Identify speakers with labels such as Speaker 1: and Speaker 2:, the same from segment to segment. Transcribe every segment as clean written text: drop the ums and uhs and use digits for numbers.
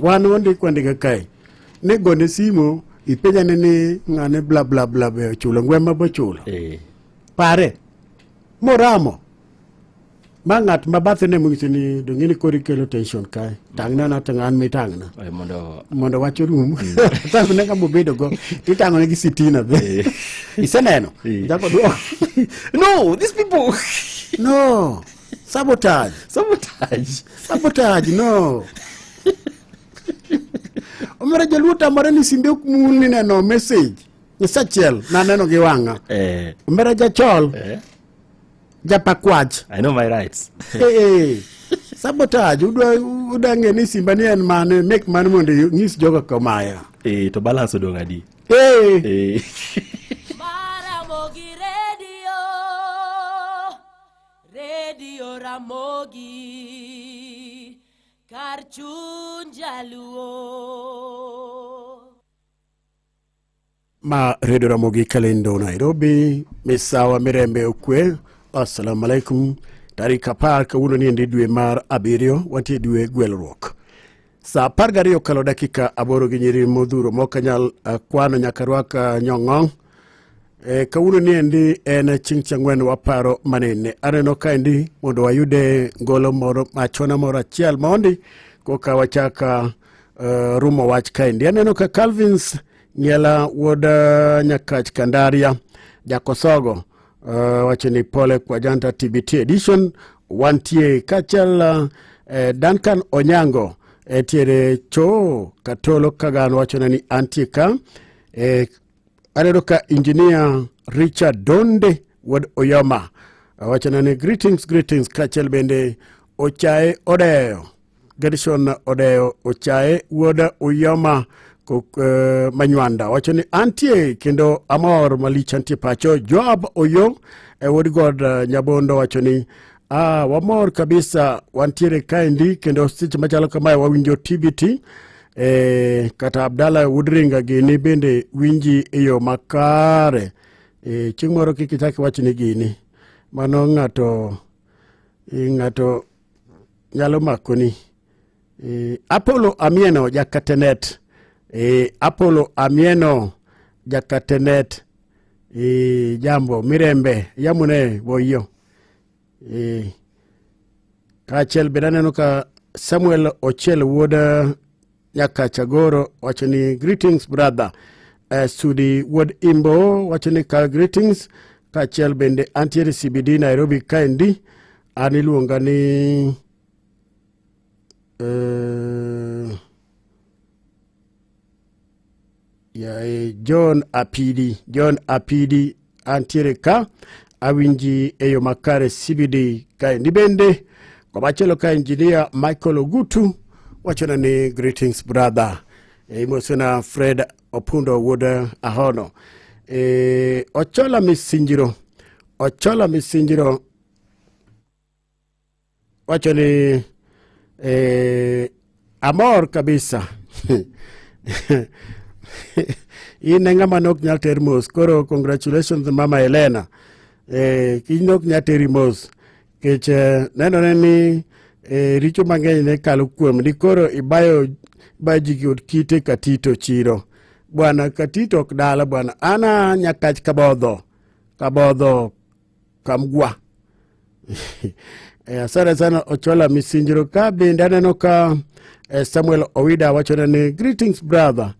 Speaker 1: Wan wandiko andika kae. Ne gone simu ipenjane ni ng'ane bla bla bla be ochulo ngwema bochulo. Pare. Moramo. Ma ng'at ma bathe ne mong'iso ni dong' in koro ikelo tension kae. Tang'na na to an mitang'na.
Speaker 2: Mondo
Speaker 1: Mondo wach orum. Tang'ne kama obedo go. Titang'one gi sitina be. Iseneno? Chako duok.
Speaker 2: No, these people.
Speaker 1: No. Sabotage.
Speaker 2: Sabotage.
Speaker 1: Sabotage, no. Omera jaluo tamore ni simbe ok mul ni neno message. Nyasachiel naneno gi wang'a. Omera jachol. Japakwach.
Speaker 2: I know my rights.
Speaker 1: Eh. Sabotage udwa udwa ng'e ni simba ni en mane mek mane mondo ing'is jogo komaya.
Speaker 2: To balance odong' adi?
Speaker 3: Ramogi Radio, Radio Ramogi, kar chuny jaluo.
Speaker 1: Ma Redio Ramogi Kalendo Nairobi, misawa Mirembe Okwe. Assalamu alaikum. Tarik 10 kawuono ni endi dwe mar 7, wantie dwe gwelruok. Saa 12 okalo dakika 8 gi nyiri modhuro mok anyal kwano nyaka rwak nyong'ong'. Kawuono ni endi en chieng' chieng' ang'wen waparo manene. Aneno kaendi mondo wayude ngolo moro machona moro achiel mondi koka wachaka rumo wach kaendi. Aneno ka Calvins Ng'ela wuod Nyakach Kandaria Jakosogo wacho ni pole kwa janta TBT edition wantie kaachiel Duncan Onyango etiere cho Katolo Kagan wacho ni antie ka. Aneno ka engineer Richard Donde wuod Oyoma wacho ni greetings greetings kaachiel bende Ochae Odeyo Gershon Odeyo Ochae wuod Uyoma Manywanda wacho ni antie kendo amor malich antie pacho. Joab Oyo wuod God Nyabondo wacho ni wamor kabisa wantiere kaendi kendo seche machalo kamae wawinjo TBT. Kata Abdalla wuod Ringa gini bende winji e yo makare. Chieng' moro kik ichak iwach ni gini mano ng'ato nyalo makoni. Apollo Amieno Jakatenet. Apollo Amieno Jakatenet. Jambo Mirembe yamune boyo. Kaachiel bende aneno ka Samuel Ochiel wuod Nyakachagoro wacho ni greetings brother. Sudi wuod Imbo wacho ni ka greetings. Kaachiel bende antiere CBD Nairobi kaendi. An iluonga ni John Apidi, John Apidi antiere ka awinji e yo makare CBD kaendi bende. Komachielo ka engineer Michael Ogutu wachona ni greetings brother. Imosona Fred Opundo wuod Ahono. Ochola Misinjiro, Ochola Misinjiro wacho ni amor kabisa. In e ng'ama nok nyal ter mos. Koro congratulations Mama Elena. In ok nyal teri mos. Kech nenore ni richo mang'eny ne kalo kuom ni koro ibayo ji gi od kite Katito chiro. Bwana Katito ok dala bwana. Ana Nyakach Kabodho. Kabodho Kamgwa. Asante sana Ochola Misinjiro. Ka bende aneno ka Samuel Owida wachona ni greetings brother.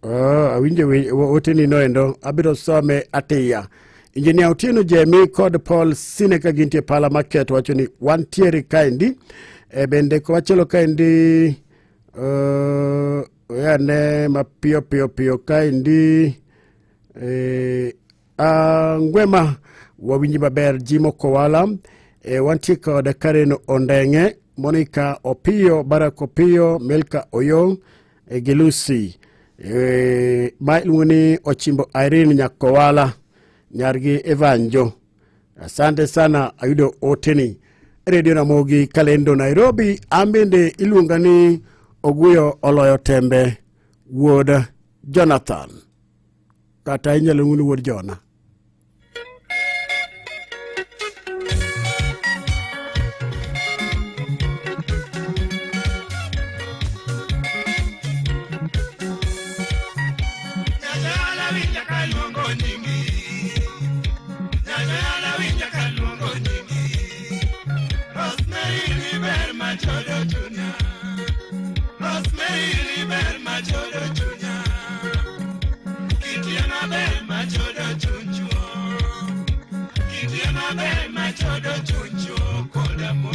Speaker 1: Awinjo oteni noendo abiro some atiya. Engineer Otieno Jemi kod Paul Sine ka gintie Pala Market wacho ni wantiere kaendi. Bende komachielo kaendi oyane mapiyo piyo piyo kaendi. Ngwema wawinji maber Jimo Kowala. Wantie kod Karen Ondenge, Monica Opiyo, Barak Opiyo, Milka Oyo gi Lucy. Ma iluongo ni Ochimbo Irene Nyakowala, nyargi Evanjo. Asante sana, ayudo oteni. Radio Ramogi Kalendo Nairobi. An bende iluonga ni Oguyo Oloyo Tembe wuod Jonathan. Kata inyalo luongo ni wuod Jona.
Speaker 4: machodo chunya. Kitie maber machodo chunchuo. Kitie maber machodo chunchuo koda mo.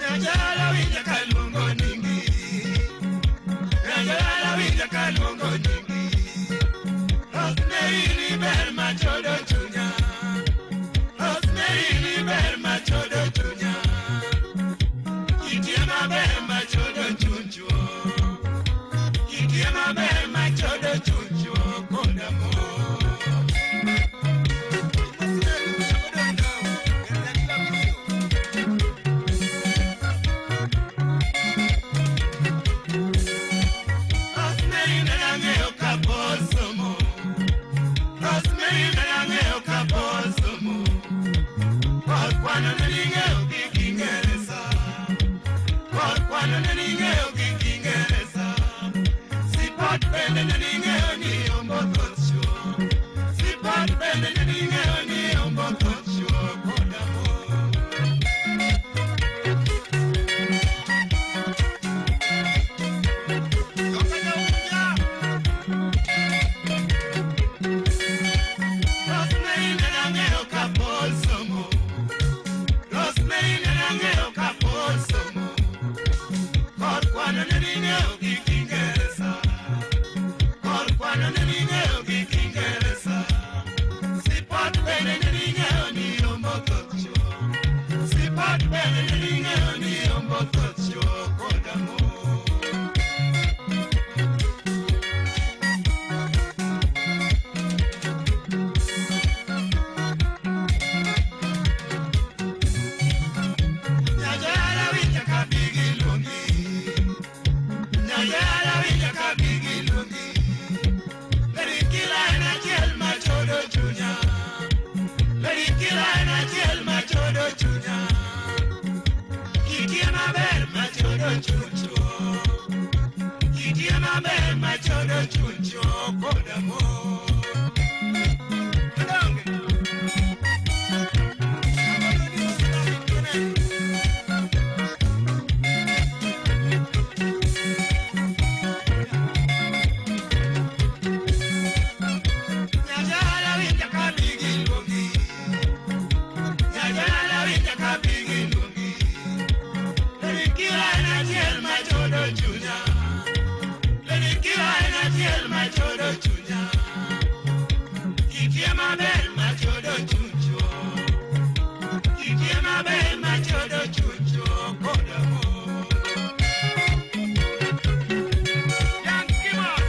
Speaker 4: Nyajala winja kaluongo nyingi. Nyajala winja kaluongo nyingi. Rosemary ni ber machodo chunya. Rosemary ni ber machodo chunya. Kitie maber machodo chunchuo. Kitie maber machodo chunchuo koda mo. Rosemary ne ang'eyo kapod somo. Rosemary ne ang'eyo kapod somo. Kod kwano ne ning'eyo gi Kiingereza. Kod kwano ne ning'eyo gi Kiingereza. Sipot bende ne ning'eyo ni ombo thoth chuo. Sipot bende ne ning'eyo ni ombo thoth chuo koda mo. Rosemary ne ang'eyo kapod somo. Rosemary ne ang'eyo kapod somo. Kod kwano ne ning'eyo gi Kiingereza. Kod kwano ne ning'eyo gi Kiingereza. Sipot bende ne ning'eyo ni ombo thoth chuo. Sipot bende ne ning'eyo ni ombo thoth chuo koda mo. Nyajala winja ka bigi luongi. Nyajala winja ka bigi luongi. Lady kila en achiel machodo chunya. Lady kila en achiel machodo chunya. Kitie maber machodo chunchuo. Kitie maber machodo chunchuo koda mo. Donge. Nyajala winja ka bigi luongi. Nyajala winja ka bigi luongi. Lady kila en achiel machodo chunya. Lady kila en achiel machodo chunya. Kitie maber machodo chunchuo. Kitie maber machodo chunchuo koda mo. Yankee man.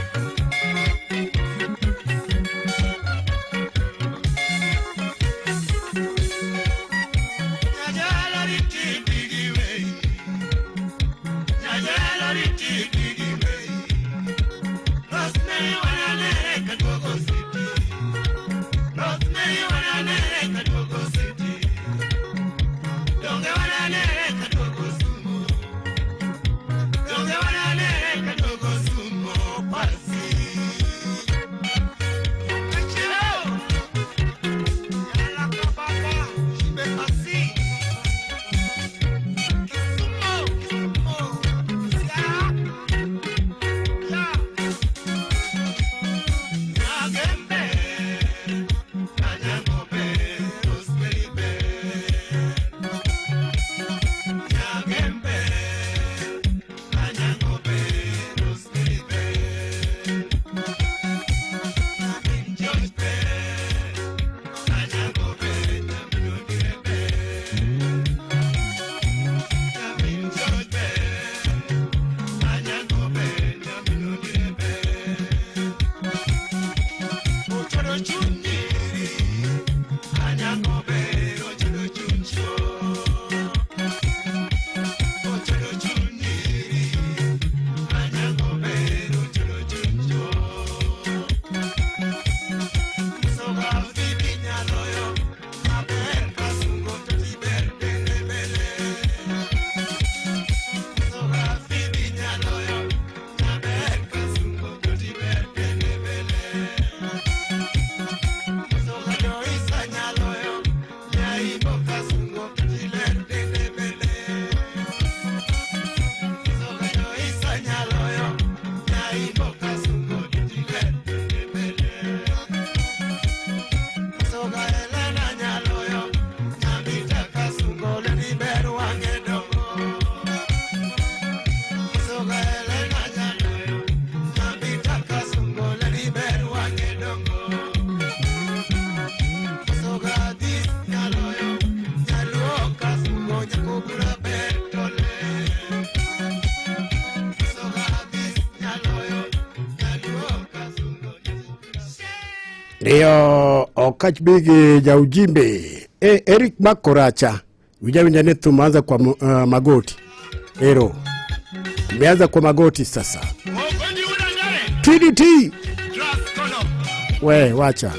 Speaker 4: Nyajala riti bigi wei. Nyajala riti bigi wei. Rosemary wananere kadogo city. Rosemary wananere kadogo city. Donge wananere kadogo sumo. Donge wananere kadogo sumo pasi. Achiro. Yala kababa, shibe pasi. Kisumo, Kisumo, sia.
Speaker 1: Ndio Okach Bigi ja ujimbe. E, Eric Makoracha. Winja winja ni thum anza kwa magoti. Ero. Tumeanza kwa magoti sasa. TDT. We, wacha.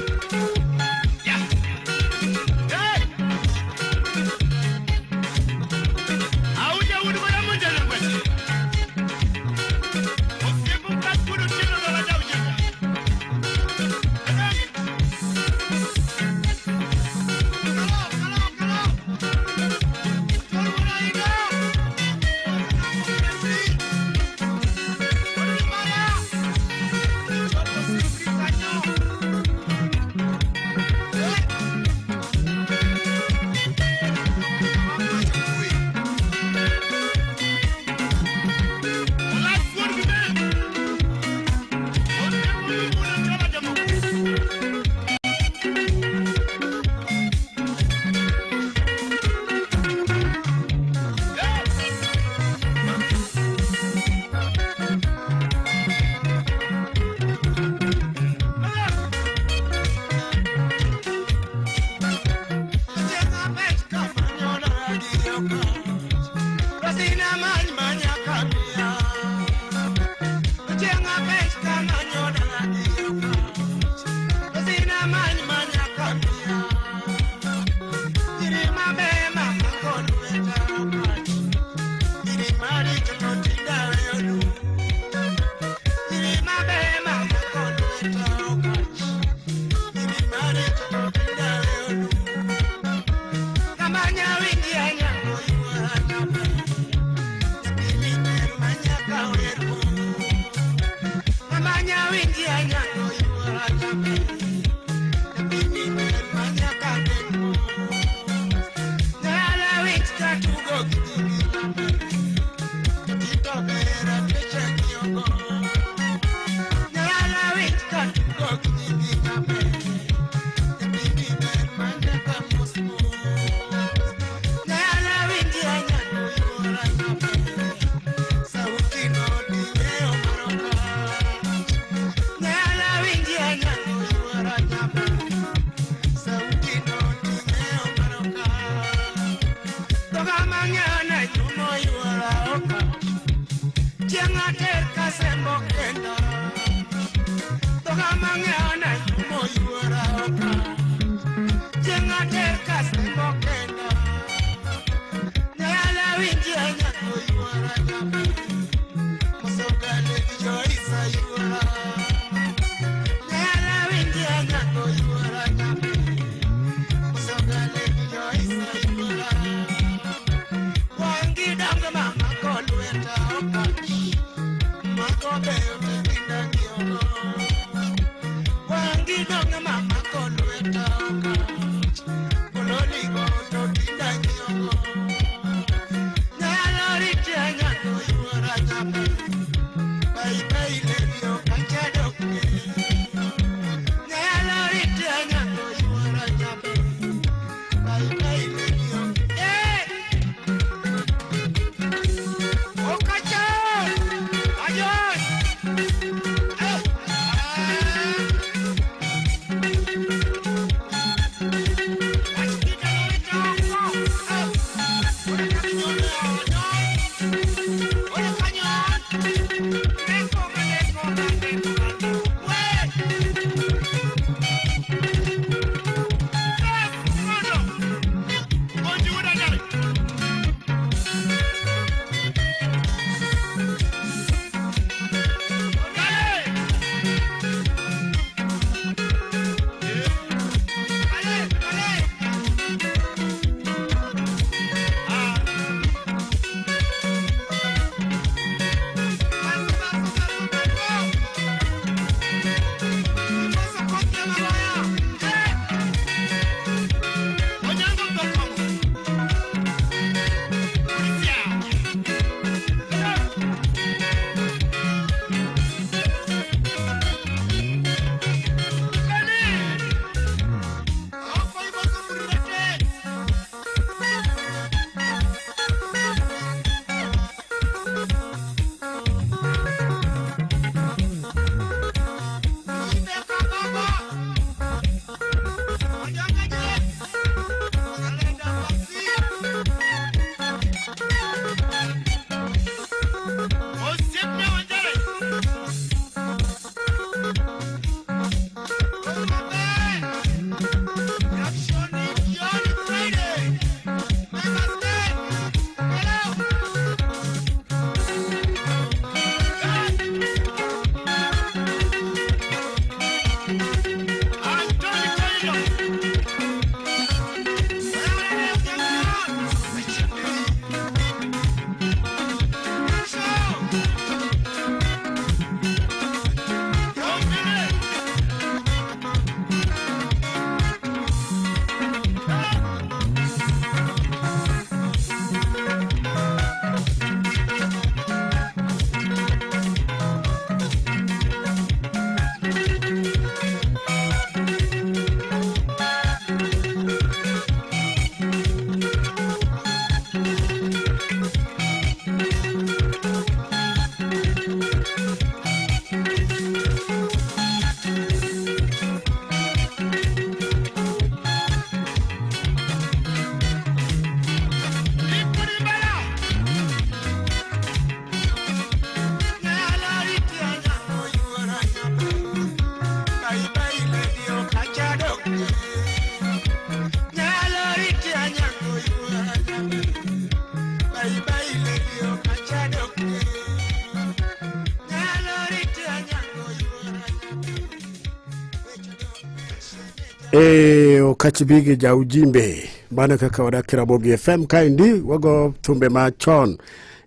Speaker 1: E Okach Bigi ja ujimbe mano kaka wadak Ramogi FM kaendi wago thumbe machon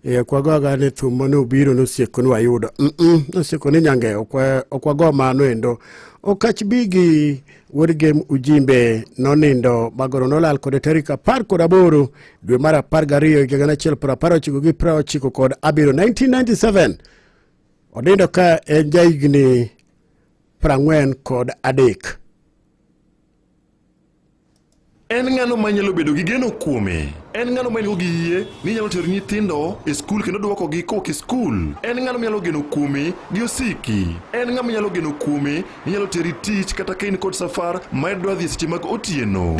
Speaker 1: e, ok wagoga ni thum mane obiro nosieko ni wayudo nosieko ni nyange ok wago mano endo. Okach Bigi wuod Gem Ujimbe nonindo magoro nolal kode tarik 18 dwe mar 12 higa 1997 1997 onindo ka en jahigni 43.
Speaker 5: En ng'ano manyalo bedo gi geno kuome? En ng'ano ma en gi yie ni nyalo tero nyithindo e skul kendo duokogi kowuok e skul? En ng'ano manyalo geno kuome gi osiki? En ng'ama nyalo geno kuome ni nyalo teri tich kata ka in kod safar ma idwa dhi e seche mag otieno?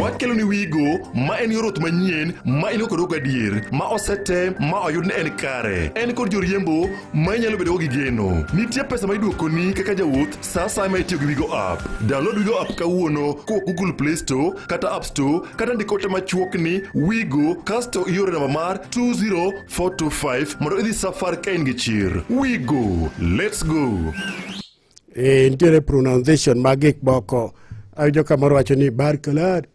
Speaker 5: Wakelo ni Wigo ma en yor wuoth manyien ma in kod gadier ma osetem ma oyud ni en kare. En kod joriembo ma inyalo bedogo gi geno. Nitie pesa ma iduokoni kaka jawuoth sa asaya ma itiyo gi Wigo app. Download Wigo app kawuono kowuok Google Play Store kata App Store kata ndik ote machuok ni Wigo kasto ioro namba mar 20425 mondo idhi safar ka in gi chir. Wigo, let's go.
Speaker 1: E, nitiere pronunciation mag gik moko. Awinjo kamoro wacho ni barkalari,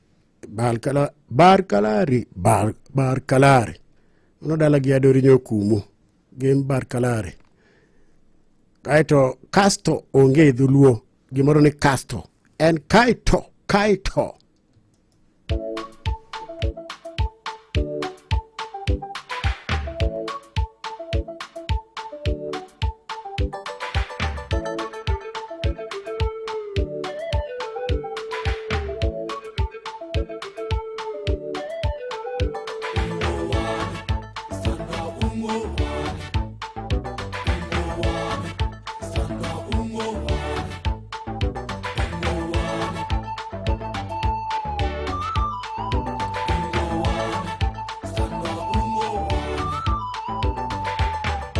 Speaker 1: barkala, barkalari, bar, barkalari. Mano dala gi adori nyokumu. Gin barkalari. Kaeto kasto onge e dholuo. Gimoro ni kasto. En kaeto, kaeto.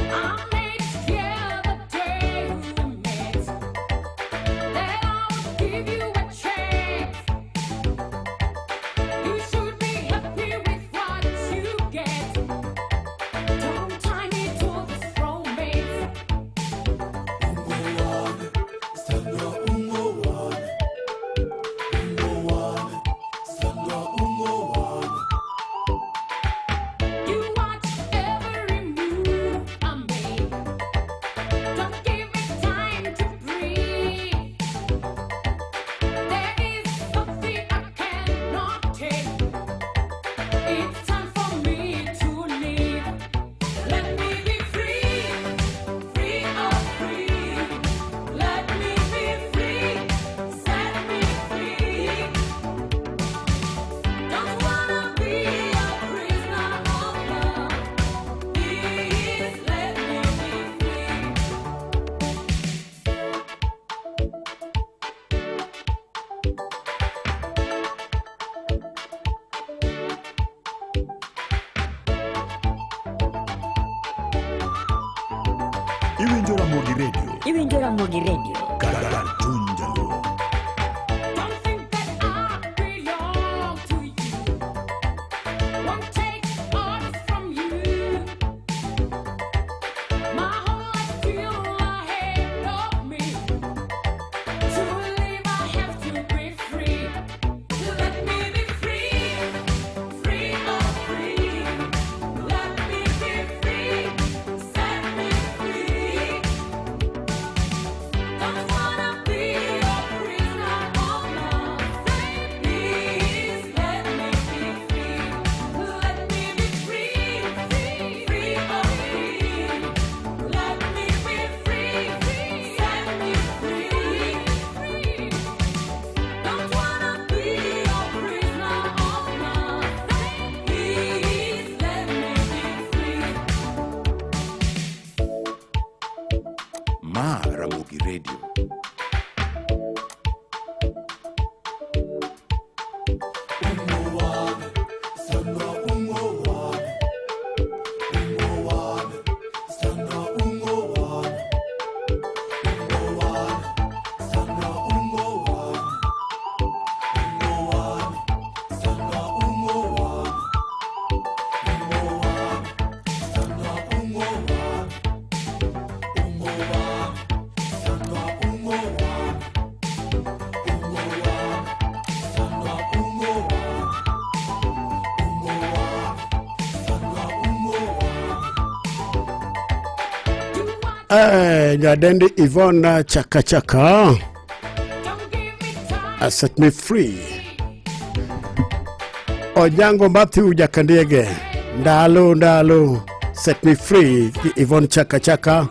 Speaker 6: I made it clear the day we met that I would give you a chance. You should be happy with what you get. Don't tie me to this romance. You watch every move I make. Don't give me time to breathe. There is something I cannot take. It's time for me to leave. Let me be free, free, oh free. Let me be free, set me free. Don't wanna be a prisoner of love. Please let me be free.
Speaker 7: Iwinjo Ramogi Radio.
Speaker 8: Iwinjo Ramogi Radio.
Speaker 7: Kar chuny jaluo.
Speaker 6: Don't think that I belong to you. Won't take orders from you. My whole life still ahead of me. To live, I have to be free. Let me be free, free, oh free. Let me be free, set me free. Don't wanna be a prisoner of love. Please let me be free. Let me be free, free, oh free. Let me be free, set me free. Don't wanna be a prisoner of love. Please let me be free.
Speaker 7: Ma Ramogi Radio.
Speaker 1: Nyadendi Yvonne Chaka Chaka. Set me free. Onyango Matthew Jakandiege. Ndalo ndalo. Set me free. Gi Yvonne Chaka Chaka.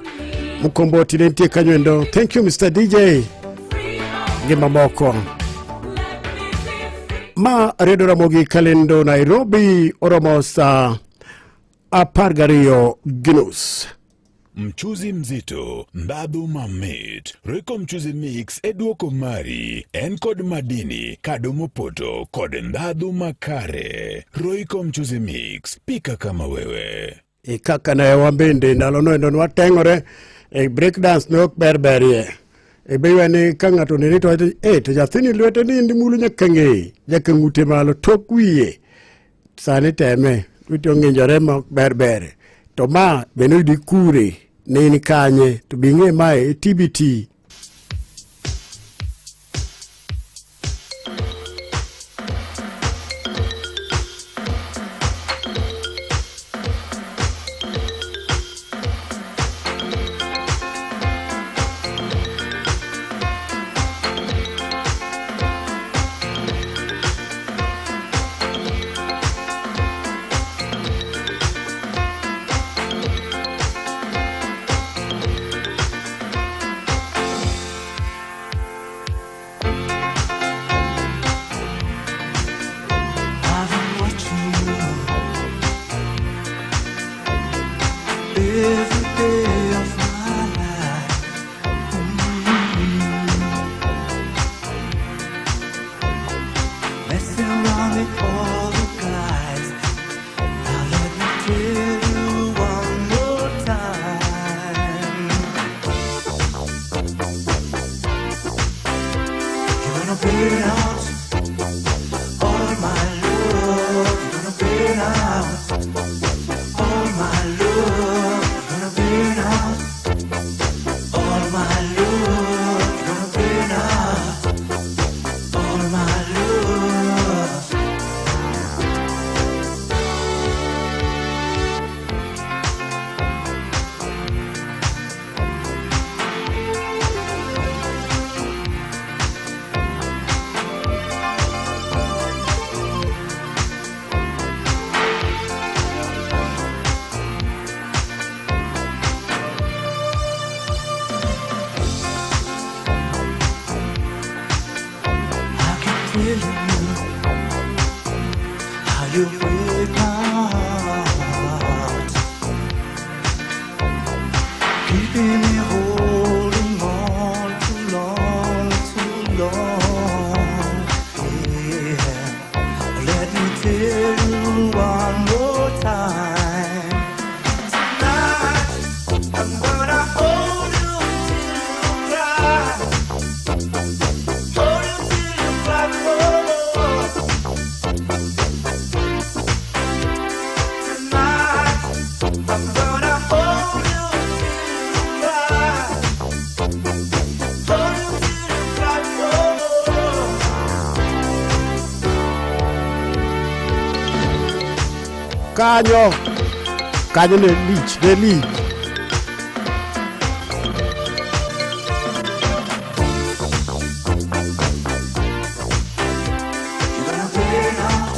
Speaker 1: Mukomboti ne nitie kanyo endo. Thank you Mr. DJ. Gi mamoko. Ma Redio Ramogi Kalendo Nairobi oromo saa 12:30.
Speaker 7: Mchuzi mzito, ndhadhu mamit, Royco Mchuzi Mix e duoko mari. En kod madini, kado mopoto kod ndhadhu makare. Royco Mchuzi Mix, pika kama wewe.
Speaker 1: E kaka ne wan bende ndalono endo nwateng'ore e break dance ne ok ber berie. E be iwe ni ka ng'ato oneni to wacho e to nyathini lwete ni mulo nyaka ng'eye nyaka ng'ute malo tok wiye. Sani teme lweti ong'injore ma ok ber ber. To ma be noyudi kure ne in kanye to be ing'e mae e TBT.
Speaker 4: I've been watching you every day of my life. Messing around with all the guys. Now let me tell you one more time. You're gonna burn out all my love. You're gonna burn out all my love. You're gonna burn out all my love. You're gonna burn out all my love. I can tell you how you break my heart, keeping me holding on too long, too long. Yeah, let me tell you one more time. Tonight I'm gonna hold you till you cry. Hold you till you cry for more. Tonight I'm gonna hold you till you cry. Hold you till you cry for more.
Speaker 1: Kanyo. Kanyo ne lich, ne lich.
Speaker 4: You're gonna burn out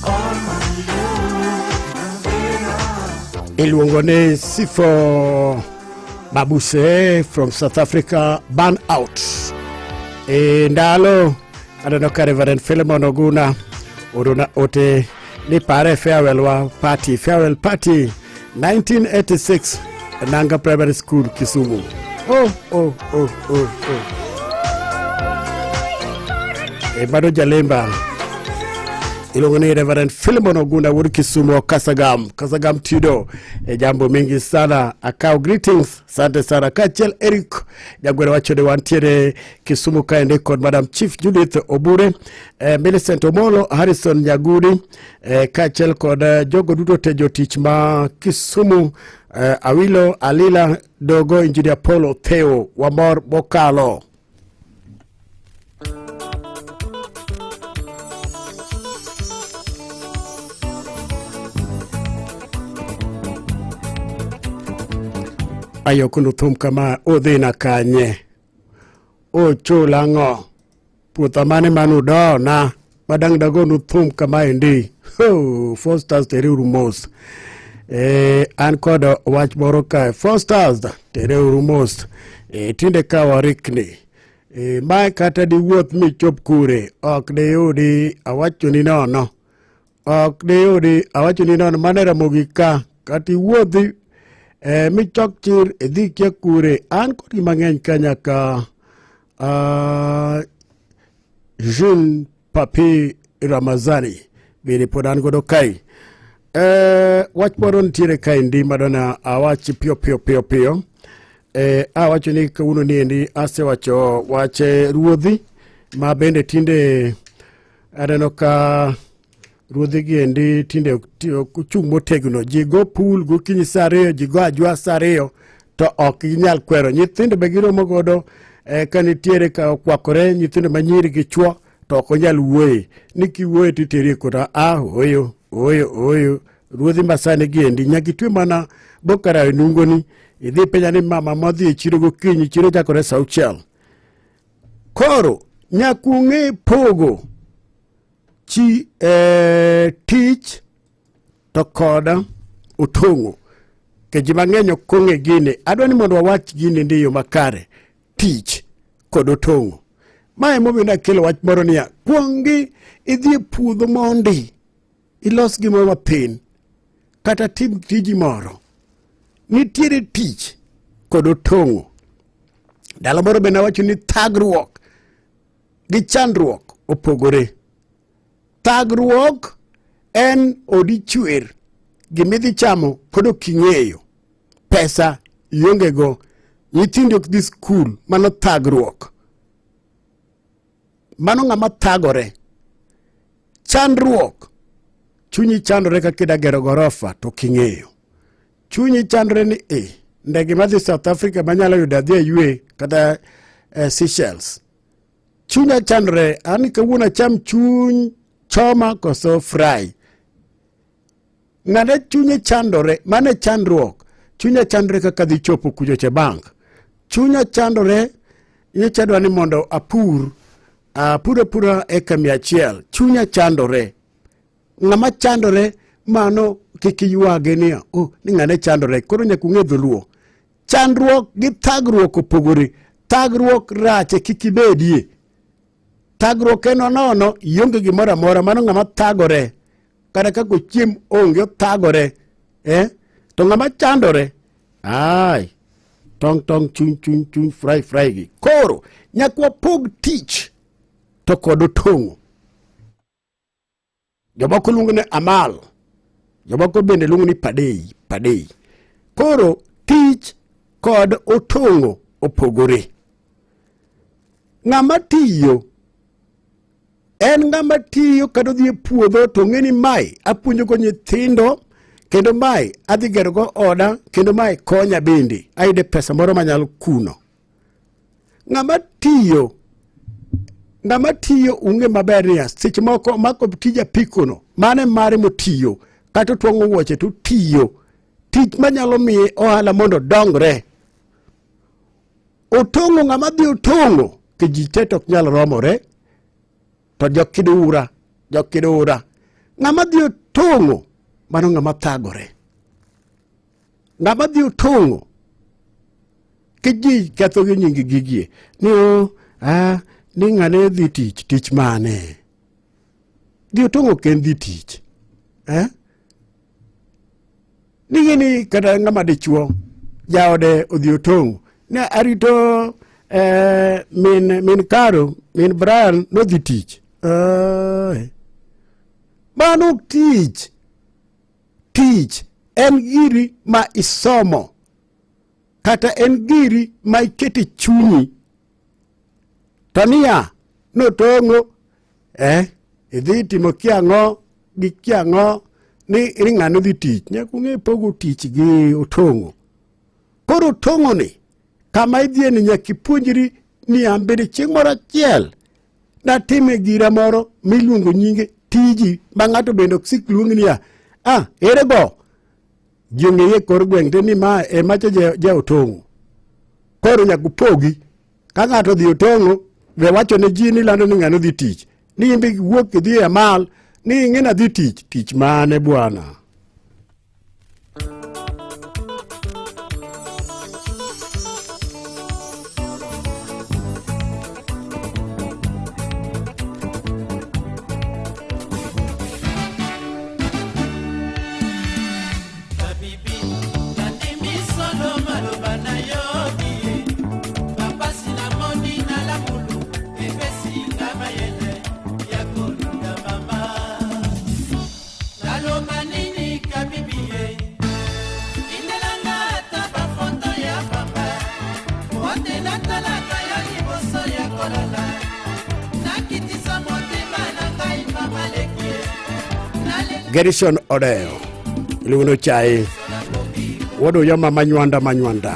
Speaker 4: all my love. You're gonna burn out.
Speaker 1: Iluongo ni Sifo Mabuse from South Africa, Burn Out. E ndalo aneno ka Reverend Philemon Oguna orona ote ni pare farewell wa party, farewell party 1986 Nanga Primary School Kisumu. Oh, oh, oh, oh, oh. E bado Jalemba iluongo ni Reverend Philemon Ogunda wuod Kisumu Kasagam Kasagam Tido. E jambo mingi sana akaw greetings, asante sana kaachiel Eric Jagwere wacho ni wantiere Kisumu kaendi kod Madam Chief Judith Obure, Millicent Omolo, Harrison Nyagudi, kaachiel kod jogo duto te jotich ma Kisumu, Awilo Alila Dogo, Engineer Paulo Theo, wamor mokalo. Ayokono thum kama odhina kanye ochula ang'o puotha mane mane udona madang' dagonu thum kamaendi. Ho, Fosters tereuru mos. An kod wach moro kae. Fosters tereuru mos. Tinde ka warikni. Mae kata diwuoth michop kure ok diyudi awachoni nono. Ok diyudi awachoni nono mane Ramogi ka kata iwuothi michok chir idhi kia kure an kod gima ng'eny ka nyaka Jean Papi Ramazani bende pod an godo kae. Wach moro nitiere kaendi madona awach piyo piyo piyo piyo. Awacho ni kawuono ni endi asewacho wach ruodhi ma bende tinde aneno ka ruodhi gi endi tinde ok ochung' motegno. Ji go pool gokinyi saa 2, ji go ajwa saa 2 to ok ginyal kwero. Nyithindo be giromo godo ka nitiere ka okwakore nyithindo manyiri gi chuo to ok onyal wuoye. Ni kiwuoye titeri e kota, ah, oyo, oyo, oyo. Ruodhi masani gi endi nyaka itwe mana bokara e nungoni. Idhi penja ni mama modhi e chiro gokinyi, chiro chakore saa 6. Koro nyaka ung'e pogo chi tich to kod otong'o. Ke ji mang'eny ok ong'e gini. Adwa ni mondo wawach gini ndi yo makare. Tich kod otong'o. Ma emomiyo nakelo wach moro niya, kuongi idhi e puodho mondi ilos gimoro mathin kata tim tiji moro. Nitiere tich kod otong'o. Ndalo moro be nawacho ni thagruok gi chandruok opogore. Thagruok en odi chwer, gimidhi chamo pod ok ing'eyo, pesa ionge go, nyithindi ok dhi skul, mano thagruok. Mano ng'ama thagore. Chandruok, chunyi chandore kaka ida gero gorofa to ok ing'eyo. Chunyi chandore ni ndege madhi South Africa manyalo yudo adhi aywe kata Seychelles. Chunya chandore, an kawuono acham chuny choma koso fry. Ng'ane chunye chandore, mano e chandruok. Chunya chandore kaka dhi chopo kuchoche bank. Chunya chandore, nyocha adwa ni mondo apur, apur apura eka 100. Chunya chandore. Ng'ama chandore, mano kik iywage ni, oh, ni ng'ane chandore. Koro nyaka ung'e dholuo. Chandruok gi thagruok opogore. Thagruok rache kik ibedie. Thagruok en onono, ionge gimoro amora, mano ng'ama thagore. Kata kaka ochiem onge, othagore. To ng'ama chandore, ai, tong' tong' chuny chuny chuny fry fry gi. Koro, nyaka wapog tich to kod otong'o. Jomoko luongo ni amal, jomoko bende luongo ni padei, padei. Koro tich kod otong'o opogore. Ng'ama tiyo en ng'ama tiyo kata odhi e puodho to ong'e ni mae apuonjogo nyithindo kendo mae adhi gerogo oda kendo mae konya bende ayude pesa moro manyalo kuno. Ng'ama tiyo, ng'ama tiyo ung'e maber niya seche moko mako tij apiko no mano e mare motiyo kata otwang'o wuoche to otiyo tich manyalo miye ohala mondo odongre. Otong'o ng'ama dhi otong'o ke ji te to ok nyal romore to jokidura, jokidura. Ng'ama dhi otong'o mano ng'ama thagore. Ng'ama dhi otong'o ke ji ketho gi nying gigie ni o, ni ng'ane dhi tich, tich mane? Dhi otong'o ok en dhi tich. Ni ni kata ng'ama dichuo jaode odhi otong'o ne arito min Karo, min Brian nodhi tich. Mano tich. Tich en giri ma isomo kata en giri ma ikete chunyi. To niya notong'o idhi timo kiang'o gi kiang'o ni ng'ano dhi tich. Nyaka ung'e pogo tich gi otong'o. Koro otong'o ni kama idhiye ni nyaka ipuonjri ni an bende chieng' moro achiel natime gira moro miluongo nyinge tiji ma ng'ato bende ok sik luongi niya, ere go? Ji ong'eye e kor gweng' te ni ma e macha ja otong'o. Koro nyaka upogi. Ka ng'ato odhi otong'o, we wacho ne ji ni lando ni ng'ano dhi tich. Ni in be wuok idhi e amal, ni ing'e nadhi tich. Tich mane bwana? Gerishon Odeo iluongo ni Ochai wuod Uyoma Manywanda Manywanda.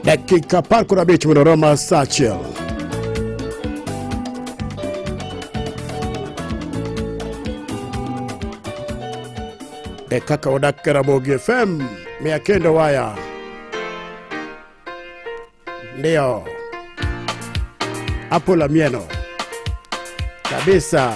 Speaker 1: Dakika 15 mondo oroma saa achiel. E kaka wadak e Ramogi FM mia kendo waya. Ndio. Apple Amieno. Kabisa.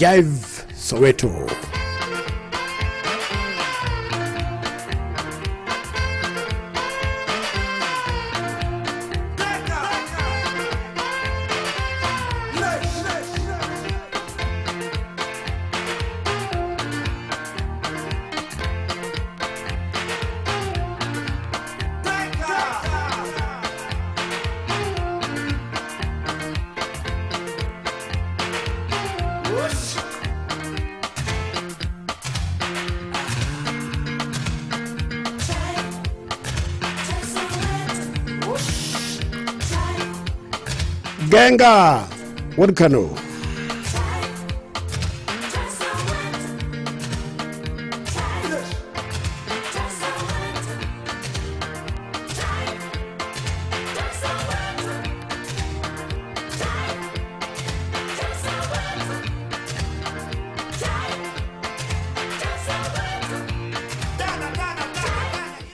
Speaker 1: Jive Soweto. Genga Wuod Kano.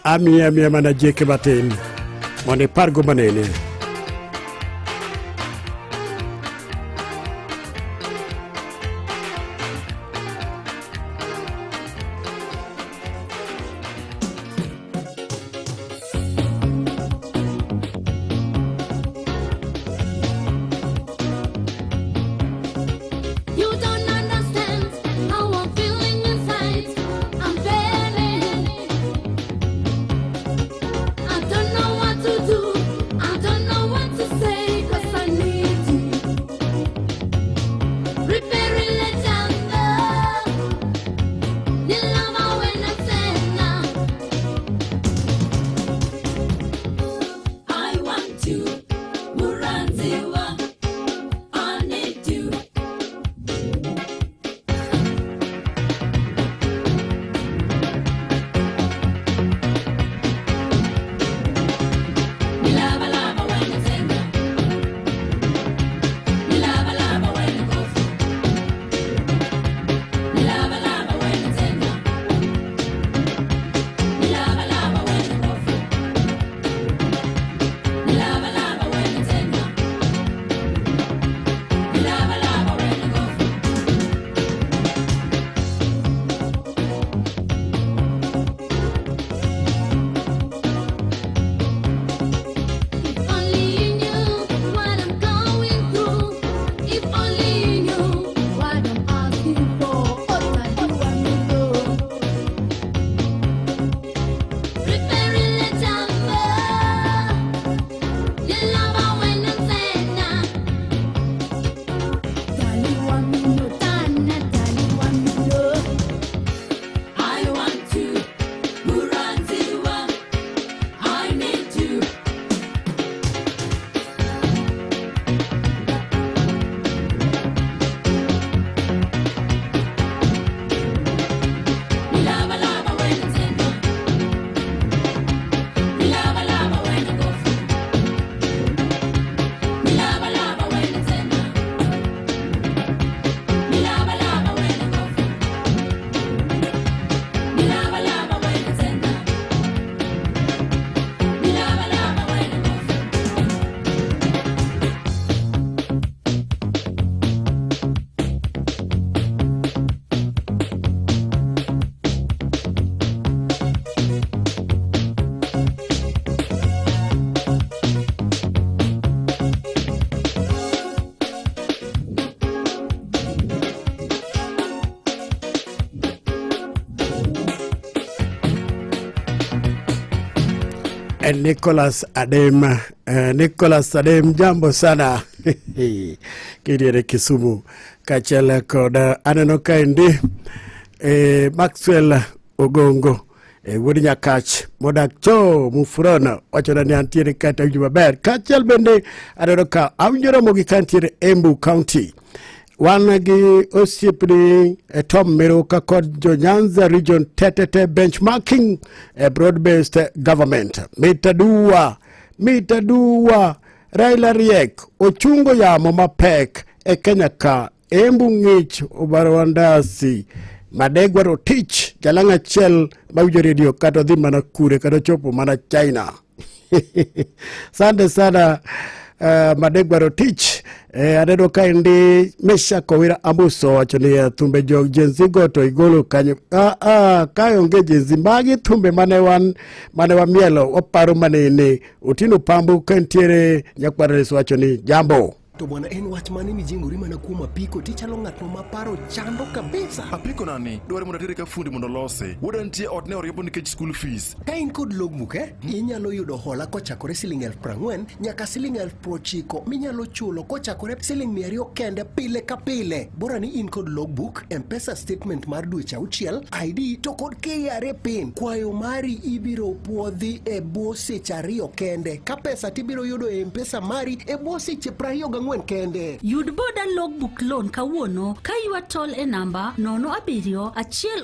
Speaker 1: Amiya amiya mana jeke matin mondo ipargo manene.
Speaker 6: You don't understand how I'm feeling inside. I'm failing. I don't know what to do. I don't know what to say, 'cause I need you. Repairing the chamber. Nilama when I I want you, Muranziwa. I need you. Nilava lava when it's in Nilava lava when it goes. Nilava lava when it's in Nilava lava when it goes. Nilava lava when it's in Nilava lava when it goes. If only you knew what I'm going through. If only you knew what I'm asking for. Oh, you want me to. Preparing the chamber. You love her when I'm saying I want you, Muranziwa. I need you. Nilava lava when it's in Nilava lava when it goes. Nilava lava when it's in Nilava lava when it goes. Nilava lava when it's in Nilava lava when it goes.
Speaker 1: Nicholas Adem, Nicholas Adem, jambo sana kidiere Kisumu kaachiel kod aneno kaendi Maxwell Ogongo wuod Nyakach modak cho Mufurona wachona ni antiere kata winjo maber kaachiel bende aneno ka awinjo Ramogi ka antiere Embu County wan gi osiepni Tom Miruka kod jo Nyanza Region tetete benchmarking broad based government mitadua mitadua Raila riek ochungo yamo mapek e Kenya ka Embu ng'ich obaro wandasi Madegwa Rotich jalang' achiel mawinjo redio kata odhi mana kure kata ochopo mana China. Sante sana. Madegwaro tich aneno ka endi Meshak Owira Amuso wacho ni thumbe jog Gen Z go to igolo kanyo. Kae onge Gen Z, magi thumbe mane wan mane wamielo waparo manene. Otieno Pambu ka ntiere nyakwar wacho ni jambo.
Speaker 8: To bwana en wach mane mijengori mana kuom apiko tichalo ng'atno ma paro chando kabisa.
Speaker 5: Apiko nani dware mondo atere ka fundi mondo olose. Wuoda nitie ot ne oriembo nikech school fees.
Speaker 8: Ka in kod logbook inyalo yudo hola kochakore siling 40,000 nyaka siling 90,000 minyalo chulo kochakore siling 200 kende pile ka pile. Bora ni in kod logbook, M-Pesa statement mar dweche auchiel, ID to kod KRA PIN. Kwayo mari ibiro puodhi e bwo seche ariyo kende ka pesa tibiro yudo e M-Pesa mari e bwo seche 24 kende.
Speaker 9: Yud boda logbook loan kawuono ka ywa tol e namba 07 19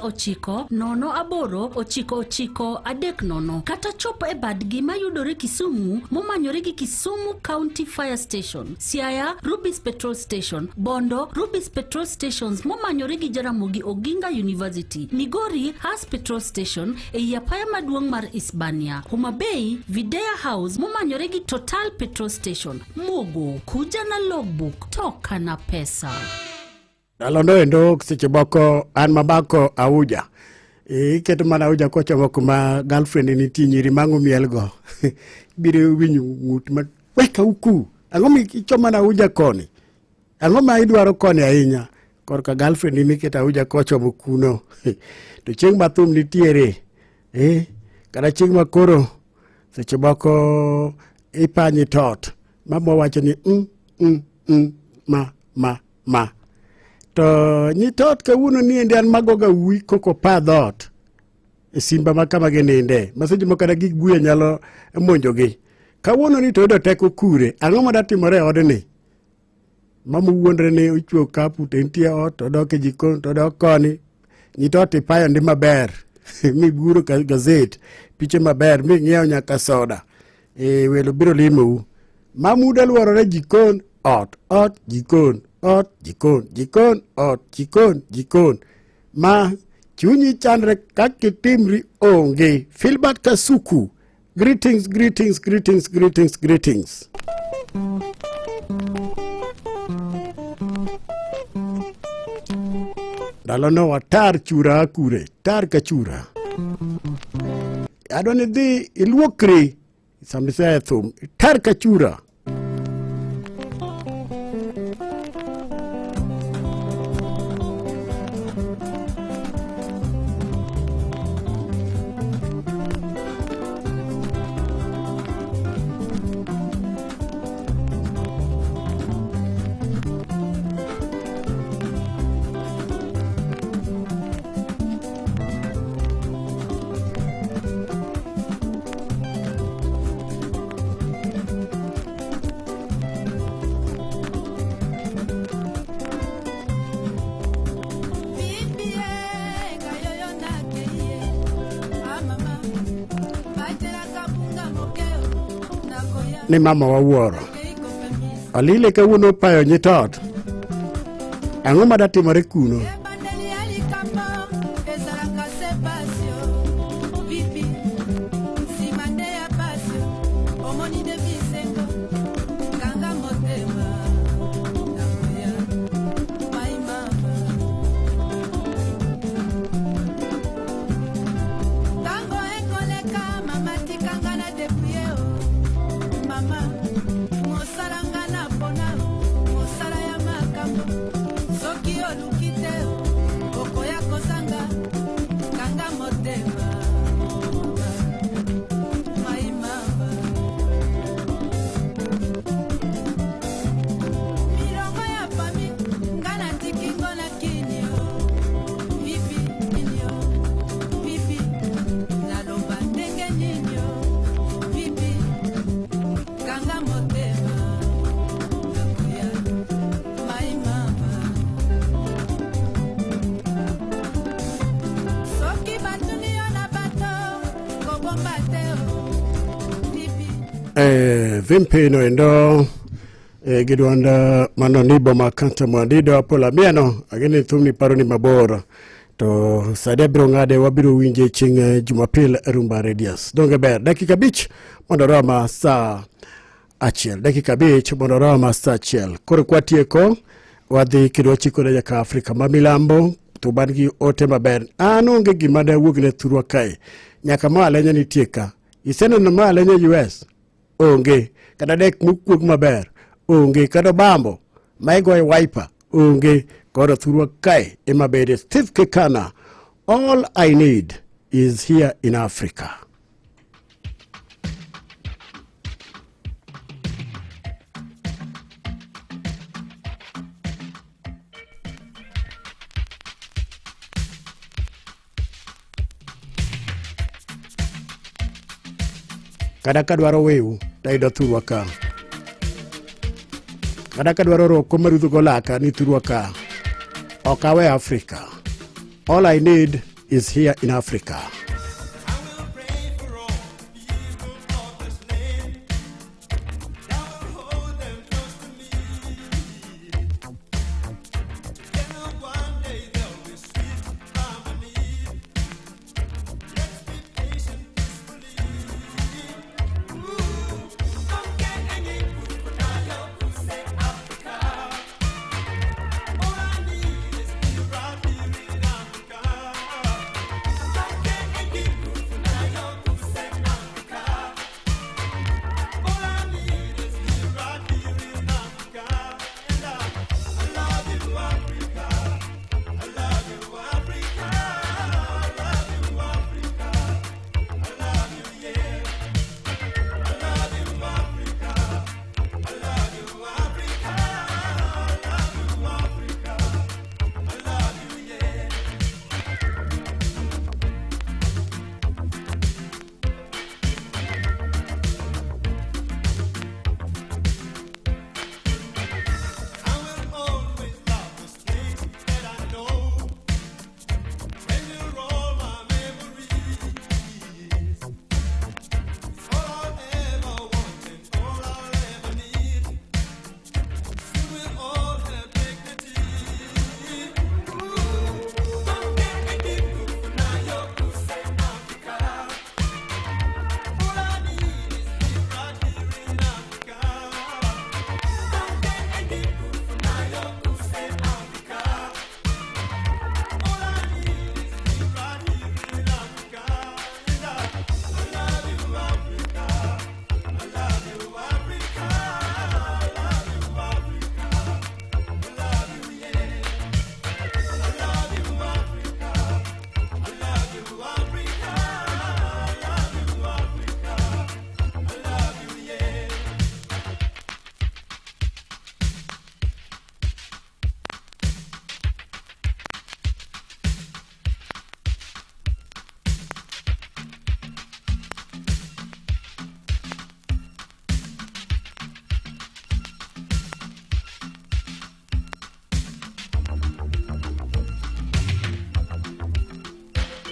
Speaker 9: 08 99 30 kata chop e badgi mayudore Kisumu momanyore gi Kisumu County Fire Station, Siaya Rubis Petrol Station, Bondo Rubis Petrol Stations momanyore gi Jaramogi Oginga University, Migori Has Petrol Station ei apaya maduong' mar Isbania, Homa Bay Videa House momanyore gi Total Petrol Station, Mogo, kuja na logbook, toka na pesa.
Speaker 1: Ndalono endo seche moko an mamako auja iketo mana auja kochomo kuma girlfriend nitie nyiri mang'o mielgo ibiro winjo ng'ut ma weka uku ang'o michoma mana auja koni ang'o ma idwaro koni ahinya korka girlfriend miketo auja kochomo kuno to chieng' ma thum nitiere kata chieng' ma koro seche moko ipanyi tot mama wacho ni ma ma ma to nyitot kawuono ni endi an magoga wi koko pa dhoot e simba ma kama gininde ma seche moko kata gik buya nyalo monjogi kawuono ni to yudo teko kure ang'o ma datimore e odni mama wuondre ni ochuo kapu to entie ot odok e jikon to odok koni nyitot ipayo ndi maber miguro gazet piche maber ming'iewo nyaka soda welo biro limou mamuda luorore jikon ot ot jikon ot jikon jikon ot jikon jikon ma chunyi chandre kaka itimri onge. Filbert Kasuku, greetings, greetings, greetings, greetings, greetings. Ndalono watar chura kure, tar ka chura. Adwa ni dhi iluokri sama isea e thum, tar ka chura. Ni mama wawuoro alile kawuono opayo nyitot ang'o madatimore kuno Vimpino endo gi duond mano ni boma kanta mwandido Apola Miano ageni thumni paro ni mabor to sade biro ng'ade wabiro winje chieng' Jumapil e Rumba Radius. Donge ber dakika 5 mondo roma saa achiel. Dakika 5 mondo orom saa 1. Koro kwatieko wadhi kendo wachikore nyaka Afrika ma milambo to ban gi ote maber. An onge gima ne awuog ne thurwa kae. Nyaka ma alenya nitie ka. Iseneno ma alenya US? Onge. Kata dek mokuog maber? Onge. Kata bambo ma igoyo wiper? Onge. Koro thurwa kae ema bede. Steve Kekana, all I need is here in Africa. Kata kadwaro wiu tayudo thurwa ka. Kata kadwaro roko marudho go laka ni thurwa ka. Ok awe Africa. All I need is here in Africa.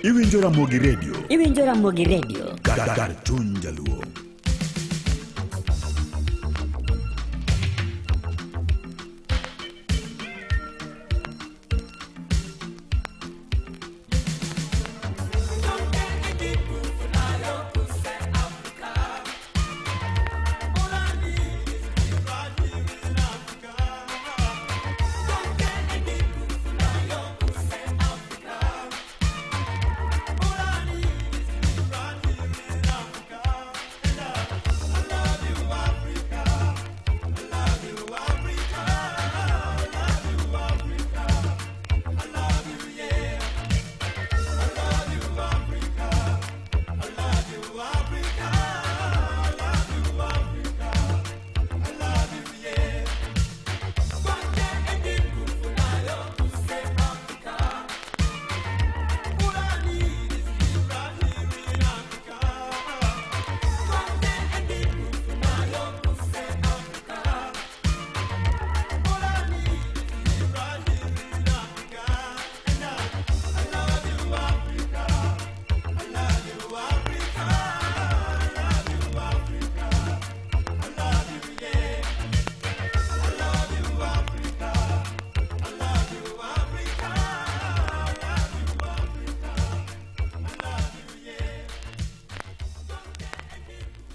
Speaker 7: Iwinjo Ramogi Radio.
Speaker 10: Iwinjo Ramogi Radio.
Speaker 7: Kar chuny Jaluo.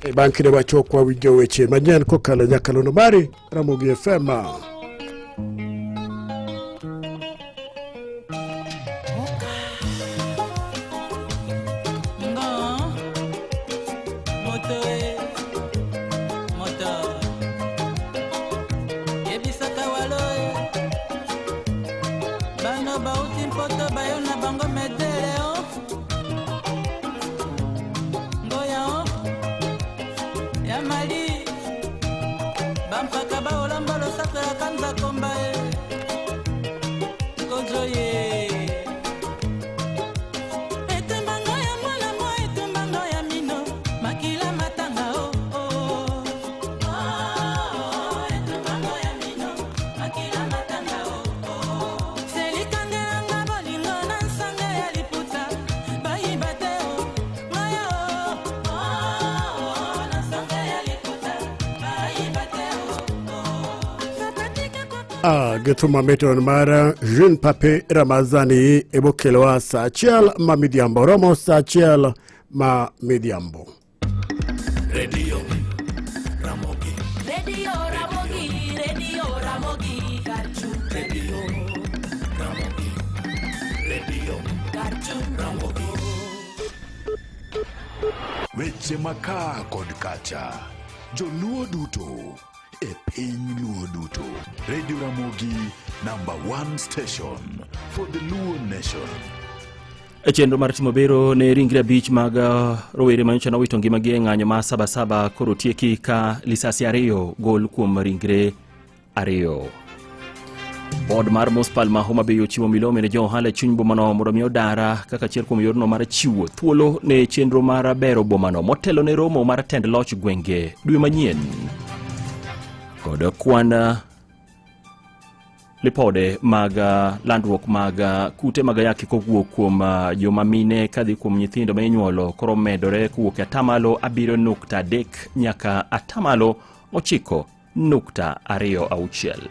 Speaker 1: E bang' kinde machuok wawinjo weche manyien kokalo nyakalondo mari Ramogi FM.
Speaker 10: Moto e moto yebisaka walo e bana bauti mpoto bayo na bango medele o ngoya o ya mali bampaka baolamba losako ya kanza komba e kojo ye etumbango ya mwana mwa etumbango ya mino makila matanga o oh, oh. Oh, etumbango ya mino makila matanga o oh, oh. Selikangelanga bolingo na nsanga ya liputa bayiba te o maya o oh, na nsanga ya liputa bayiba te o
Speaker 1: Ah, gi thum mamit mar Jean Pape Ramazani ebokelowa sa achiel ma midhiambo romo sa achiel ma midhiambo.
Speaker 7: Radio Ramogi.
Speaker 3: Radio Ramogi, Radio Ramogi, Karchu.
Speaker 7: Radio Ramogi. Radio
Speaker 3: Karchu.
Speaker 7: Ramogi. Weche makaa kod kacha. Joluo duto e piny Luo duto. Radio Ramogi number one station for the Luo nation.
Speaker 2: E chenro mar timo bero ne ringre abich mag rowere manyocha nowito ngimagi e ng'anyo ma Sabasaba koro tieki ka lisasi ariyo gol kuom ringre ariyo. Bod mar Muspal ma Homa Bay ochiwo milome ne jo ohala e chuny bomano mondo mi odara kaka achiel kuom yorno mar chiwo thuolo ne chenro mar bero bomano motelo ne romo mar tend loch gwenge dwe manyien. Kod kwan lipode mag landruok mag kute mag ayaki kowuok kuom joma mine kadhi kuom nyithindo ma inyuolo koro medore kowuok e atamalo 7.3 nyaka atamalo 9.26.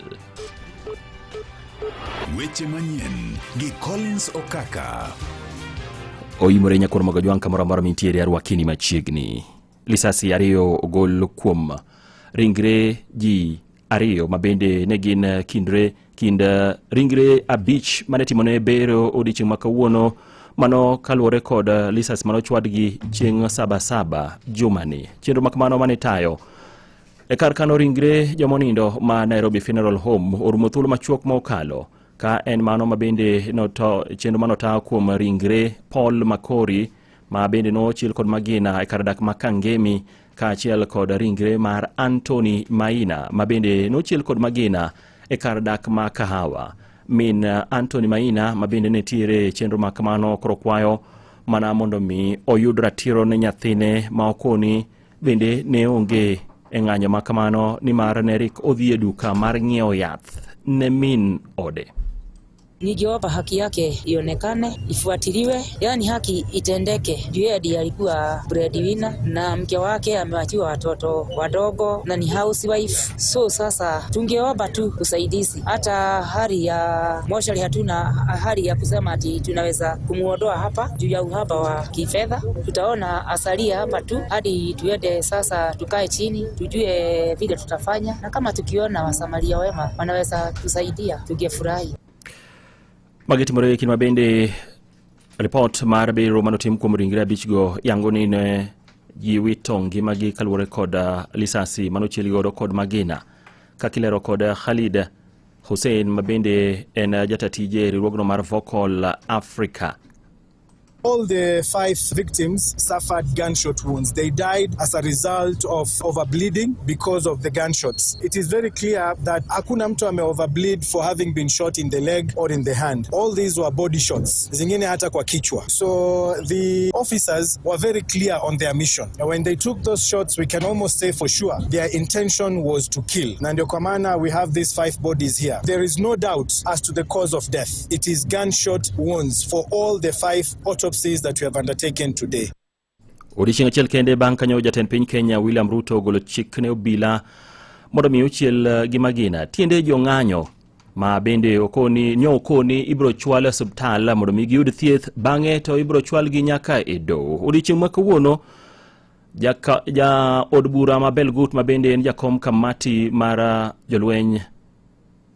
Speaker 7: Weche manyien gi Collins Okaka.
Speaker 2: Oimore nyakwar Magajwang' kamoro amora mintiere arwakini machiegni. Lisasi ariyo ogol kuom ringre ji ariyo ma bende ne gin kindre kind ringre abich mane timone bero odiechieng' ma kawuono mano kaluwore kod lisasi mane ochwadgi chieng' Sabasaba jumani. Chenro ma kamano mane tayo e kar kano ringre jomonindo ma Nairobi Funeral Home orumo thuolo machuok ma okalo ka en mano ma bende chenro manota kuom ringre Paul Makori ma bende nochiel kod magina e kar dak ma Kangemi kaachiel kod ringre mar Anthony Maina ma bende nochiel kod magina e kar dak ma Kahawa. Min Anthony Maina ma bende nitiere e chenro ma kamano koro kwayo mana mondo mi oyud ratiro ne nyathine ma okoni bende ne onge e ng'anyo ma kamano nimar ne rik odhi e duka mar ng'iewo yath ne min ode.
Speaker 11: Ningeomba haki yake ionekane, ifuatiliwe, yani haki itendeke. Juu yeye ndiye alikuwa breadwinner na mke wake amewachiwa watoto wadogo na ni housewife. So sasa tungeomba tu usaidizi. Hata hali ya moshari hatuna hali ya kusema ati tunaweza kumuondoa hapa juu ya uhaba wa kifedha. Tutaona asalie hapa tu hadi tuende sasa, tukae chini tujue vile tutafanya, na kama tukiona wasamaria wema wanaweza tusaidia, tungefurahi.
Speaker 2: Magi timore e kinde ma bende ripot mar bero manotim kuom ringre abichgo yango ni ne ji wito ngimagi kaluwore kod lisasi manochiel godo kod magina kakilero kod Khalid Hussein ma bende en jata tije e riwruogno mar Vocal Africa.
Speaker 12: All the 5 victims suffered gunshot wounds. They died as a result of overbleeding because of the gunshots. It is very clear that hakuna mtu ame overbleed for having been shot in the leg or in the hand. All these were body shots. Zingine hata kwa kichwa. So the officers were very clear on their mission. And when they took those shots, we can almost say for sure their intention was to kill. Na ndio kwa maana we have these 5 bodies here. There is no doubt as to the cause of death. It is gunshot wounds for all the 5 autopsies that we have undertaken today.
Speaker 2: Odiechieng' achiel kende bang' kanyo jatend piny Kenya William Ruto ogolo chik ne obila mondo mi ochiel gi magina tiende jong'anyo ma bende okoni nyo okoni ibiro chwal e osiptal mondo mi giyud thieth bang'e to ibiro chwalgi nyaka e doho. Odiechieng' ma kawuono Ja, ja od bura ma Belgut ma bende en jakom kamati mar jolweny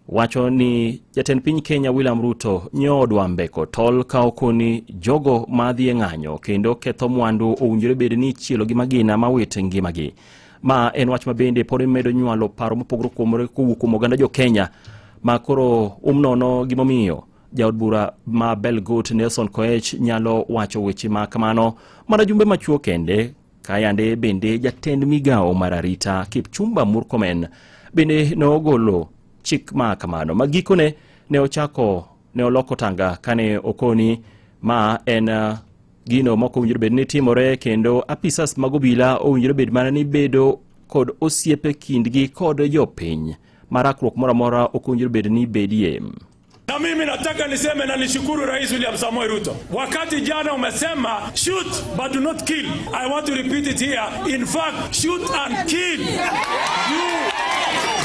Speaker 2: wacho ni jatend piny Kenya William Ruto nyoodwa mbeko tol ka okoni jogo madhi e ng'anyo kendo ketho mwandu owinjore bed ni ichielo gi magina mawit ngimagi. Ma en wach ma bende pod medo nywalo paro mopogore opogore kowuok kuom oganda jo Kenya ma koro nono gimomiyo jaod bura ma Belgut Nelson Koech nyalo wacho weche ma kamano mana jumbe machuok kende kayande bende jatend migawo mar arita Kipchumba Murkomen bende nogolo chik ma kamano ma gikone ne ochako ne oloko tanga kane okoni ma en gino mok owinjore bed ni timore kendo apisas mag obila owinjore bed mana ni bedo kod osiepe kindgi kod jopiny ma rakruok moro amora ok owinjore bed ni bedie.
Speaker 13: Na mimi nataka niseme na nishukuru Rais William Samoei Ruto. Wakati jana umesema shoot but do not kill. I want to repeat it here. In fact, shoot and kill.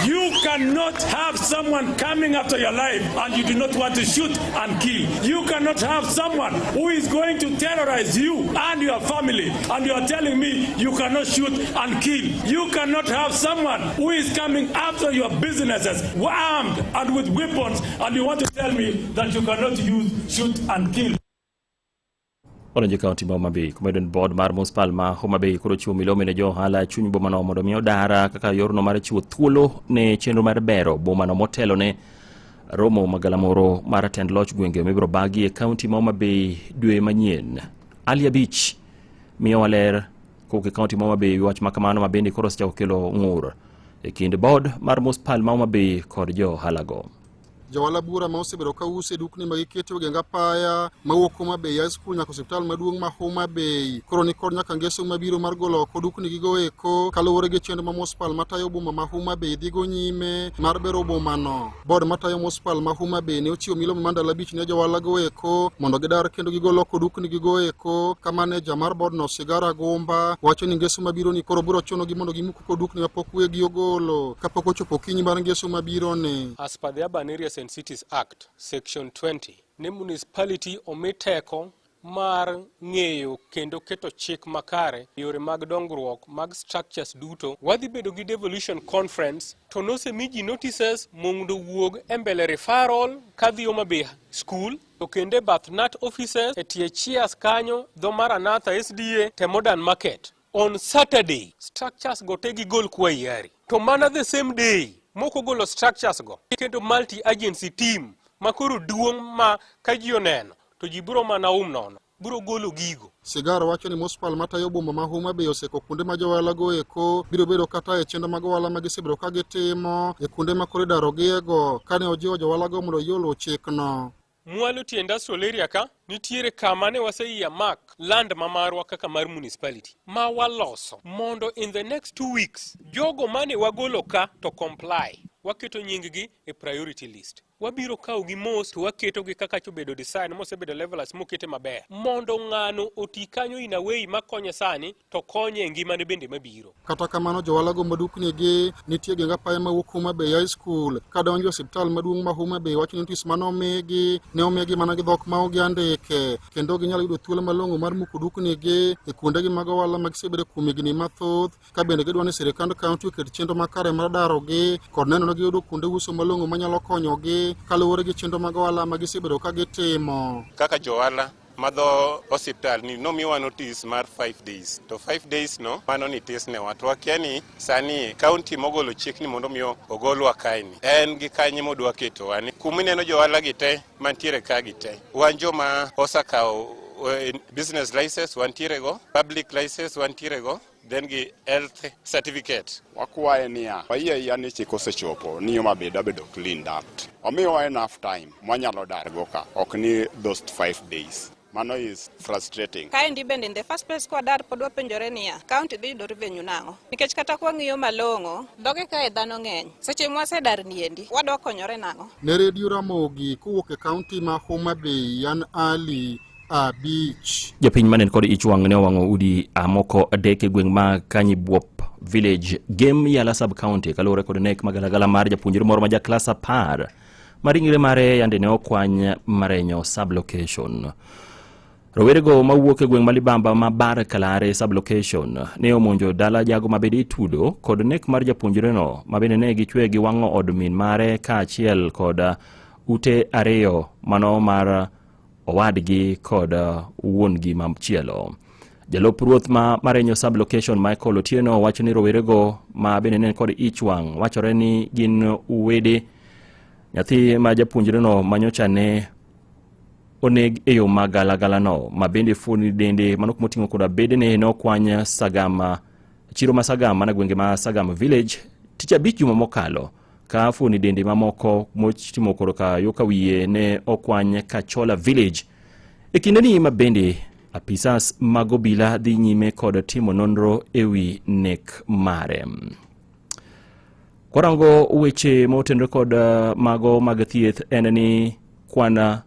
Speaker 13: You cannot have someone coming after your life and you do not want to shoot and kill. You cannot have someone who is going to terrorize you and your family and you are telling me you cannot shoot and kill. You cannot have someone who is coming after your businesses armed and with weapons and you want to tell me that you cannot use shoot and kill.
Speaker 2: Odonjo e kaunti ma Homa Bay kuma iyudo ni board mar municipal ma Homa Bay koro chiwo milome ne jo ohala e chuny bomano mondo mi odara kaka yorno mar chiwo thuolo ne chenro mar bero bomano motelo ne romo magalamoro mar tend loch gwenge mibiro bagi e kaunti ma Homa Bay dwe manyien. Ali Abich miyowa ler kowuok e kaunti ma Homa Bay wach ma kamano ma bende koro osechako kelo ng'ur e kind board mar municipal ma Homa Bay kod jo ohala go.
Speaker 14: Johala bura ma osebedo ka uso e dukni ma giketo e geng apaya mawuok Homa Bay High School nyaka osiptal maduong' ma Homa Bay koro ni kod nyaka ngeso mabiro mar golo oko dukni gigo eko kaluwore gi chenro ma municipal matayo boma ma Homa Bay dhigo nyime mar bero bomano. Board matayo municipal ma Homa Bay ne ochiwo milome mar ndalo 5 ne johala go eko mondo gidar kendo gigol oko dukni gigo eko ka maneja mar board no Sigara Gumba wacho ni ngeso mabiro ni koro biro chunogi mondo gimuk oko dukni mapok wegi ogolo kapok ochopo okinyi mar ngeso mabiro ni.
Speaker 15: As per the Urban Areas and Cities Act, Section 20, ne municipality omi teko mar ng'eyo kendo keto chik makare yore mag dongruok mag structures duto. Wadhi bedo gi devolution conference to nosemi ji notices mondo wuog e mbele referral kadhi Homa Bay school to kendo e bath nat offices e tie Cheers kanyo dho Maranatha SDA te Modern Market. On Saturday, structures go te gigol kwa hiari. To mana the same day, moko golo structures go, kendo multi agency team makoro duong' ma ka ji oneno to ji biro mana um nono, biro golo gigo.
Speaker 14: Sigar wacho ni municipal matayo boma ma Homa Bay oseko kuonde ma johala go eko biro bedo kata e chenro mag ohala ma gisebedo ka gitimo e kuonde ma koro idarogiego kane ojiwo johala go mondo oyie oluw chikno.
Speaker 15: Mwalo tie industrial area ka nitiere kama ne waseyie mark land ma marwa kaka mar municipality ma waloso mondo in the next 2 weeks jogo mane wagolo ka to comply waketo nying gi e priority list. Wabiro kawo gi mos to waketo gi kaka chobedo design mosebedo levelers mokete maber mondo ng'ano oti kanyo in a way makonye sani to konye e ngimane bende mabiro.
Speaker 14: Kata kamano johala go madukni gi nitie geng apaya mawuok Homa Bay High School kadonjo e osiptal maduong' ma Homa Bay wacho ni notice mane omigi ne omigi mana gi dhok ma ok giandike kendo ginyalo yudo thuolo malong'o mar muko dukni gi e kuondegi mag ohala ma gisebedo kuom higni mathoth ka bende gidwa ni sirikand kaunti oket chenro makare mar darogi kod neno ni giyudo kuonde uso malong'o manyalo konyogi kaluwore gi chenro mag ohala ma gisebedo ka gitimo.
Speaker 16: Kaka johala madho osiptal ni nomiwa notice mar 5 days to 5 days no mano ni tis newa to wakia ni sani kaunti mogolo chik ni mondo mi ogolwa kaeni en gi kanye modwa ketowa ni kumineno johala gi te mantiere ka gi te wan joma osakawo business license wantiere go, public license wantiere go, then gi health certificate.
Speaker 17: Wakwaye niya, wayie ayia ni chik osechopo ni Homa Bay dwa bedo cleaned up. Omiwa enough time mwanyalo dar go ka, ok ni those 5 days. Mano is frustrating.
Speaker 18: Kaendi bende in the first place kwadar pod wapenjore niya, county dhi yudo revenue nang'o? Nikech kata kwang'iyo malong'o, dhoge kae dhano ng'eny. Seche mwasedar niendi, wadwa konyore nang'o?
Speaker 14: Ne Redio Ramogi kowuok e kaunti ma Homa Bay, an Ali Abich.
Speaker 2: Jopiny manen kod ich wang' ne owang'o udi moko 3 e gweng' ma Kanyibuop Village, Gem Yala Sub County kaluwore kod nek magalagala mar japuonjre moro ma ja klas 10 ma ringre mare yande ne okwany Marenyo sub location. Rowerego mawuok e gweng' ma Libamba ma Bar Kalare sub-location ne omonjo dala jago ma bende itudo kod nek mar japuonjreno ma bende ne gichwe gi wang'o od min mare kaachiel kod ute ariyo mano mar owadgi kod wuon-gi machielo. Jalup ruoth ma Marenyo sub-location Michael Otieno wacho ni rowerego ma bende ne kod ich wang' wachore ni gin wede nyathi ma japuonjreno manyocha ne oneg e yo ma galagalano ma bende fuoni dende mano kuma oting'o koda bedene ne okwany Sagama chiro ma Sagam mana gwenge ma Sagam village tich abich juma mokalo ka fuoni dende mamoko motimo korka yo ka wiye ne okwany Kachola village e kindeni ma bende apisas mag obila dhi nyime kod timo nonro e wi nek mare. Kwarango weche motenore kod mago mag thieth en ni kwan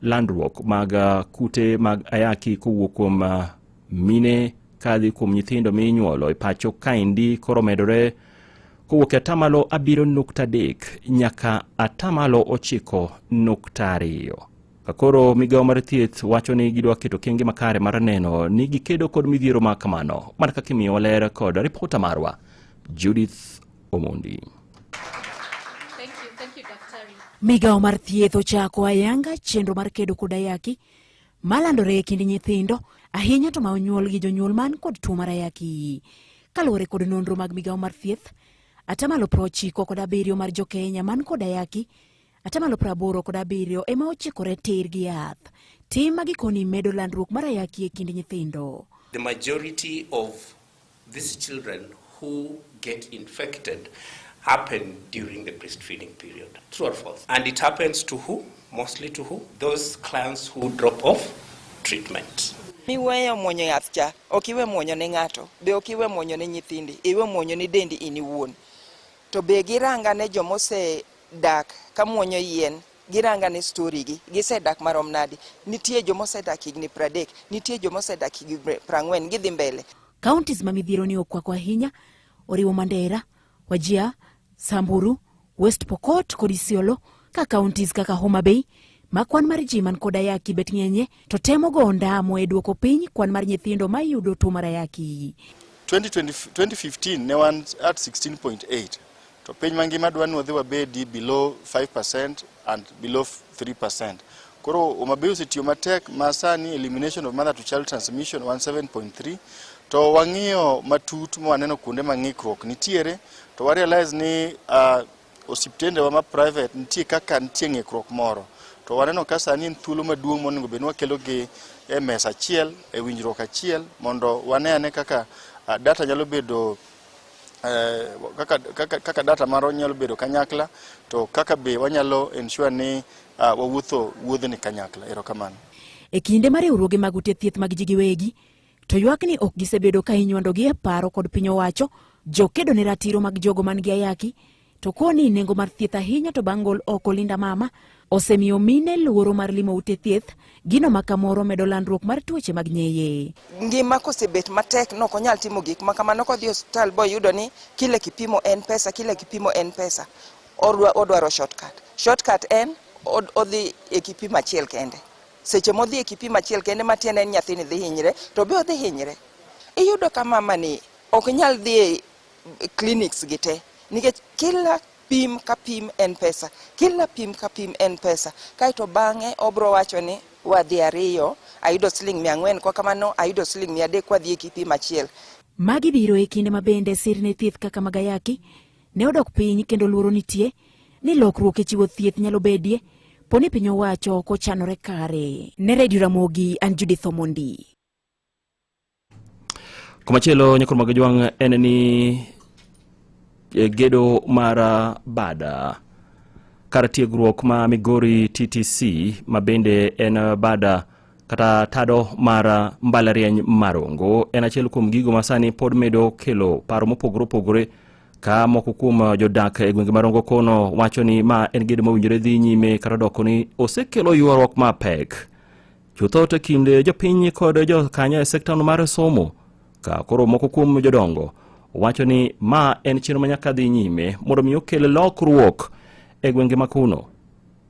Speaker 2: landruok mag kute mag ayaki kowuok kuom mine kadhi kuom nyithindo minyuolo e pacho kaendi koro medore kowuok e atamalo 7.3 nyaka atamalo 9.2. Kakoro migawo mar thieth wacho ni gidwa keto kenge makare mar neno ni gikedo kod midhiero ma kamano, mana kaka imiyowa ler kod ripota marwa Judith Omondi.
Speaker 19: Migawo mar thieth ochako ayanga chenro mar kedo kod ayaki malandore e kind nyithindo ahinya to ma onyuol gi jonyuol man kod tuo mar ayaki. Kaluwore kod nonro mag migawo mar thieth, atamalo 97 mar jokenya man kod ayaki, atamalo 87 ema ochikore tir gi yath. Tim ma gikoni medo landruok mar ayaki e kind nyithindo.
Speaker 20: The majority of these children who get infected happen during the breastfeeding period. True or false? And it happens to who? Mostly to who? Those clients who drop off treatment.
Speaker 21: Miweyo muonyo yath cha, ok iwe muonyo ne ng'ato, be ok iwe muonyo ne nyithindi, iwe muonyo ne dendi in iwuon. To be giranga ne jomose dak ka muonyo yien, giranga ne story gi, gisedak marom nadi. Nitie jomosedak higni 30, nitie jomosedak higni 40, gidhi mbele.
Speaker 19: Counties ma midhiero ni okwako ahinya oriwo Mandera, Wajir, Samburu, West Pokot kod Isiolo, ka counties kaka Homa Bay ma kwan mar ji man kod ayaki bet ng'enye to temo go ondamo e duoko piny kwan mar nyithindo ma yudo tuo mar ayaki.
Speaker 22: 2015 ne wan at 16.8 to piny mangima dwa ni wadhi wabedi below 5% and below 3%. Koro Homa Bay osetiyo matek ma sani elimination of mother to child transmission wan 7.3 to wang'iyo matut ma waneno kuonde ma ng'ikruok nitiere to wa realize ni osiptendewa ma private nitie kaka nitie ng'ikruok moro to waneno ka sani en thuolo maduong' monego bed ni wakelo gi e mesa achiel e winjruok achiel mondo wane ane kaka data nyalo bedo kaka data marwa nyalo bedo kanyakla to kaka be wanyalo ensure ni wawuotho wuodhni kanyakla. Erokamano.
Speaker 19: E kinde ma riwruoge mag ute thieth mag ji giwegi to ywak ni ok gisebedo ka inywandogi e paro kod piny owacho, jokedo ne ratiro mag jogo man gi ayaki to koni nengo mar thieth ahinya to bang' gol oko Linda Mama osemiyo mine luoro mar limo ute thieth, gino ma kamoro medo landruok mar tuoche mag nyeye.
Speaker 21: Ngima kosebet matek no ok onyal timo gik ma kamano, kodhi e osiptal boyudo ni kile kipimo en pesa, kile kipimo en pesa. Odwaro shortcut. Shortcut en odhi e kipimo achiel kende. Seche modhi e kipimo achiel kende matiende en nyathini dhi hinyre, to be odhi hinyre. Iyudo ka mama ni ok nyal dhi e clinics gi te nikech kila pim ka pim en pesa, kila pim ka pim en pesa. Kaeto bang'e obro wacho ni wadhi ariyo, ayudo siling 400, kwa kamano ayudo siling 300 kwadhi e kipimo achiel.
Speaker 19: Magi biro e kinde ma bende sirne thieth kaka mag ayaki ne odok piny kendo luoro nitie ni lokruok e chiwo thieth nyalo bedie po ni piny owacho ok ochanore kare. Ne Radio Ramogi, an Judith Omondi.
Speaker 2: Komachielo nyakoro mag jwang' en ni gedo mar bada kar tiegruok ma Migori TTC ma bende en bada kata tado mar mbalariany Marongo en achiel kuom gigo ma sani pod medo kelo paro mopogore opogore ka moko kuom jodak e gwenge Marongo kono wacho ni ma en gedo mowinjore dhi nyime kata doko ni osekelo ywaruok mapek chutho to kind jopiny kod jokanyo e sekta mar somo ka koro moko kuom jodongo wacho ni ma en chenro ma nyaka dhi nyime mondo mi okel lokruok e gwenge ma kuno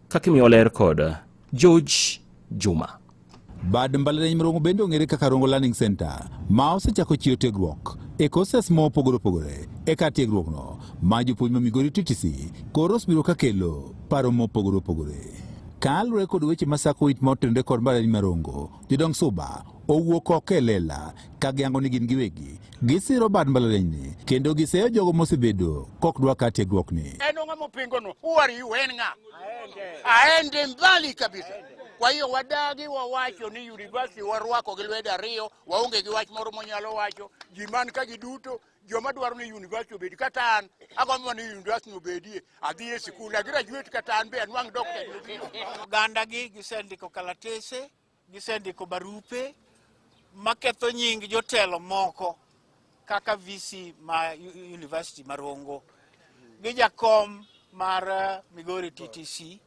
Speaker 2: kaka imiyo ler kod George Juma.
Speaker 4: Bad mbalariany ma Rongo bende ong'ere kaka Rongo Learning Center ma osechako chiwo tiegruok e courses mopogore opogore e kar tiegruokno ma jopuonj ma Migori TTC koro osebiro ka kelo paro mopogore opogore. Kaluwore kod weche masako it motenore kod mbalariany ma Rongo, jodong Suba owuok oko e lela ka giyango ni gin giwegi gisiro bad mbalarianyni kendo giseyo jogo mosebedo kok dwa kar tiegruokni.
Speaker 6: En ng'a mopingono? Who are you? En ng'a? Aende mbali kabisa. Kwa hiyo wadagi wawacho ni university warwako gi lwedo ariyo, waonge gi wach moro monyalo wacho. Ji man ka gi duto, joma dwaro ni university obedi kata an agombo ni university obedie, adhi e sikul, a graduate kata an be anwang' doctor.
Speaker 23: Oganda gi gisendiko kalatese, gisendiko barupe maketho nying jotelo moko kaka VC ma University ma Rongo gi jakom mar Migori TTC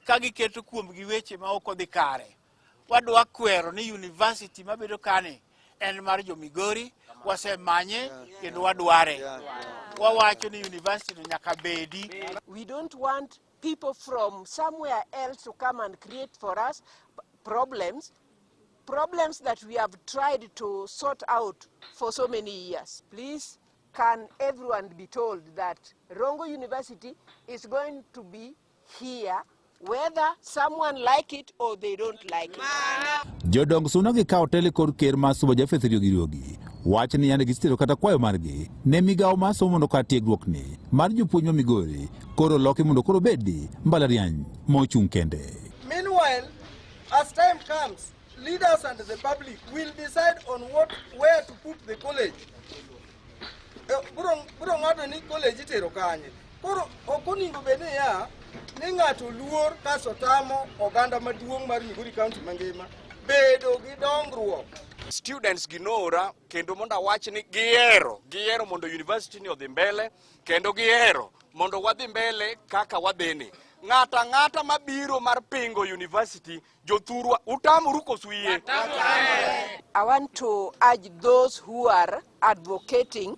Speaker 23: ka giketo kuomgi weche ma ok odhi kare. Wadwa kwero ni university mabedo kani en mar jo Migori, wasemanye kendo wadware. Wawacho ni university no nyaka bedi.
Speaker 24: We don't want people from somewhere else to come and create for us problems, problems that we have tried to sort out for so many years. Please, can everyone be told that Rongo University is going to be here whether someone like it or they don't like it.
Speaker 4: Jodong Suna gi kawo tele kod ker mar Suba Japheth Riogi Riogi wacho ni yande gisetero kata kwayo margi ne migawo mar somo mondo kar tiegruokni mar jopuonj ma Migori koro loki mondo koro obedi mbalariany mochung' kende.
Speaker 25: Meanwhile, as time comes, leaders and the public will decide on what, where to put the college. Bro ng'ado ni college itero kanye. Koro ok onego bed niya ni ng'ato luor kasto tamo oganda maduong' mar Migori County mangima bedo gi dongruok.
Speaker 26: Students gi noora kendo mondo awach ni gihero mondo university ni odhi mbele kendo gihero mondo wadhi mbele kaka wadhini. Ng'ato ang'ata mabiro mar pingo university, jothurwa utamuru koso uyie?
Speaker 24: I want to urge those who are advocating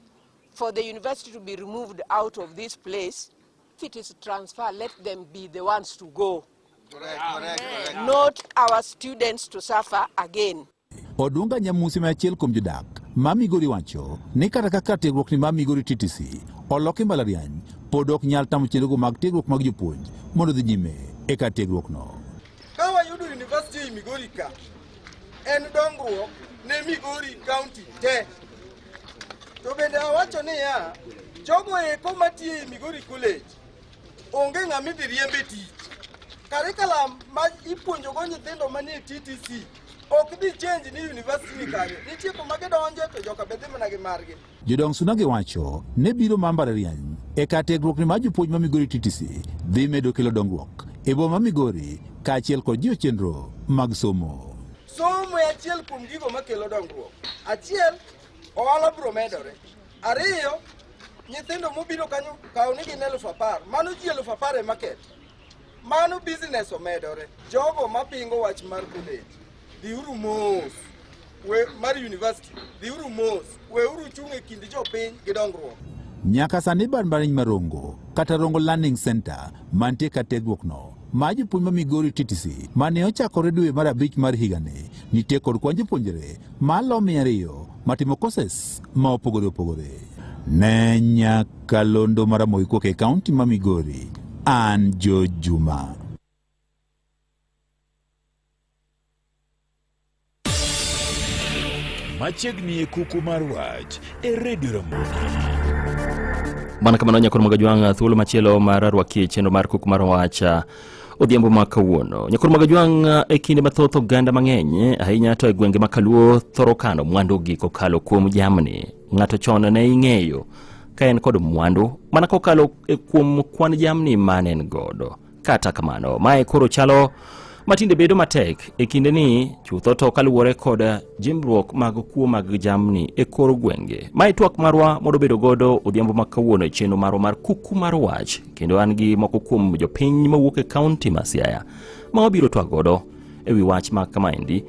Speaker 24: for the university to be removed out of this place. If it is transfer, let them be the ones to go.
Speaker 25: Correct, correct, correct.
Speaker 24: Not our students to suffer again.
Speaker 4: Odunga Nyamusi ma achiel kuom jodak ma Migori wacho ni kata kaka tiegruokni mar Migori TTC oloki mbalariany pod ok nyal tamo chenrogo mag tiegruok mag jopuonj mondo odhi nyime e kar tiegruokno.
Speaker 25: Ka wayudo university ei Migori ka, en dongruok ne Migori County te. To bende awacho niya, jogo eko matiyo ei Migori College onge ng'ama idhi riembe tich. Curriculum ma ipuonjogo nyithindo manie TTC ok dhi change ni university ni kanyo. Nitie kuma gidonje to joka be dhi mana gi margi.
Speaker 4: Jodong Suna gi wacho ne biro mar mbalariany e kar tiegruokni mar jopuonj ma Migori TTC dhi medo kelo dongruok e boma ma Migori kaachiel kod jiwo chenro mag somo.
Speaker 25: Somo e achiel kuom gigo makelo dongruok. Achiel, ohala biro medore. Ariyo, nyithindo mobiro kanyo kaw ni gin 10,000. Mano ji 10,000 e market. Mano business omedore. Jogo mapingo wach mar college, dhiuru mos. We, mar university, dhiuru mos. Weuru chung' e kind jopiny gi dongruok.
Speaker 4: Nyaka sani bad mbalariany ma Rongo kata Rongo Learning Center mantie kar tiegruokno ma jopuonj ma Migori TTC mane ochakore dwe mar abich mar higani nitie kod kwan jopuonjre malo 200 matimo courses ma opogore opogore. Ne nyakalondo mar Ramogi kowuok e kaunti ma Migori, an George Juma.
Speaker 7: Machiegni e kuku mar wach e Radio Ramogi.
Speaker 2: Mana kamano nyakor Magajwang' thuolo machielo mar rwakie chenro mar kuku mar wach odhiambo ma kawuono. Nyakor Magajwang' e kinde mathoth oganda mang'eny ahinya to e gwenge ma Kaluo thoro kano mwandugi kokalo kuom jamni. Ng'ato chon ne ing'eyo ka en kod mwandu mana kokalo kuom kwan jamni mane en godo. Kata kamano, mae koro chalo matinde bedo matek e kindeni chutho to kaluwore kod jimbruok mag kuo mag jamni e kor gwenge. Mae twak marwa mondo bedo godo odhiambo ma kawuono e chenro marwa mar kuku mar wach, kendo an gi moko kuom jopiny mawuok e kaunti ma Siaya ma wabiro twak godo e wi wach ma kamaendi.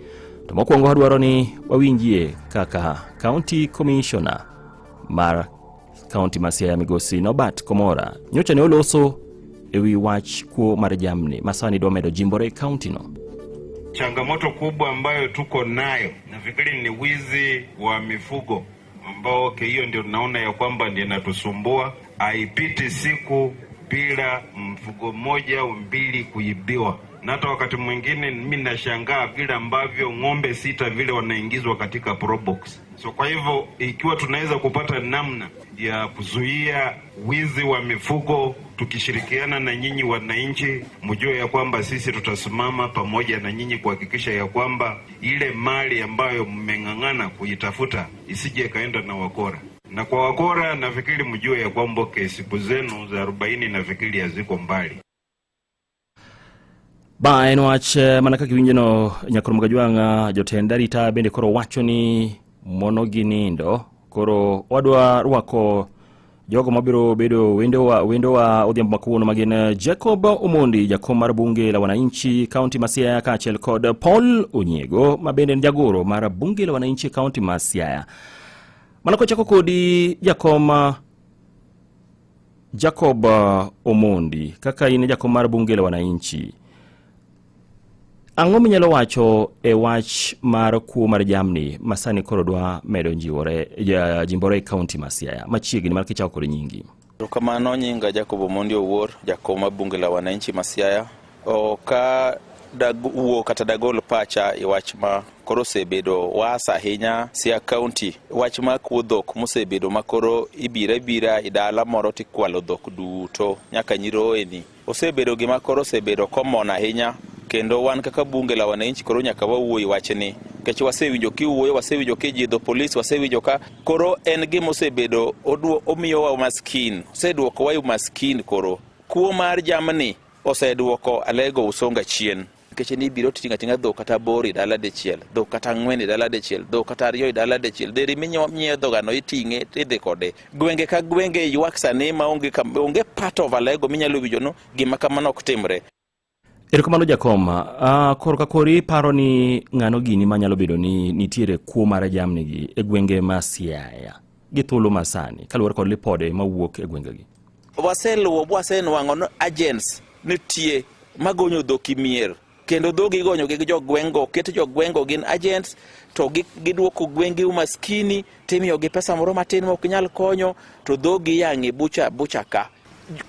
Speaker 2: To mokwongo adwaro ni wawinjie kaka County Commissioner mar kaunti ma Siaya migosi Norbert Komora nyocha ne oloso e wi wach kuo mar jamni ma sani dwa medo jimbore e kaunti no.
Speaker 1: Changamoto kubwa ambayo tuko nayo nafikiri ni wizi wa mifugo ambao okay, hiyo ndio naona ya kwamba ndio inatusumbua. Haipiti siku bila mfugo mmoja au mbili kuibiwa, na hata wakati mwingine mimi nashangaa vile ambavyo ng'ombe sita vile wanaingizwa katika probox. So kwa hivyo ikiwa tunaweza kupata namna ya kuzuia wizi wa mifugo tukishirikiana na nyinyi wananchi, mjue ya kwamba sisi tutasimama pamoja na nyinyi kuhakikisha ya kwamba ile mali ambayo mmeng'ang'ana kuitafuta isije ikaenda na wakora. Na kwa wakora, nafikiri mjue ya kwamba okay, siku zenu za 40 nafikiri haziko mbali.
Speaker 2: Ba en wach mana kaka iwinjono nyakor Mgajwang'a jotend arita bende koro wacho ni mono gi nindo koro wadwa rwako jogo mabiro bedo wendowa odhiambo ma kawuono magin Jacob Omondi jakom mar bunge la wananchi kaunti ma Siaya kaachiel kod Paul Onyiego ma bende en jagoro mar bunge la wananchi kaunti ma Siaya. Mana kochako kodi jakom Jacob Omondi, kaka in jakom mar bunge la wananchi, ang'o minyalo wacho e wach mar kuo mar jamni ma sani koro dwa medo jiwore jimbore e kaunti ma Siaya machiegni mar kichako kod nyingi?
Speaker 3: Erokamano, nyinga Jacob Omondi Owuor, jakom mar bunge la wananchi ma Siaya. Ka dawuo kata dagol pacha e wach ma koro osebedo was ahinya Siaya County, wach mar kuo dhok mosebedo ma koro ibiro abira e dala moro tikwalo dhok duto nyaka nyiroyeni. Osebedo gima koro osebedo common ahinya kendo wan kaka bunge la wananchi koro nyaka wawuo e wachni nikech wasewinjo kiwuoyo, wasewinjo kijidho polis, wasewinjo ka koro en gima osebedo omiyowa umaskin, oseduokowa e umaskin. Koro kuo mar jamni oseduoko Alego Usonga chien nikech ni ibiro titing'o ating'a dhok kata aboro e dala dichiel, dhok kata ang'wen e dala dichiel, dhok kata ariyo e dala dichiel. Dheri minyiewo dhogano iting'e tidhi kode gwenge ka gwenge. Ywak sani maonge onge part of Alego minyalo winjo no gima kamano ok timre.
Speaker 2: Erokamano jakom. Koro ka kori paro ni ng'ano gini manyalo bedo ni nitiere kuo mar jamni gi e gwenge ma Siaya gi thuolo masani kaluwore kod lipode mawuok e gwengegi?
Speaker 3: Waseluwo bwasenwang'o ni agents nitie magonyo dhok e mier kendo dhogi igonyo gi jogweng'go ket jogweng'go gin agents to giduoko gweng'gi umaskini timiyogi pesa moro matin ma ok nyal konyo to dhogi yang'e bucha bucha ka.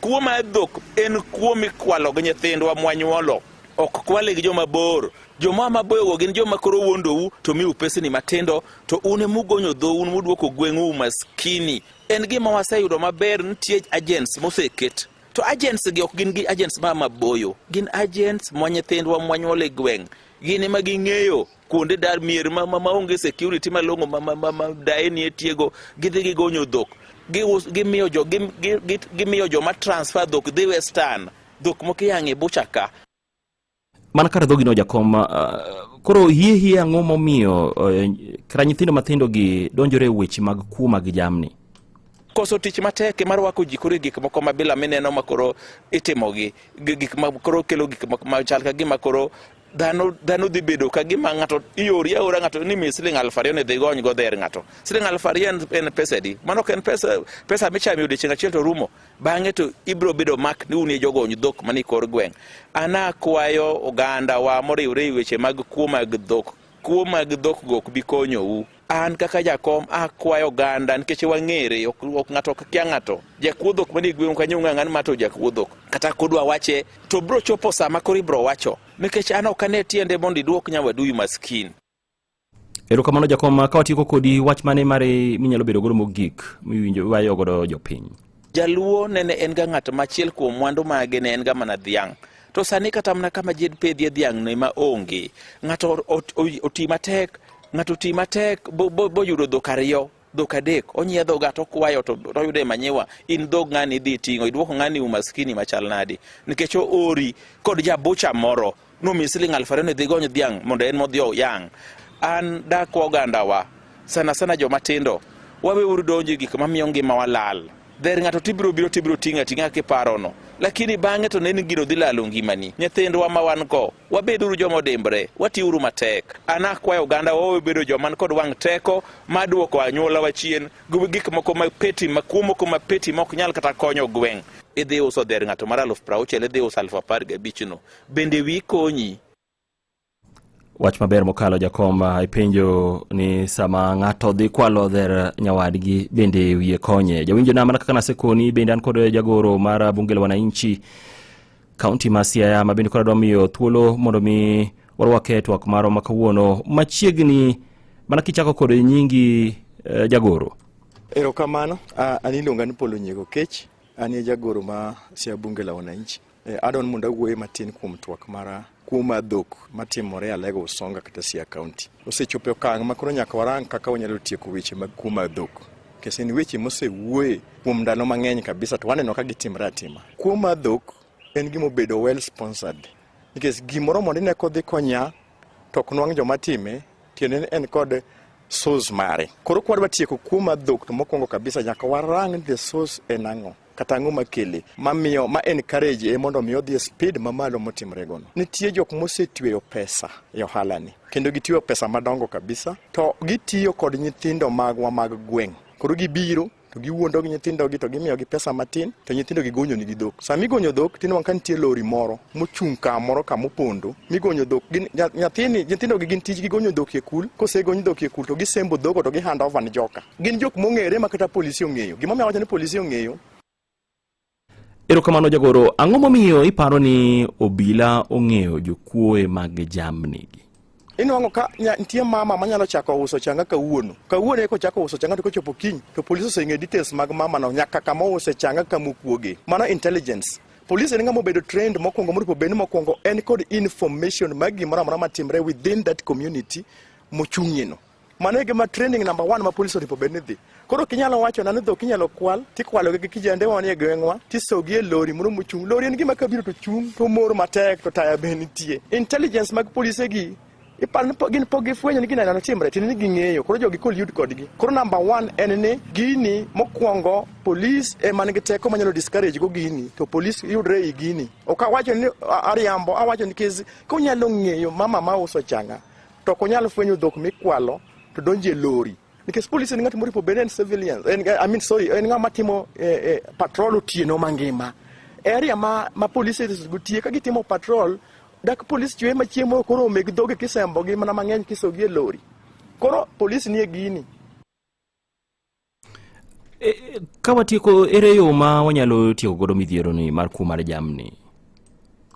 Speaker 3: Kuo mar dhok en kuo mikwalo gi nyithindwa mwanyuolo, ok kwale gi joma bor. Joma maboyogo gin joma koro wuondou to miu pesni matindo to un emugonyo dhou un muduoko gweng'u umaskini. En gima waseyudo maber, nitie agents moseket to agents gi ok gin gi agents ma maboyo, gin agents mwa nyithindwa mwanyuolo e gweng', gin ema ging'eyo kuonde dar mier ma maonge security malong'o ma daye nie tiego, gidhi gigonyo dhok, gimiyo jo gimiyo joma transfer dhok dhi Western, dhok moko iyang'o e bucha ka.
Speaker 2: Mana kar dhogino jakom, koro hie hie ang'o momiyo kara nyithindo mathindo gi donjore e weche mag kuo mag jamni?
Speaker 3: Koso tich matek mar rwako ji koro e gik moko mabila mineno ma koro itimogi, gik ma koro kelo gik machal ka gima koro dhano dhi bedo ka gima ng'ato iori aora ng'ato ni mi siling 2000 ni dhi gony go dher ng'ato. Siling 2000 en pesa adi? Mano ok en pesa michamo e odiechieng' achiel to rumo. Bang'e to ibiro bedo mak ni un e jogony dhok manie kor gweng'. An akwayo oganda wa moriwre e weche mag kuo mag dhok. Kuo mag dhok go ok bi konyou. An kaka jakom akwayo oganda nikech wang'ere, ok ng'ato ok kia ng'ato. Jakuo dhok manie gweng'u kanyo ung'e ang'an ma to jakuo dhok. Kata kodwa wache to biro chopo sama koro ibiro wacho nikech an ok ane tiende mondo iduok nyawadu maskini.
Speaker 2: Erokamano jakom, ka watieko kodi wach mane mare minyalo bedo godo mogik miwinjo iwayo godo jopiny?
Speaker 3: Jaluo nene en ga ng'at machiel kuom mwandu mage ne en ga mana dhiang'. To sani kata mana kama ji pedhie dhiang' no ema onge. Ng'ato oti matek, ng'ato oti matek boyudo dhok ariyo, dhok adek, onyiedho ga to okwayo to oyude manyiwa. In dhog ng'ani idhi iting'o, iduoko ng'ani umaskini machal nadi? Nikech oori kod jabucha moro nomiyi siling 2000 ni dhi gony dhiang' mondo en modhi oyang'. An dakwa ogandawa, sana sana joma tindo, waweuru donjo e gik mamiyo ngimawa lal. Dher ng'ato tibiro biro tibiro ting'o ating'a kiparono, lakini bang'e to neni gino dhi lalo ngimani. Nyithindwa ma wan go, wabeduru joma odimbre, watiuru matek. An akwayo oganda wawe bedo joma man kod wang' teko ma duoko anyuolawa chien gi gik moko ma peti, ma kuo moko ma peti ma ok nyal kata konyo gweng'. Idhi uso dher ng'ato mar 60,000, idhi uso 15,000 no. Bende wiyi konyi?
Speaker 2: Wach maber mokalo jakom ipenjo ni sama ng'ato dhi kwalo dher nyawadgi bende wiye konye. Jawinjo na mana kaka nasekoni bende an kod jagoro mar bunge la wananchi kaunti ma Siaya ma bende koro adwa miyo thuolo mondo mi warwake e twak marwa ma kawuono machiegni mana kichako kod nyingi jagoro.
Speaker 22: Erokamano, an iluonga ni Paul Onyiego Kech, an e jagoro ma Siaya Bunge la Wananchi. Adwa ni mondo awuoye matin kuom twak mara kuo mar dhok matimore Alego Usonga kata Siaya County. Osechopo e okang' ma koro nyaka warang kaka wanyalo tieko weche mag kuo mar dhok. Nikech en weche mosewuoye kuom ndalo mang'eny kabisa to waneno ka gitimre atima. Kuo mar dhok en gima obedo well sponsored. Nikech gimoro mondo ine kodhi konya to ok nwang' joma time, tiende ni en kod source mare. Koro kwadwa tieko kuo mar dhok to mokwongo kabisa nyaka warang ni the source en ang'o. Kata ang'o makele mamiyo ma encourage e mondo mi odhi e speed mamalo motimre gono. Nitie jok mosetweyo pesa e ohala ni kendo gitweyo pesa madongo kabisa to gitiyo kod nyithindo magwa mag gweng'. Koro gibiro to giwuondo gi nyithindo gi to gimiyo gi pesa matin to nyithindo gi gonyo nigi dhok. Sama igonyo dhok tinwang'o ka nitie lori moro mochung' kamoro kamopondo migonyo dhok. Gin, nyathini, nyithindo gi gin tijgi gonyo dhok e kul, kosegony dhok e kul to gisembo dhogo to gi hand over ne joka. Gin jok mong'ere ma kata polisi ong'eyo. Gimomiyo awacho ni polisi ong'eyo.
Speaker 2: Erokamano jagoro, ang'o momiyo iparo ni obila ong'eyo jokuoe mag jamni gi?
Speaker 22: Inwang'o ka nitie mama manyalo chako uso changa kawuono. Kawuono eka ochako uso changa to kochopo kiny to polisi oseng'eyo details mag mama no nyaka kama ouse changa kama okuoge. Mano intelligence. Polisi en ng'ama obedo trained mokwongo moripo bed ni mokwongo en kod information mag gimoro amora matimre within that community mochung'ie no. Mano e gima training number one ma polis oripo bed ni dhi. Koro ok inyalo wacho na ni dhok inyalo kwal, tikwalo gi kijende manie gweng'wa, tisogi e lori moro mochung'. Lori en gima kabiro to chung' to mor matek to taya be nitie. Intelligence mag polise gi iparo ni gin pok gifwenyo ni gino notimre, tiende ni ging'eyo. Koro jogi collude kodgi. Koro number one en ni gini mokwongo polis ema nigi teko manyalo discourage go gini, to polis yudre ei gini. Ok awacho ni ariambo, awacho nikech konyalo ng'eyo mama mauso changa to ok onyal fwenyo dhok mikwalo to donjo e lori nikech polis en ng'at moripo bed en civilian en, I mean, sorry, en ng'ama timo patrol otieno mangima area ma polis gotie ka gitimo patrol dak polis chwe machiemo koro omeg dhoge kisembogi mana mang'eny kisogi e lori koro polis nie gini.
Speaker 2: Ka watieko, ere yo ma wanyalo tieko godo midhiero ni mar kuo mar jamni?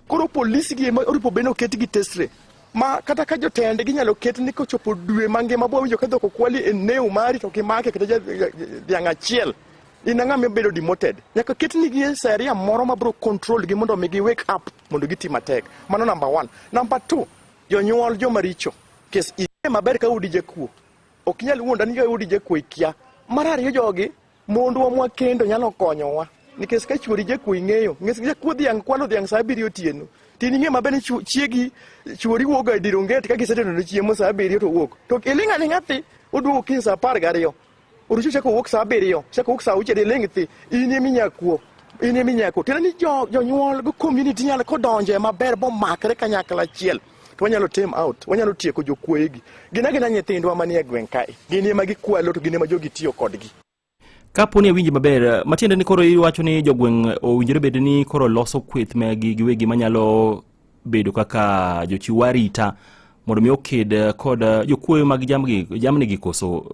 Speaker 22: Koro polisi gi ema oripo bed ni oket gi tesre ma kata ka jotend ginyalo ket ni kochopo dwe mangima bwa winjo ka dhok okwali e neu mari to kimake kata dhiang' achiel in ang'a mibedo demoted. Nyaka ket nigi e sheria moro ma biro control gi mondo mi gi wake up mondo giti matek. Mano number one. Number two, jonyuol joma richo. Kes ing'e maber ka udi jakuo. Ok inyal wuonda ni udi jakuo ikia. Mar ariyo jogi, mondwa mwakendo nyalo konyowa. Nikech ka chuori jakuo ing'eyo, nikech jakuo dhiang' kwalo dhiang' saa abiriyo otieno. To in ing'e maber ni chiegi chuori wuok ga e dir onget ka gisetedo ne chiemo saa abiriyo to owuok. To iling' aling'a thi, oduogo kiny saa 12. Orucho chako wuok saa 7, chako wuok saa 6 iling' thi. In ema inyakuo. In ema inyakuo. Tiende ni jonyuol go community nyalo kodonje maber bomakre kanyakla achiel. To wanyalo tame out, wanyalo tieko jokuoyegi. Gin agina nyithindwa manie gweng' kae. Gin ema gikwalo to gin ema jogi tiyo kodgi.
Speaker 2: Kapo ni awinji maber, matiende ni koro iwacho ni jogweng' owinjore bed ni koro loso kweth magi giwegi manyalo bedo kaka jochiw arita mondo mi oked kod jokuoyo mag jamni gi koso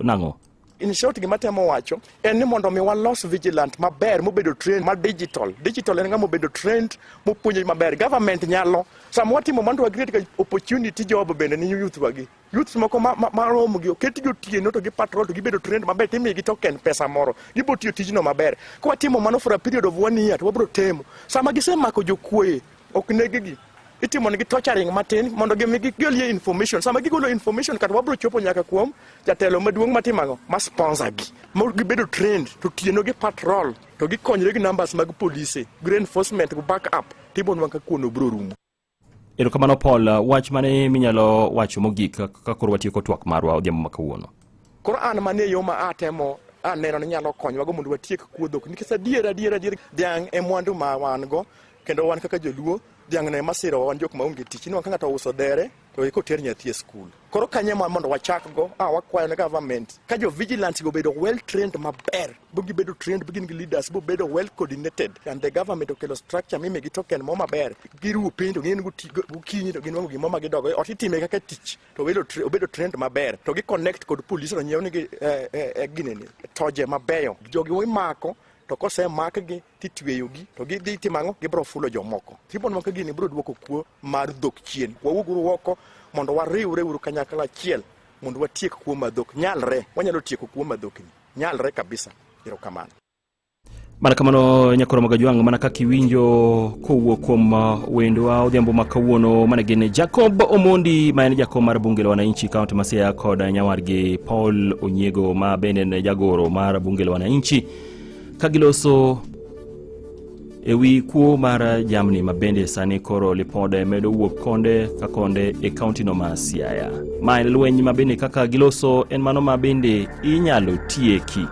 Speaker 2: nang'o?
Speaker 22: In short, gima temo wacho en ni mondo mi walos vigilant maber mobedo trained ma digital. Digital en ng'ama obedo trained mopuonje maber. Government nyalo sama watimo mano to wa create opportunity job bende ni youth wagi. Youths moko ma romo gi oket gi otieno to gi patrol to gibedo trained maber timiyi token pesa moro. Gibo tiyo tijno maber. Ka watimo mano for a period of 1 year to wabro temo. Sama gisemako jokuoye ok neggi. Itimo negi torturing matin mondo gimi gigolie information. Sama gigolo information kata wabro chopo nyaka kuom jatelo maduong' matimo ang'o? Ma sponsor gi. Ma gibedo trained to otieno gi patrol to gikonyre gi numbers mag polise, gi reinforcement gi back up tibo nwang' ka kuono bro rumo.
Speaker 2: Erokamano Paul, wach mane minyalo wacho mogik ka koro watieko twak marwa odhiambo ma kawuono?
Speaker 22: Koro an mane yo ma atemo aneno ni nyalo konyowago mondo watiek kuo dhok nikech adier adier adier dhiang' e mwandu ma wan go kendo wan kaka joluo
Speaker 5: Dhiang' no ema sirowa wan jok maonge tich. Ineno ka ng'ato ouso dhere to eka oter nyathi e skul. Koro kanyo ema mondo wachakgo, a wakwayo ne government ka jo vigilance go obedo well trained maber, bo gibedo trained, bo gin gi leaders, bo bedo well coordinated and the government okelo structure mimigi token mo maber, giruwo piny to gin gokinyi to ginwang'o gimoro ma gidogo e ot itime kaka tich to obedo obedo trained maber to gi connect kod police to nyiew nigi eh, eh, eh, ginene toje mabeyo jogi imako to kosemakgi titweyogi to gidhi timo ang'o gibiro fulo jomoko tibonwa ka gini biro duoko kuo mar dhok chien wawuoguru oko mondo wariwre uru kanyakla achiel mondo watiek kuo mar dhok nyalre wanyalo tieko kuo mar dhokni nyalre kabisa erokamano
Speaker 2: Mana kamano nyakoro Magajwang' mana kaka iwinjo kowuok kuom wendwa odhiambo ma kawuono mane gin Jacob Omondi ma en jakom mar bunge la wananchi kaunti ma Siaya kod nyawargi Paul Onyiego ma bende en jagoro mar bunge la wananchi ka giloso e wi kuo mar jamni ma bende sani koro lipode medo wuok konde ka konde e kauntino ma Siaya. Ma en lweny ma bende kaka giloso en mano ma bende inyalo tieki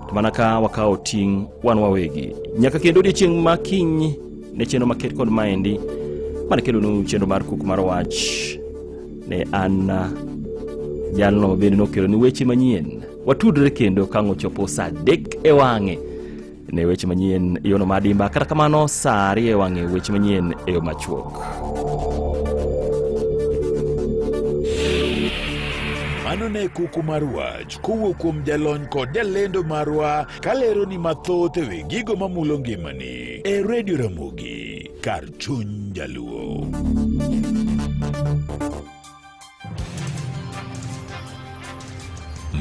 Speaker 2: to mana ka wakawo ting' wan wawegi. Nyaka kendo odiechieng' ma kiny ne chenro maket kod maendi mane kelonu chenro mar kuku mar wach ne an jalno bende nokelonu weche manyien. Watudre kendo ka ang' ochopo saa 3 e wang'e ne weche manyien e yono madimba kata kamano saa 2 e wang'e weche manyien e yo machuok.
Speaker 7: Mano ne kuku mar wach kowuok kuom jalony kod jalendo marwa kaleroni mathoth e wi gigo mamulo ngimani e Radio Ramogi kar chuny jaluo.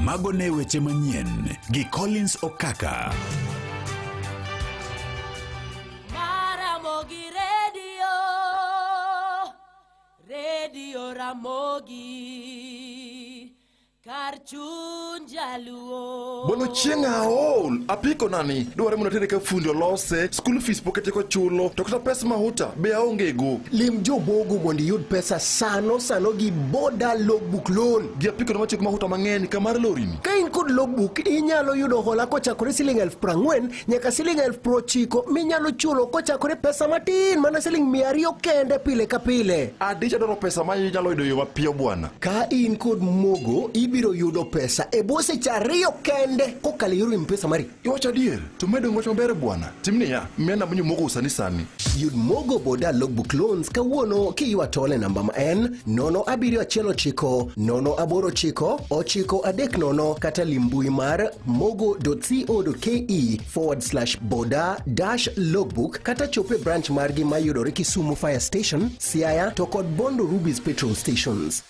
Speaker 7: Mago ne weche manyien gi Collins Okaka.
Speaker 8: Maramogi Radio, Radio Ramogi, kar chuny jaluo.
Speaker 9: Bono chieng' aol apiko nani dware mondo atere ka fundi olose school fees pok atieko chulo to kata pes mahuta be aonge go.
Speaker 10: Lim jobogo mondo iyud pesa sano sano gi boda logbook loan.
Speaker 9: Gi apiko na matiyo gi mahuta mang'eny ka mar lori ni.
Speaker 10: Ka in kod logbook inyalo yudo hola kochakore siling 40,000 nyaka siling 90,000 minyalo chulo kochakore pesa matin mana siling 200 kende pile ka pile.
Speaker 9: Adich adwaro pesa ma inyalo yudo e yo mapiyo bwana.
Speaker 10: Ka in kod mogo ibiro yudo pesa e bwo seche ariyo kende kokalo e yor mpesa mari.
Speaker 9: Iwacho adier? To medo wach maber bwana. Tim niya, miya namba mogo sani sani.
Speaker 10: Yud Mogo Boda Logbook Loans kawuono kiywa tol e namba ma en 0719 089 930 kata lim mbui mar mogo.co.ke forward slash boda dash logbook kata chop e branch margi mayudore Kisumu Fire Station, Siaya to kod Bondo Rubis Petrol Stations.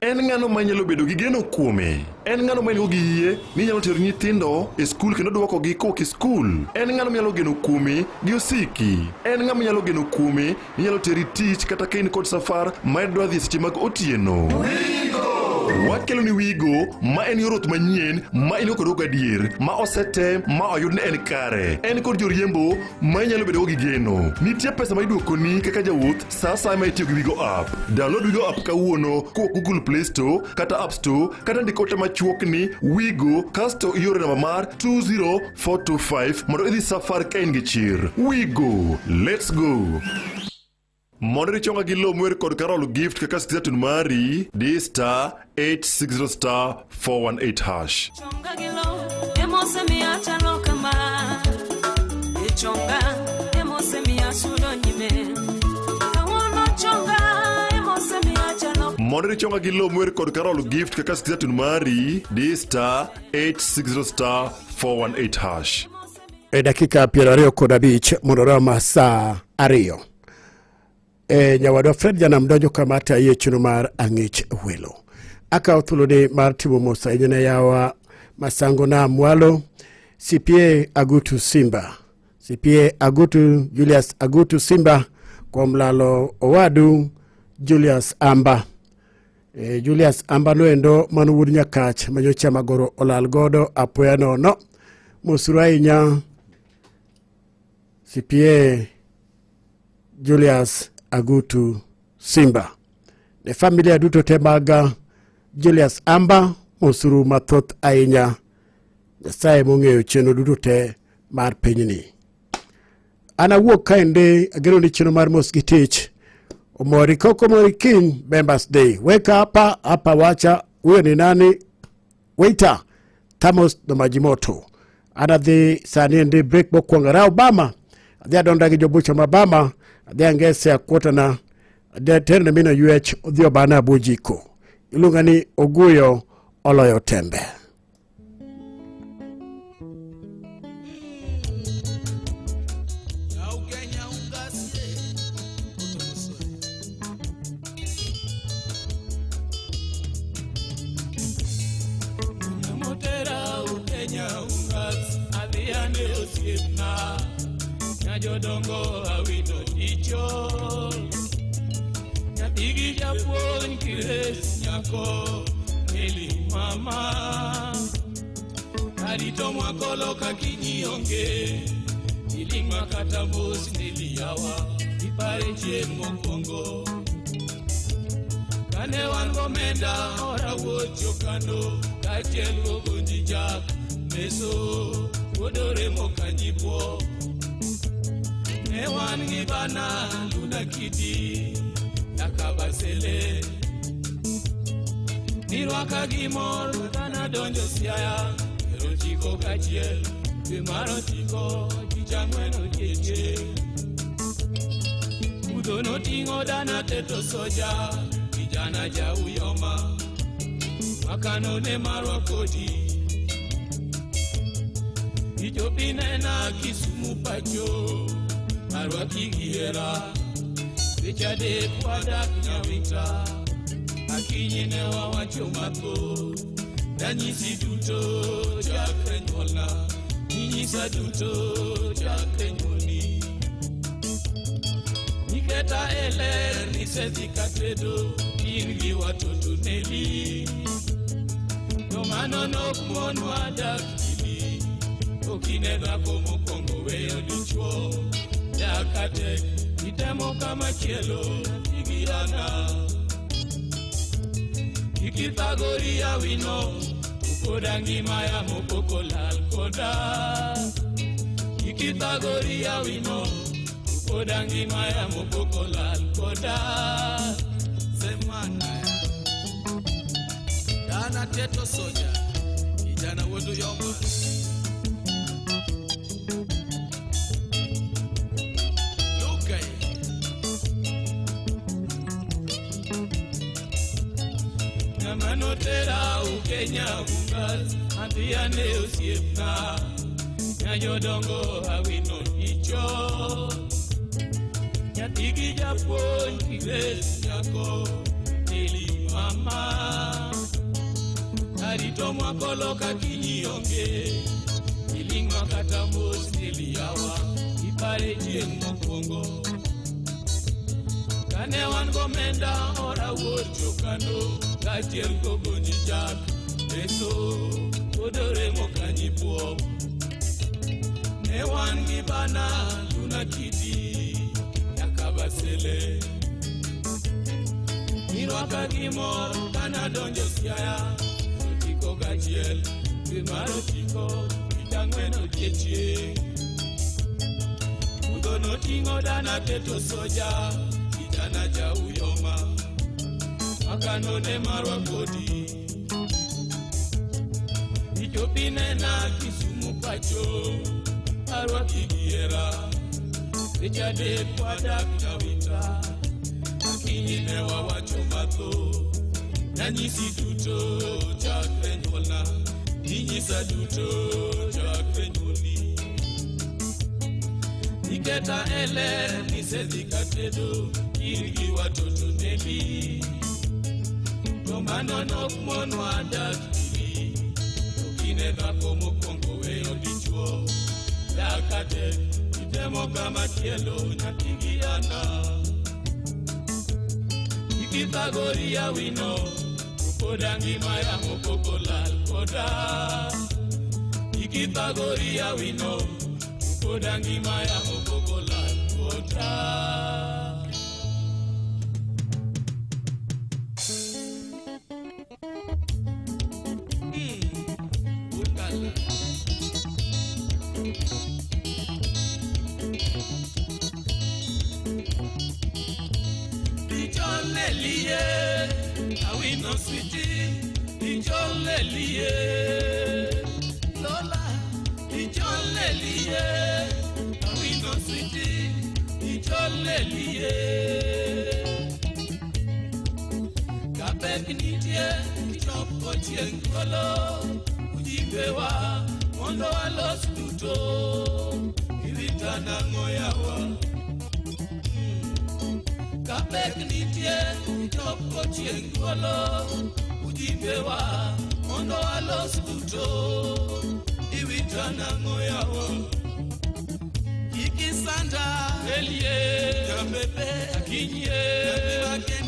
Speaker 9: En ng'ano ma inyalo bedo gi geno kuome? En ng'ano ma in-go gi yie ni inyalo tero nyithindo e skul kendo dwokogi kowuok e skul? En ng'ano minyalo geno kuome gi osiki? En ng'a minyalo geno kuome ni nyalo teri tich kata ka in kod safar ma idwa dhi e seche mag otieno? Wakelo ni Wigo ma en yor wuoth manyien ma in go kod gadier ma osetem ma oyud ni en kare. En kod joriembo ma inyalo bedogo gi geno. Nitie pesa ma iduokoni kaka jawuoth sa asaya ma itiyo gi Wigo app. Download Wigo app kawuono kowuok Google Play Store kata App Store kata ndik ote machuok ni Wigo kasto ioro namba mar 20425 mondo idhi safar ka in gi chir. Wigo, let's go! Mondo ichonga gi lowo mower kod Carol Gift kaka skiza mari, di star 860 star 418 hash.
Speaker 8: Chonga gi lo, emosemiyo achalo kama. E chonga, emosemiyo asudo nyime. Kawuono chonga, emosemiyo achalo
Speaker 9: Mondo ichonga gi lowo mower kod Carol Gift kaka skiza mari, di star 860 star 418 hash.
Speaker 11: E dakika 25 mondo rom saa 2. E, nyawadwa Fred Janam donjo kama tayi e chuno mar ang'ich welo. Akawo thuoloni mar timo mos ahinya ne yawa Masango na Mwalo, CPA Agutu Simba, CPA Agutu Julius Agutu Simba kuom lalo owadu Julius Amba. E, Julius Amba noendo mano wuod Nyakach manyocha magoro olal godo apoya nono. Mosuru ahinya CPA Julius Agutu Simba. Ne familia duto te mag Julius Amba mosuru mathoth ahinya. Nyasaye mong'eyo chenro duto te mar pinyni. An awuok kaende ageno ni chenro mar mos gi tich omori koko omori kiny members day. Weka hapa hapa, wacha huyo ni nani? Waiter Thamos no Majimoto. An adhi sani endi break mokwongo ara Obama adhi adonda gi jobucha ma Obama adhi angese akwotana adhi aterne mino ywech odhi obana abujiko. Iluonga ni Oguyo oloyo tembe.
Speaker 12: Jodongo awito dicho nyathigi japuonj kires nyako Eli mama arito mwakolo kakinyi onge iling'a kata mos niliyawa ipare chieng' mokwongo kane wan gomenda ora wuocho kando kaachiel gogonji jak meso wuodore mokanyipuo ne wan gi bana luna kiti nyaka basele nirwaka gi mor kanadonjo Siaya ero chiko kachiel dwe mar ochiko tich ang'wen odiechieng' mudho noting'o dana teto soja kijana jauyoma mwakano ne marwa kodi ichopi nena Kisumu pacho arwaki gi hera seche adek wadak Nyawita akinyi ne wawacho mathoth nanyisi duto chakre nyuolna ninyisa duto chakre nyuolni niketa e ler nisedhi katedo in gi watoto neli to mano nok monwa dak kili okine dhako mokwongo weyo dichuo dak tek itemo kamachielo igirana Ikithagori awino koda ngima ya mopoko lal koda Ikithagori awino koda ngima ya mopoko lal koda Semana Dana teto soja kijana wodu yoma Manotera ukenya ungas andiane osiepna nyajodongo awino icho nyathigi japuonj Grace nyako Eli mama arito mwakolo kakinyi onge iling'wa kata mos niliyawa ipare chieng' mokwongo kane wan gomenda ora wuocho kando kaachiel gogonji chak meso odore mokanyipuo ne wan gi bana luna kiti nyaka basele nirwaka gi mor kanadonjo Siaya otiko gachiel dwe mar ochiko tich ang'wen odiechieng' mudho noting'o dana keto soja kijana jauyoma mwakano ne marwa kodi ichopi nena Kisumu pacho arwaki gi hera seche adek wadak Nyawita akinyi ne wawacho mathoth nanyisi duto chakre nyuolna ninyisa duto chakre nyuolni niketa e ler nisedhi katedo in gi watoto neli to mano nok monwa dak kili okine dhako mokwongo weyo dichuo dak atek itemo kamachielo nyathigi ana ikithagori awino koda ngima ya mopoko lal koda ikithagori awino koda ngima ya mopoko lal koda Icholelie, awino switi, icholelie. Lola, icholelie, awino switi, icholelie. Kapek nitie, ichopo chieng' thuolo, ujimbewa mondo walos duto, irita nang'o yawa. Kapek nitie, ichopo chieng' thuolo, ujimbewa mondo walos duto, iwita nang'o yawa. Ikisanda elie, jabebe akinye, nyathi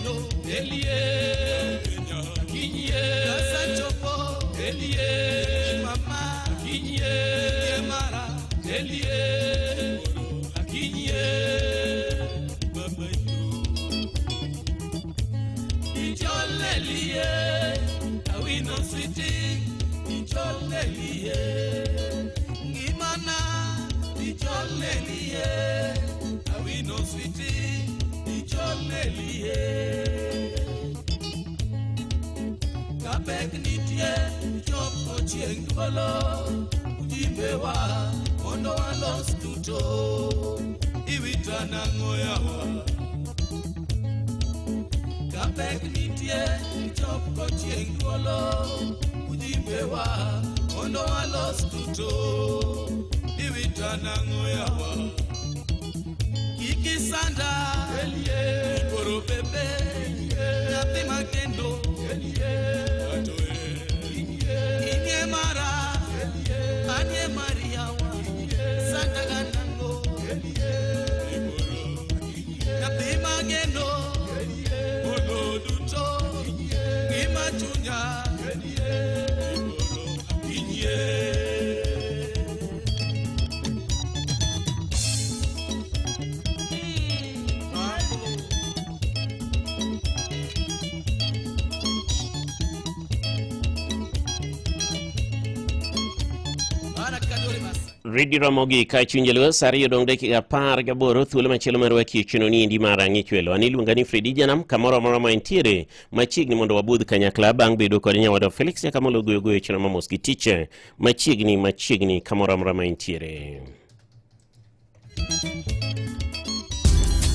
Speaker 12: elie, akinye, kasachopo elie, mama akinye, mara elie, akinye, baba yo. Icholelie, awino switi, icholelie, ngimana, icholelie, awino switi, icholelie. Kapek nitie, ichopo chieng' thuolo, ujimbewa mondo walos duto, iwita nang'o yawa. Kapek nitie, ichopo chieng' thuolo, ujimbewa mondo walos duto, iwita nang'o yawa. Kikisanda elie, koro bebe, nyathi magendo elie, inye mara, anye mariawa, sanda ganango elie, nyathi magendo mondo duto, ngima chunya elie, inye.
Speaker 13: Radio Ramogi ka chuny jaluo sa 2 dong' dakika 18 thuolo machielo mar wakie chenro ni endi mar ang'ich welo. An iluonga ni Fredi Janam kamoro amora ma entiere machiegni mondo wabudh kanyakla bang' bedo kod nyawadwa Felix Jakamolo goyo goyo chenro mamos gi tich machiegni machiegni kamoro amora ma entiere.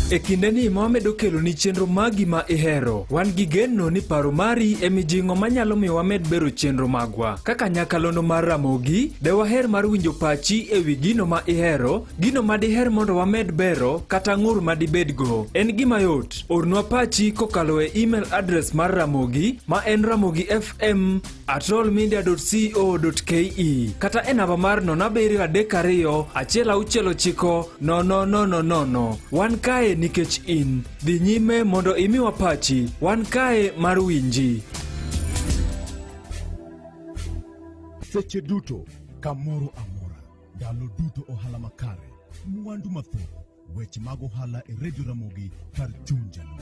Speaker 14: E kindeni ma wamedo keloni chenro magi ma ihero, wan gi geno ni paro mari e mijing'o manyalo miyo wamed bero chenro magwa. Kaka nyakalondo mar Ramogi, de waher mar winjo pachi e wi gino ma ihero, gino ma diher mondo wamed bero, kata ng'ur ma dibedgo. En gima yot, ornwa pachi kokalo e email address mar Ramogi ma en ramogifm@rollmedia.co.ke kata e namba mar 0732 169 0000. Wan kae nikech in. Dhi nyime mondo imiwa pachi. Wan kae mar winji.
Speaker 15: Seche duto, kamoro amora, ndalo duto ohala makare, mwandu mathoth, weche mag ohala e Radio Ramogi kar chuny jaluo.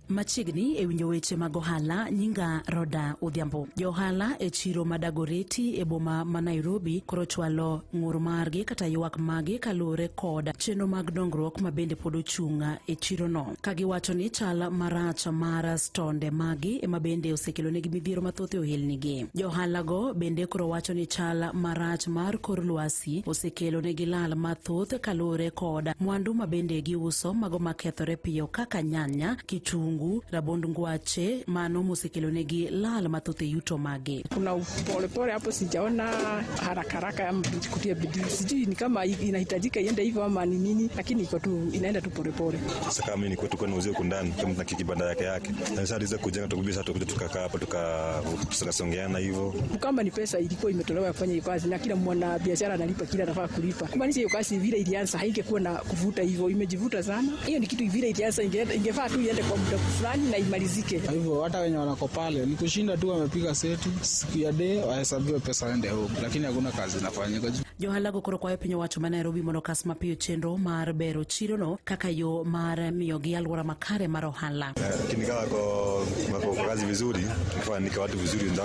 Speaker 16: Machiegni e winjo weche mag ohala, nyinga Roda Odhiambo. Jo ohala e chiro ma Dagoretti e boma ma Nairobi koro chwalo ng'ur margi kata ywak magi kaluwore kod chenro mag dongruok ma bende pod ochung' e chirono. Ka giwacho ni chal marach mar stonde magi ema bende osekelonegi midhiero mathoth e ohelnigi. Jo ohala go bende koro wacho ni chal marach mar kor lwasi osekelonegi lal mathoth kaluwore kod mwandu ma bende giuso mago makethore piyo kaka nyanya, kitungu, rabond ngwache, mano mosekelonegi lal mathoth e yuto magi.
Speaker 17: Kuna polepole hapo, sijaona haraka haraka ama kutia bidii, sijui ni kama inahitajika iende hivyo ama ni nini, lakini iko tu inaenda tu polepole.
Speaker 9: Sasa kama mimi niko tu kwa huko ndani kama tuna kibanda yake yake, na sasa aliweza kujenga tukubisa, tukuja tukakaa hapa tukasongeana hivyo.
Speaker 17: Kama ni pesa ilikuwa imetolewa ya kufanya hiyo kazi na kila mwana biashara analipa kila anafaa kulipa, kumaanisha hiyo kazi vile ilianza haingekuwa na kuvuta hivyo, imejivuta sana. Hiyo ni kitu vile ilianza ingefaa tu iende kwa muda fulani na imalizike.
Speaker 18: Kwa hivyo hata wenye wanako pale ni kushinda tu, wamepiga seti siku ya day wahesabiwe pesa waende home, lakini hakuna kazi inafanyika.
Speaker 16: Johala go koro kwayo piny owacho ma Nairobi mondo okas mapiyo chenro mar bero chirono kaka yo mar miyogi alwora makare mar ohala.
Speaker 9: Lakini kama kwa kazi vizuri, nika watu vizuri ndio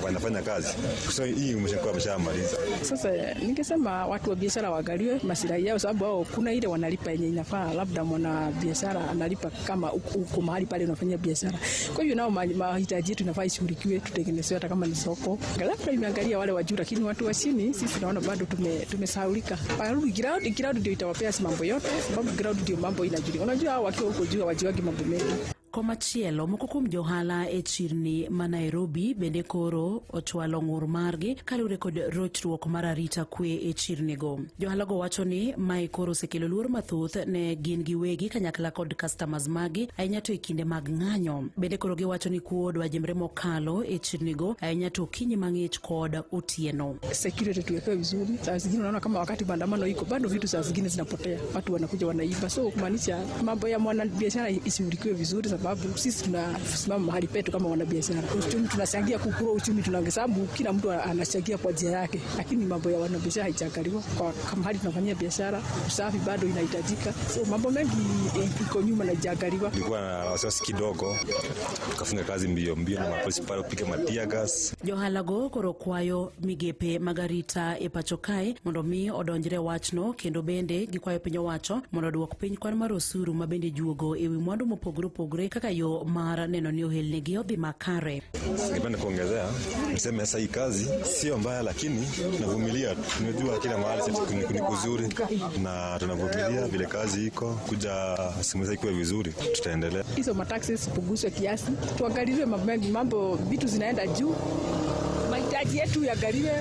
Speaker 9: wanafanya kazi. Sasa hii umeshakuwa ameshamaliza.
Speaker 17: Sasa ningesema watu wa biashara waangaliwe masilahi yao, sababu wao kuna ile wanalipa yenye inafaa, labda mwana biashara analipa kama uko mahali mahali pale unafanyia biashara. Kwa hivyo nao mahitaji yetu inafaa ishughulikiwe, tutengenezewe hata kama ni soko. Labda imeangalia wale wa juu, lakini watu wa chini sisi tunaona bado tumesahaulika. Warudi ground, ground ndio itawapea mambo yote, sababu ground ndio mambo inajulikana. Unajua hao wakiwa huko juu hawajuagi mambo mengi.
Speaker 16: Komachielo, moko kuom johala e chirni ma Nairobi bende koro ochwalo ng'ur margi kaluwore kod rochruok mar arita kwe e chirnigo. Johalago wacho ni mae koro osekelo luor mathoth ne gin giwegi kanyakla kod customers magi ahinya to e kinde mag ng'anyo. Bende koro giwacho ni kuo dwajimre mokalo e chirnigo ahinya to okinyi mang'ich kod otieno.
Speaker 17: Security tuwekewe vizuri. Saa zingine unaona kama wakati maandamano iko bado vitu saa zingine zinapotea, watu wanakuja wanaiba. So kumaanisha mambo ya mwanabiashara ishughulikiwe vizuri, sababu sisi tunasimama mahali petu kama wanabiashara. Uchumi tunachangia kukua uchumi, tunahesabu kila mtu anachangia kwa njia yake, lakini mambo ya wanabiashara haijaangaliwa kwa mahali tunafanyia biashara. Usafi bado inahitajika, so mambo mengi iko nyuma na haijaangaliwa.
Speaker 6: Nilikuwa na wasiwasi kidogo, tukafunga kazi mbio mbio na mapolisi pale kupiga matear gas.
Speaker 16: Johalago koro kwayo migepe mag arita e pacho kae mondo mi odonjre wachno kendo bende gikwayo piny owacho mondo oduok piny kwan mar osuru ma bende juogo e wi mwandu mopogore opogore kaka yo mar neno ni ohelnigi odhi makare.
Speaker 6: Ningependa kuongezea niseme sasa hii kazi sio mbaya, lakini tunavumilia. Tunajua kila mahali sisi ni kuzuri na tunavumilia vile kazi iko kuja simu ikuwe vizuri, tutaendelea.
Speaker 17: Hizo mataxes zipunguzwe kiasi, tuangaliwe mambo mengi, mambo vitu zinaenda juu, mahitaji yetu yaangaliwe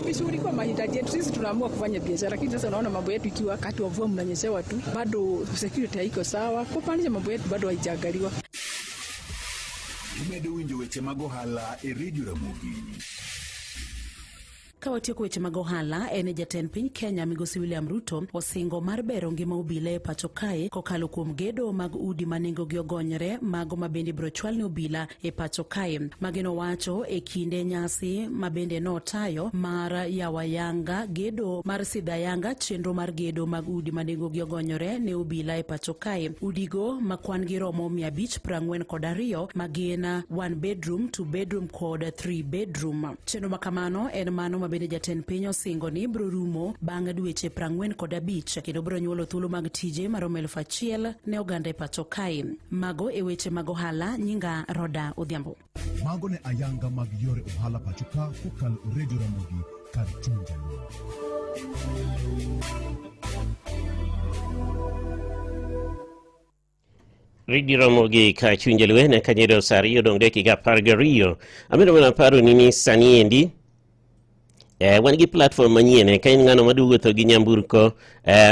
Speaker 17: vizuri kwa mahitaji yetu. Sisi tunaamua kufanya biashara, lakini sasa unaona mambo yetu ikiwa wakati wa mvua mnanyeshewa tu, bado security haiko sawa, kumaanisha mambo yetu bado haijaangaliwa.
Speaker 7: Imedo winjo weche mag ohala e Radio Ramogi.
Speaker 16: Ka watieko weche mag ohala, en jatend piny Kenya Migosi William Ruto osingo mar bero ngima obila e pacho kae kokalo kuom gedo mag udi ma nengogi ogonyore mago ma bende ibiro chwal ne obila e pacho kae. Magi nowacho e kinde nyasi ma bende notayo mar yawayanga gedo mar sidhayanga chenro mar gedo mag udi ma nengogi ogonyore ne obila e pacho kae. Udigo ma kwan gi romo 542 ma gin 1 bedroom, 2 bedroom kod 3 bedroom. Chenro ma kamano en mano ma bende jatend piny osingo ni biro rumo bang' dweche 45 kendo biro nyuolo thuolo mag tije maromo 1000 ne oganda e pacho kae. Mago e weche mag ohala, nyinga Roda Odhiambo.
Speaker 15: Mago ne ayanga mag yore ohala pacho ka kokalo e Radio Ramogi kar chuny Jaluo.
Speaker 13: Rigi romo gi ka chuny jaluo ne kanyedo sa 2 odong' dakika 12. Amedo mana paro ni sani endi wan gi platform manyien ka in ng'ano madwa wuotho gi nyamburko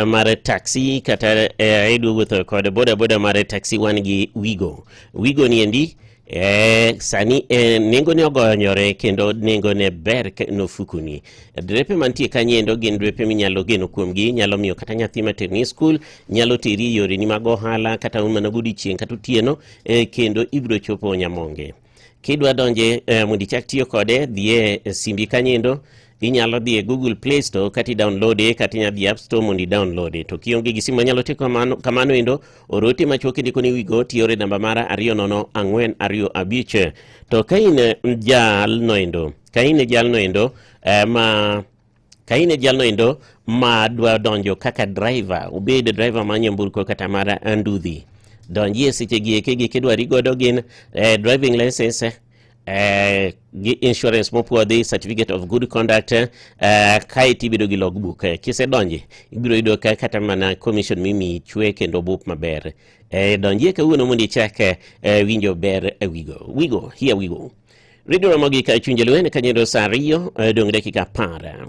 Speaker 13: mar taxi kata idwa wuotho kod boda boda mar taxi, wan gi Wigo. Wigo ni endi sani nengo ne ogonyore kendo nengo ne ber nofukuni. Drepe mantie kanyo endo gin drepe minyalo geno kuomgi, nyalo miyo kata nyathi materni e skul, nyalo teri e yoreni mag ohala kata mana godiechieng' kata otieno, kendo ibiro chopo Nyamonge. Kidwa donje mondo ichak tiyo kode, dhi e simbi kanyo endo, inyalo dhi e Google Play Store kata i-download kata inyalo dhi App Store mondo i-download. To kionge gi simu manyalo timo kamano endo, or ote machuok indiko ni Wigo tiore namba mara 20425. To ka in jalno endo, ka in jalno endo ma ka in jalno endo ma dwa donjo kaka driver, obed driver mar nyamburko kata mar ndudhi, donjie seche gi eke gik idwari godo gin driving license, gi insurance mopuodhi, certificate of good conduct, kae tibedo gi logbook. Kisedonje ibiro yudo ka kata mana commission mimiyi chwe kendo bup maber. Donjie kawuono mondo ichak winjo ber Wigo. Wigo, here we go. Radio Ramogi ka chuny jaluo en kanyedo sa 2 dong' dakika 10.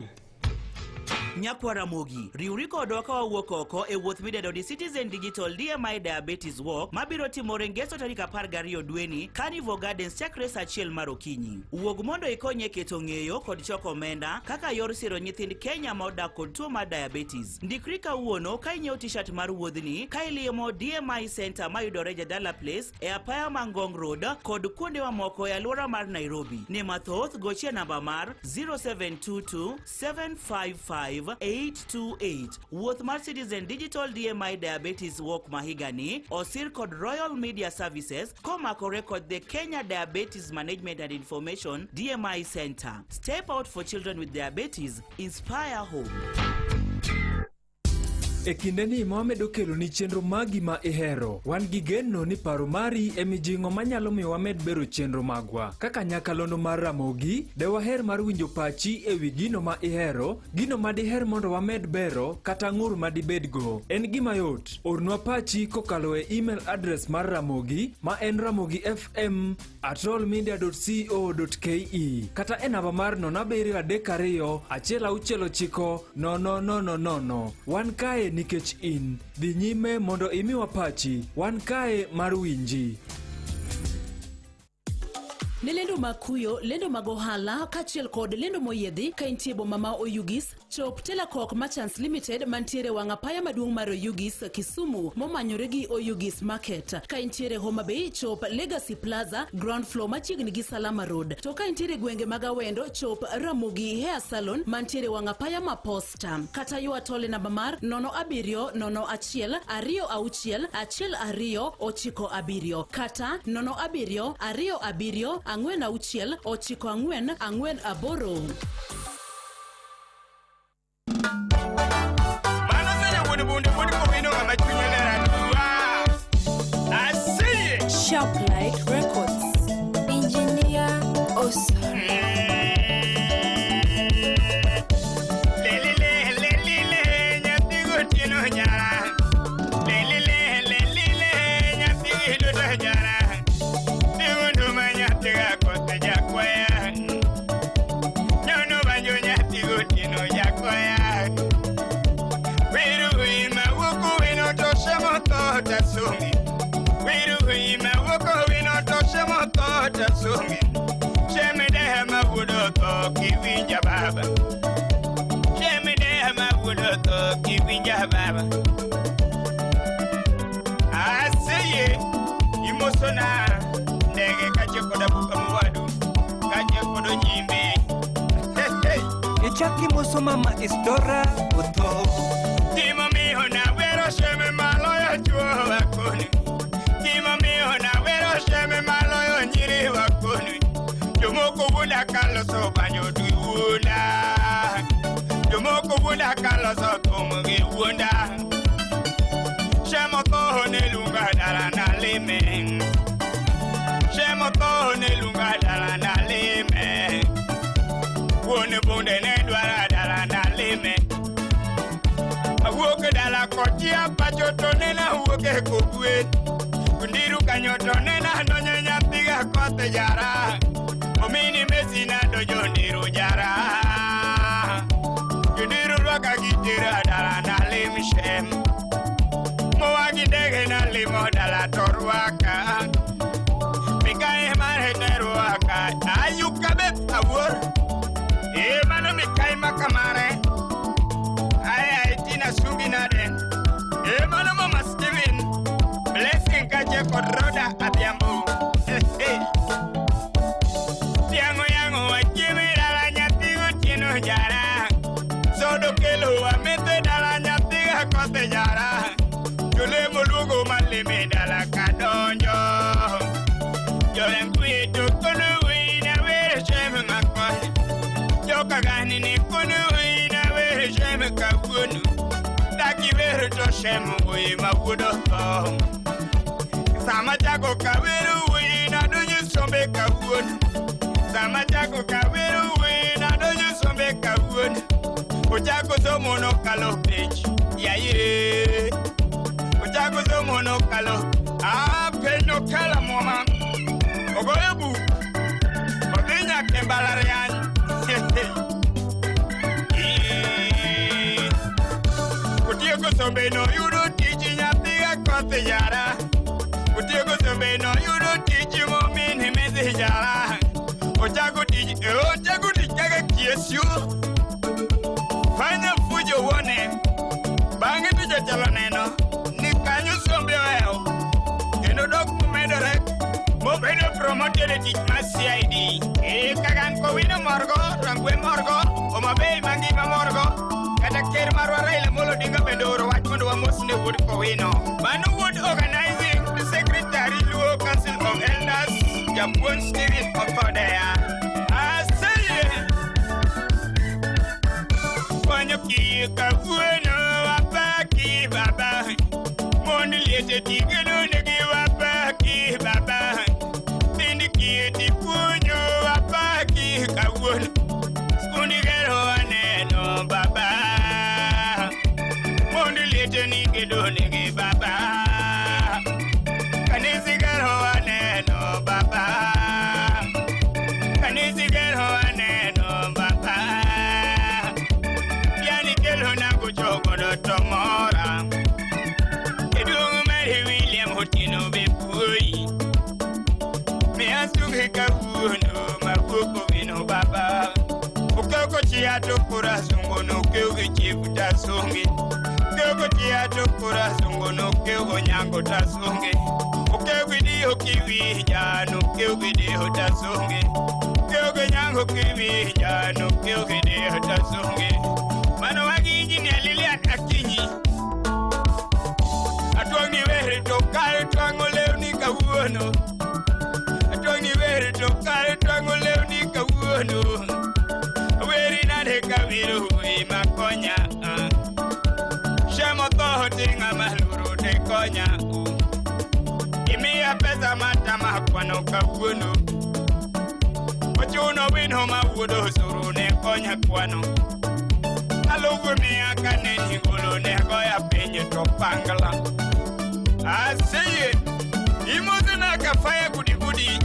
Speaker 19: Nyakwa Ramogi, riwri kodwa ka wawuok oko e wuoth midendo ni Citizen Digital DMI Diabetes Walk mabiro timore Ngeso tarik 12 dweni, Carnival Gardens chakre sa 1 mar okinyi. Wuog mondo ikony e keto ng'eyo kod choko omenda kaka yor siro nyithind Kenya ma odak kod tuo mar diabetes. Ndikri kawuono ka inyiewo t-shirt mar wuodhni ka ilimo DMI Center mayudore Jadala Place e apaya ma Ngong Road kod kuonde mamoko e alwora mar Nairobi. Ne mathoth gochie namba mar 0722 755 828. Wuoth mar Citizen Digital DMI Diabetes Walk ma higani osir kod Royal Media Services komakore kod the Kenya Diabetes Management and Information DMI Center. Step out for children with diabetes, inspire hope.
Speaker 14: E kindeni ma wamedo keloni chenro magi ma ihero, wan gi geno ni paro mari e mijing'o manyalo miyo wamed bero chenro magwa. Kaka nyakalondo mar Ramogi, de waher mar winjo pachi e wi gino ma ihero, gino ma diher mondo wamed bero, kata ng'ur ma dibedgo. En gima yot, ornwa pachi kokalo e email address mar Ramogi ma en ramogifm at rollmedia.co.ke kata e namba mar 0732 169 000. Wan kae nikech in. Dhi nyime mondo imiwa pachi. Wan kae mar winji.
Speaker 16: Ne lendo mag kuyo, lendo mag ohala kaachiel kod lendo moyiedhi ka intie boma ma Oyugis, chop Telacok Merchants Limited mantiere wang' apaya maduong' mar Oyugis, Kisumu momanyore gi Oyugis Market. Ka intiere Homa Bay, chop Legacy Plaza, ground floor machiegni gi Salama Road. To ka intiere gwenge mag Awendo, chop Ramogi Hair Salon mantiere wang' apaya ma Posta. Kata ywa tol e namba mar 07 01 26 12 97 kata 07 27 46 94 48.
Speaker 20: Mano senyo wuod bunde wuod kowino ng'ama chunye ler aduwa. Asiye.
Speaker 8: Sharplight Records. Engineer Osar.
Speaker 20: Lelele lelele nyathi gotieno nyara. Lelele lelele nyathi giduto nyara. Digundu ma nyathi ga kothe jakwaya. Nyono banjo nyathi gotieno jakwaya. Wiru ima wuku wino to shemo to tasungi. Wiru ima wuku wino to shemo to tasungi. Sheme dehe ma wudo to kiwinja baba. Sheme dehe ma wudo to kiwinja baba. Aseye imosona ndege kache koda buka mwadu kache kodo nyimbe. Hey, hey.
Speaker 21: Ichaki moso mama isdora otho
Speaker 20: Timo miho na wero sheme maloyo chuo wakoni. Timo miho na wero sheme maloyo nyiri wakoni. Jomoko wuonda kaloso banjo to wuonda. Jomoko wuonda kaloso thum gi wuonda. Shemo tho ne lunga dala na lime. Shemo tho ne lunga dala na lime. Wuon bunde ne dwara dala na lime. Awuok e dala kochia pacho to nena wuok e kogwen. Kundiru kanyo to nena donjo nyathiga koth jara. Omini Messi na donjo ndiru jara. Jondiru rwaka gitera dala na lim shem. Moa gi ndege na limo dala to rwaka. Mikae mare ne rwaka. Ayuka bep awuor. E mano mikae makamare. Aya itina sungi nade. E mano mama Steven. Blessing kache kod Roda Adhiambo. Hey, hey. Tiang'o yang'o wachieme dala nyathi gotieno jara. Sodo kelo wametho e dala nyathi ga kothe jara. Jolemo luongo malime dala kadonjo. Jorangwe to kono wina were shem makoni. Jokagani ni kono wina were shem kawuono. Daki wero to shem wuoyi ma wuod otho. Sama chako kawero wuoyi nadonjo sombe kawuono. Sama chako kawero wuoyi nadonjo sombe kawuono. Ochako somo nokalo penj, yaye. Ochako somo nokalo, ah penj nokalo muma. Ogoyo buk, odhi nyaka e mbalariany. Ii. Otieko sombe noyudo tich nyathi ga koth jara. Otieko sombe noyudo tich momine medhi jara. Ochako tich, ochako tich kaka kiesio. Fanya fujo wuone. Bang'e to jatelo neno ni kanyo sombe ohewo. Kendo dok momedore mobedo promoted e tich mar CID. Ee kagan kowino morgo, Rangwe morgo, Homa Bay mangima morgo. Kata ker marwa Raila Amolo Odinga bende ooro wach mondo wamosne wuod Kowino. Mano wuod organizing secretary Luo Council of Elders, japuonj Stephen Othodea. Aseye. Kwanyo kiyo kawuono wapaki liete tigeno negi wapaki baba. Tindi kieti puonjo wapaki kawuono. Skundi gero aneno baba. Mondi liete ni gedo negi baba. Kanisi gero aneno baba. Kanisi gero aneno baba. Yani kelo na kuchokodo tomora. Eduong' mari William Otieno be puoyi. Miya sunge kawuono mawuok owino baba. Okeko chia to kora sungo nokeo gi chief tasunge. Okeko chia to kora sungo nokeo onyango tasunge. Okeo gi dio kiwinja nokeo gi dio tasunge. Okeo gi nyango kiwinja nokeo gi dio tasunge. Mano wagi injinia Lilian Akinyi. Atwang'ni wer to kar twang'o lewni kawuono. Atwang'ni wer to kar twang'o lewni kawuono. Weri nade kawiro ema makonya. Shemo tho tinga maluro te konya. Imiya pesa matama kwano kawuono. Ochuno wino mawuodo osuru ne konya kwano. Alufu miya kane nigolo ne goya piny to pangla. Aseye, imosona ka fire gudi gudi.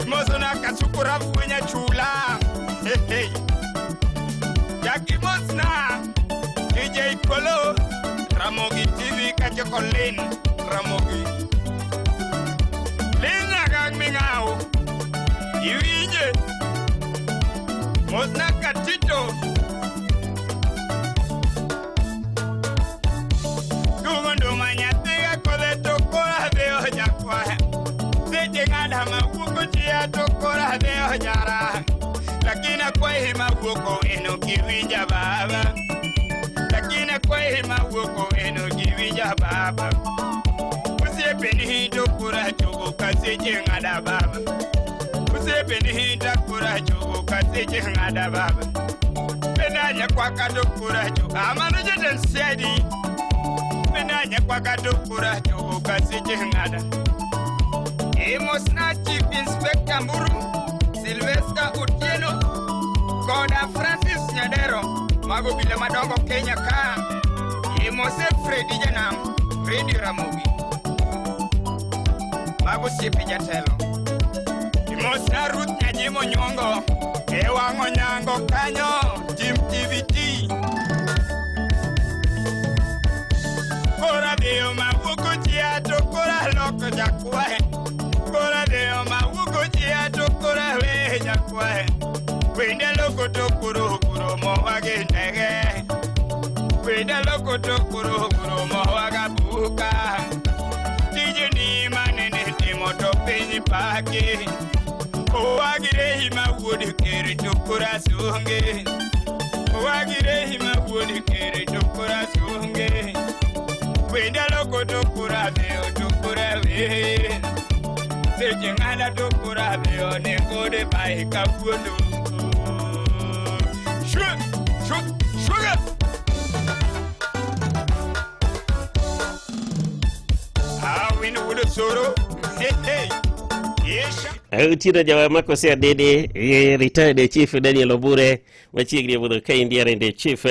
Speaker 20: Imosona ka sukura funya chula. Hey hey. Jackie Mosna, DJ Kolo, Ramogi TV kachoko Lin, Ramogi. Lin agang mingao. Iwinje. Mosna katito. Tungo nyathiga kodhe to kora dhi ojakwaye. Seche ng'ada mawuok chia to kora dhi ojara. Lakini akwayi mawuok owino kiwinja baba. Lakini akwayi mawuok owino kiwinja baba. Osiepeni to kora chogo ka seche ng'ada baba. Osiepeni to kora chogo ka seche ng'ada baba. Benanya kwaka to kora chogo. Amano jatend CID. Benanya kwaka to kora chogo ka seche ng'ada. Imosna Chief Inspector Mburu, Sylvester Otieno, koda Francis Nyadero, mago obila madongo Kenya ka. Imose Fredi Janam, Radio Ramogi. Mago osiepe jatelo. Imosna Ruth Nyajimo Nyongo, e wang'o nyango kanyo, Team TVT. Kora dhiyo mawuok chia to kora loko jakwaye. Kora dhiyo mawuok chia to kora we jakwaye. Wende loko to koro koro mowagi ndege. Wende loko to koro koro mowaga buka. Tijeni manene timo to piny paki. Owagire hima wuod ker to kora sunge. Owagire hima wuod ker to kora sunge. Wende loko to kora dhiyo to kora we. Seche ng'ada to kora dhiyo ne kode bai kawuono. Sugar, sugar, sugar. Awin wuod Osoro. Hey hey. Yes.
Speaker 13: Otieno jawer makose adede retired chief Daniel Obure machiegni e budho kaendi arende chief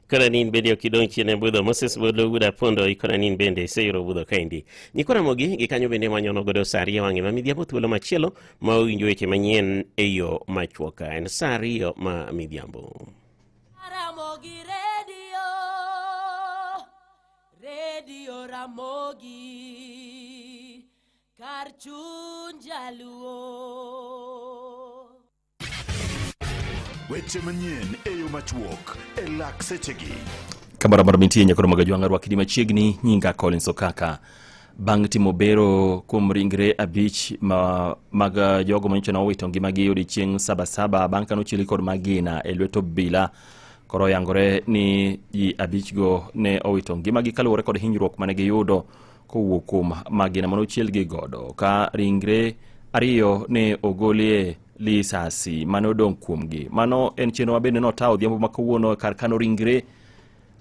Speaker 13: kora nin bende ok idong' chien e budho Moses Bodo Wuod Apondo ikora nin bende iseyudo budho kaendi. Nyikwa Ramogi gi kanyo bende wanyono godo sa ariyo wang'e ma midhiambo thuolo machielo ma owinjo weche manyien e yo machuok en sa ariyo ma midhiambo.
Speaker 1: Ramogi Radio, Radio Ramogi, kar chuny jaluo.
Speaker 9: Weche manyien e yo machuok e lak sechegi.
Speaker 2: Kamoro amora mintie nyakoro mag ajwang'a rwakni machiegni nyinga Collins Okaka. Bang' timo bero kuom ringre abich ma, mag jogo manyocha nowito ngimagi odiechieng' Sabasaba bang' ka nochielgi kod magina e lwet obila. Koro oyangore ni ji abichgo ne owito ngimagi kaluwore kod hinyruok mane giyudo kowuok kuom magina mane ochielgi godo ka ringre ariyo ne ogolie lisasi mane odong' kuomgi. Mano en chenro ma bende notawo odhiambo ma kawuono kar kano ringre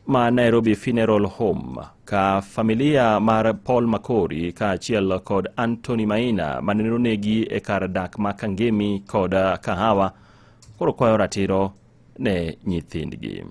Speaker 2: ma Nairobi Funeral Home ka familia mar Paul Makori kaachiel kod Anthony Maina mane onegi e kar dak ma Kangemi kod Kahawa koro kwayo ratiro ne nyithindgi.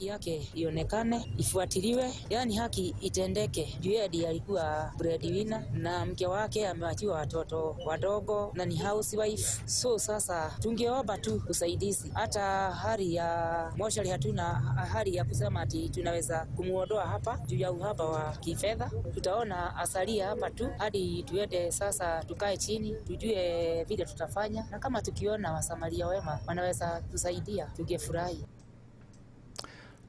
Speaker 3: Haki yake ionekane, ifuatiliwe, yani haki itendeke. Juu yeye ndiye alikuwa breadwinner na mke wake amewachiwa watoto wadogo na ni housewife. So sasa tungeomba tu usaidizi, hata hali ya moshari hatuna hali ya kusema ati tunaweza kumuondoa hapa juu ya uhaba wa kifedha. Tutaona asalia hapa tu hadi tuende sasa, tukae chini tujue vile tutafanya, na kama tukiona wasamaria wema wanaweza tusaidia, tungefurahi.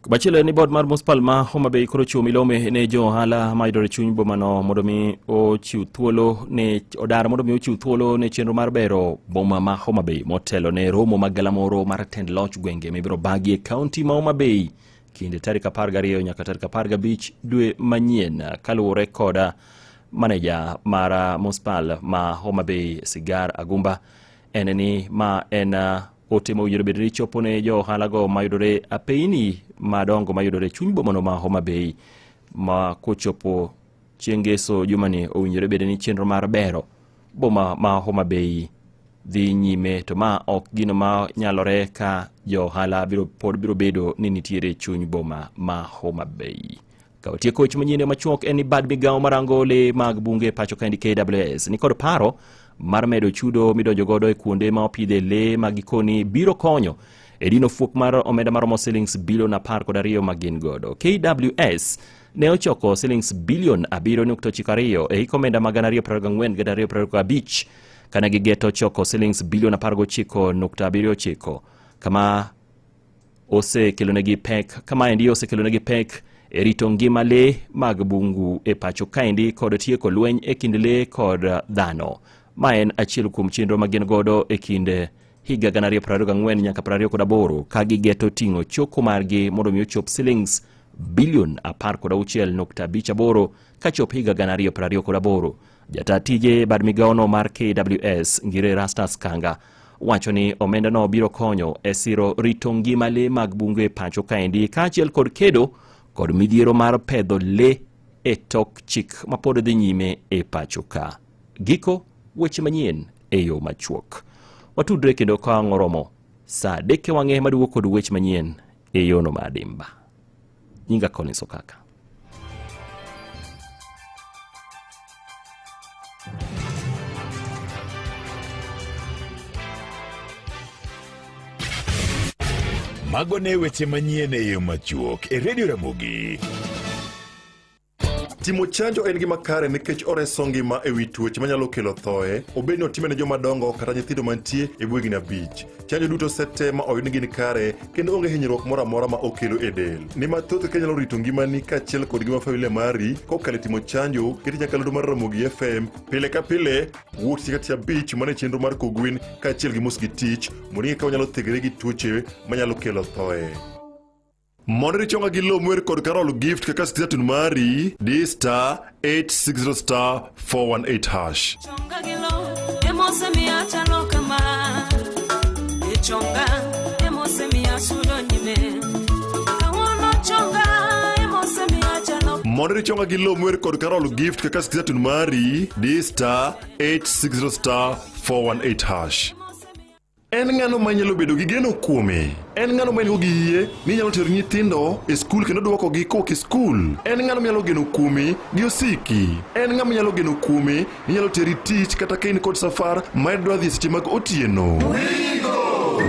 Speaker 2: Machielo en ni board mar Municipal ma Homa Bay koro chiwo milome ne jo ohala mayudore e chuny bomano mondo mi ochiw thuolo ne odar mondo mi ochiw thuolo ne chenro mar bero boma ma Homa Bay motelo ne romo mag galamoro mar tend loch gwenge mibiro bagi e kaunti ma Homa Bay kind tarik 12 nyaka tarik 15 dwe manyien kaluwore koda maneja mar Municipal ma Homa Bay Sigar Agumba en ni ma en ote mowinjore bed ni chopo ne jo ohalago mayudore apeyni madongo mayudore e chuny bomano ma Homa Bay ma kochopo chieng' ngeso jumani owinjore bed ni chenro mar bero boma ma Homa Bay dhi nyime to ma ok gino ma nyalore ka jo ohala biro pod biro bedo ni nitiere e chuny boma ma Homa Bay. Ka watieko weche manyien machuok en ni bad migawo marango le mag bunge pacho kaendi KWS nikod paro mar medo chudo midonjo godo e kuonde ma opidhe le ma gikoni biro konyo e dino fuok mar omenda maromo silings bilion 12 ma gin godo. KWS ne ochoko silings bilion 7.92 e hik omenda mag 2024 gi 2025 kane gigeto choko silings bilion 19.79 kama osekelonegi pek kamaendi osekelonegi pek e rito ngima le mag bungu e pacho kaendi kod tieko lweny e kind le kod dhano. Ma en achiel kuom chenro ma gin godo e kind higa 2024 nyaka 28 ka gigeto ting'o choko margi mondo mi ochop silings bilion 16.58 kachop higa 2028. Jata tije bad migawono mar KWS Ngire Erastus Kanga wacho ni omendano biro konyo e siro rito ngima le mag bungu e pacho kaendi kaachiel kod kedo kod midhiero mar pedho le e tok chik mapod dhi nyime e pacho ka. Giko weche manyien e yo machuok. Watudre kendo ka ang' oromo saa 3 e wang'e maduogo kod weche manyien e yono ma adimba. Nyinga Collins Okaka.
Speaker 7: Mago ne weche manyien e yo machuok e Radio Ramogi.
Speaker 9: Timo chanjo en gima kare nikech oreso ngima e wi tuoche manyalo kelo thoe, obed ni otime ne joma dongo kata nyithindo mantie e bwo higni abich. Chanjo duto osete ma oyud ni gin kare kendo onge hinyruok moro amora ma okelo e del. Ni mathoth kaka inyalo rito ngimani kaachiel kod ngima familia mari kokalo e timo chanjo kete nyakalondo mar Ramogi FM pile ka pile wuok tich ka tich abich mana e chenro mar Kogwin kaachiel gi Mos gi Tich mondo ing'e kaka wanyalo thegre gi tuoche manyalo kelo thoe. Mondo ichonga gi lo mwer kod Carol Gift kaka skiza tune mari, di star 860 star 418 hash.
Speaker 1: Chonga gi lo emosemiyo achalo kama E chonga emosemiyo asudo nyime Kawuono chonga emosemiyo achalo
Speaker 9: Mondo ichonga gi lo mwer kod Carol Gift kaka skiza tune mari, di star 860 star 418 hash. En ng'ano ma inyalo bedo gi geno kuome? En ng'ano ma in-go gi yie ni inyalo tero nyithindo e skul kendo dwokogi kowuok e skul? En ng'ano minyalo geno kuome gi osiki? En ng'ama inyalo geno kuome ni nyalo teri tich kata ka in kod safar ma idwa dhi e seche mag otieno?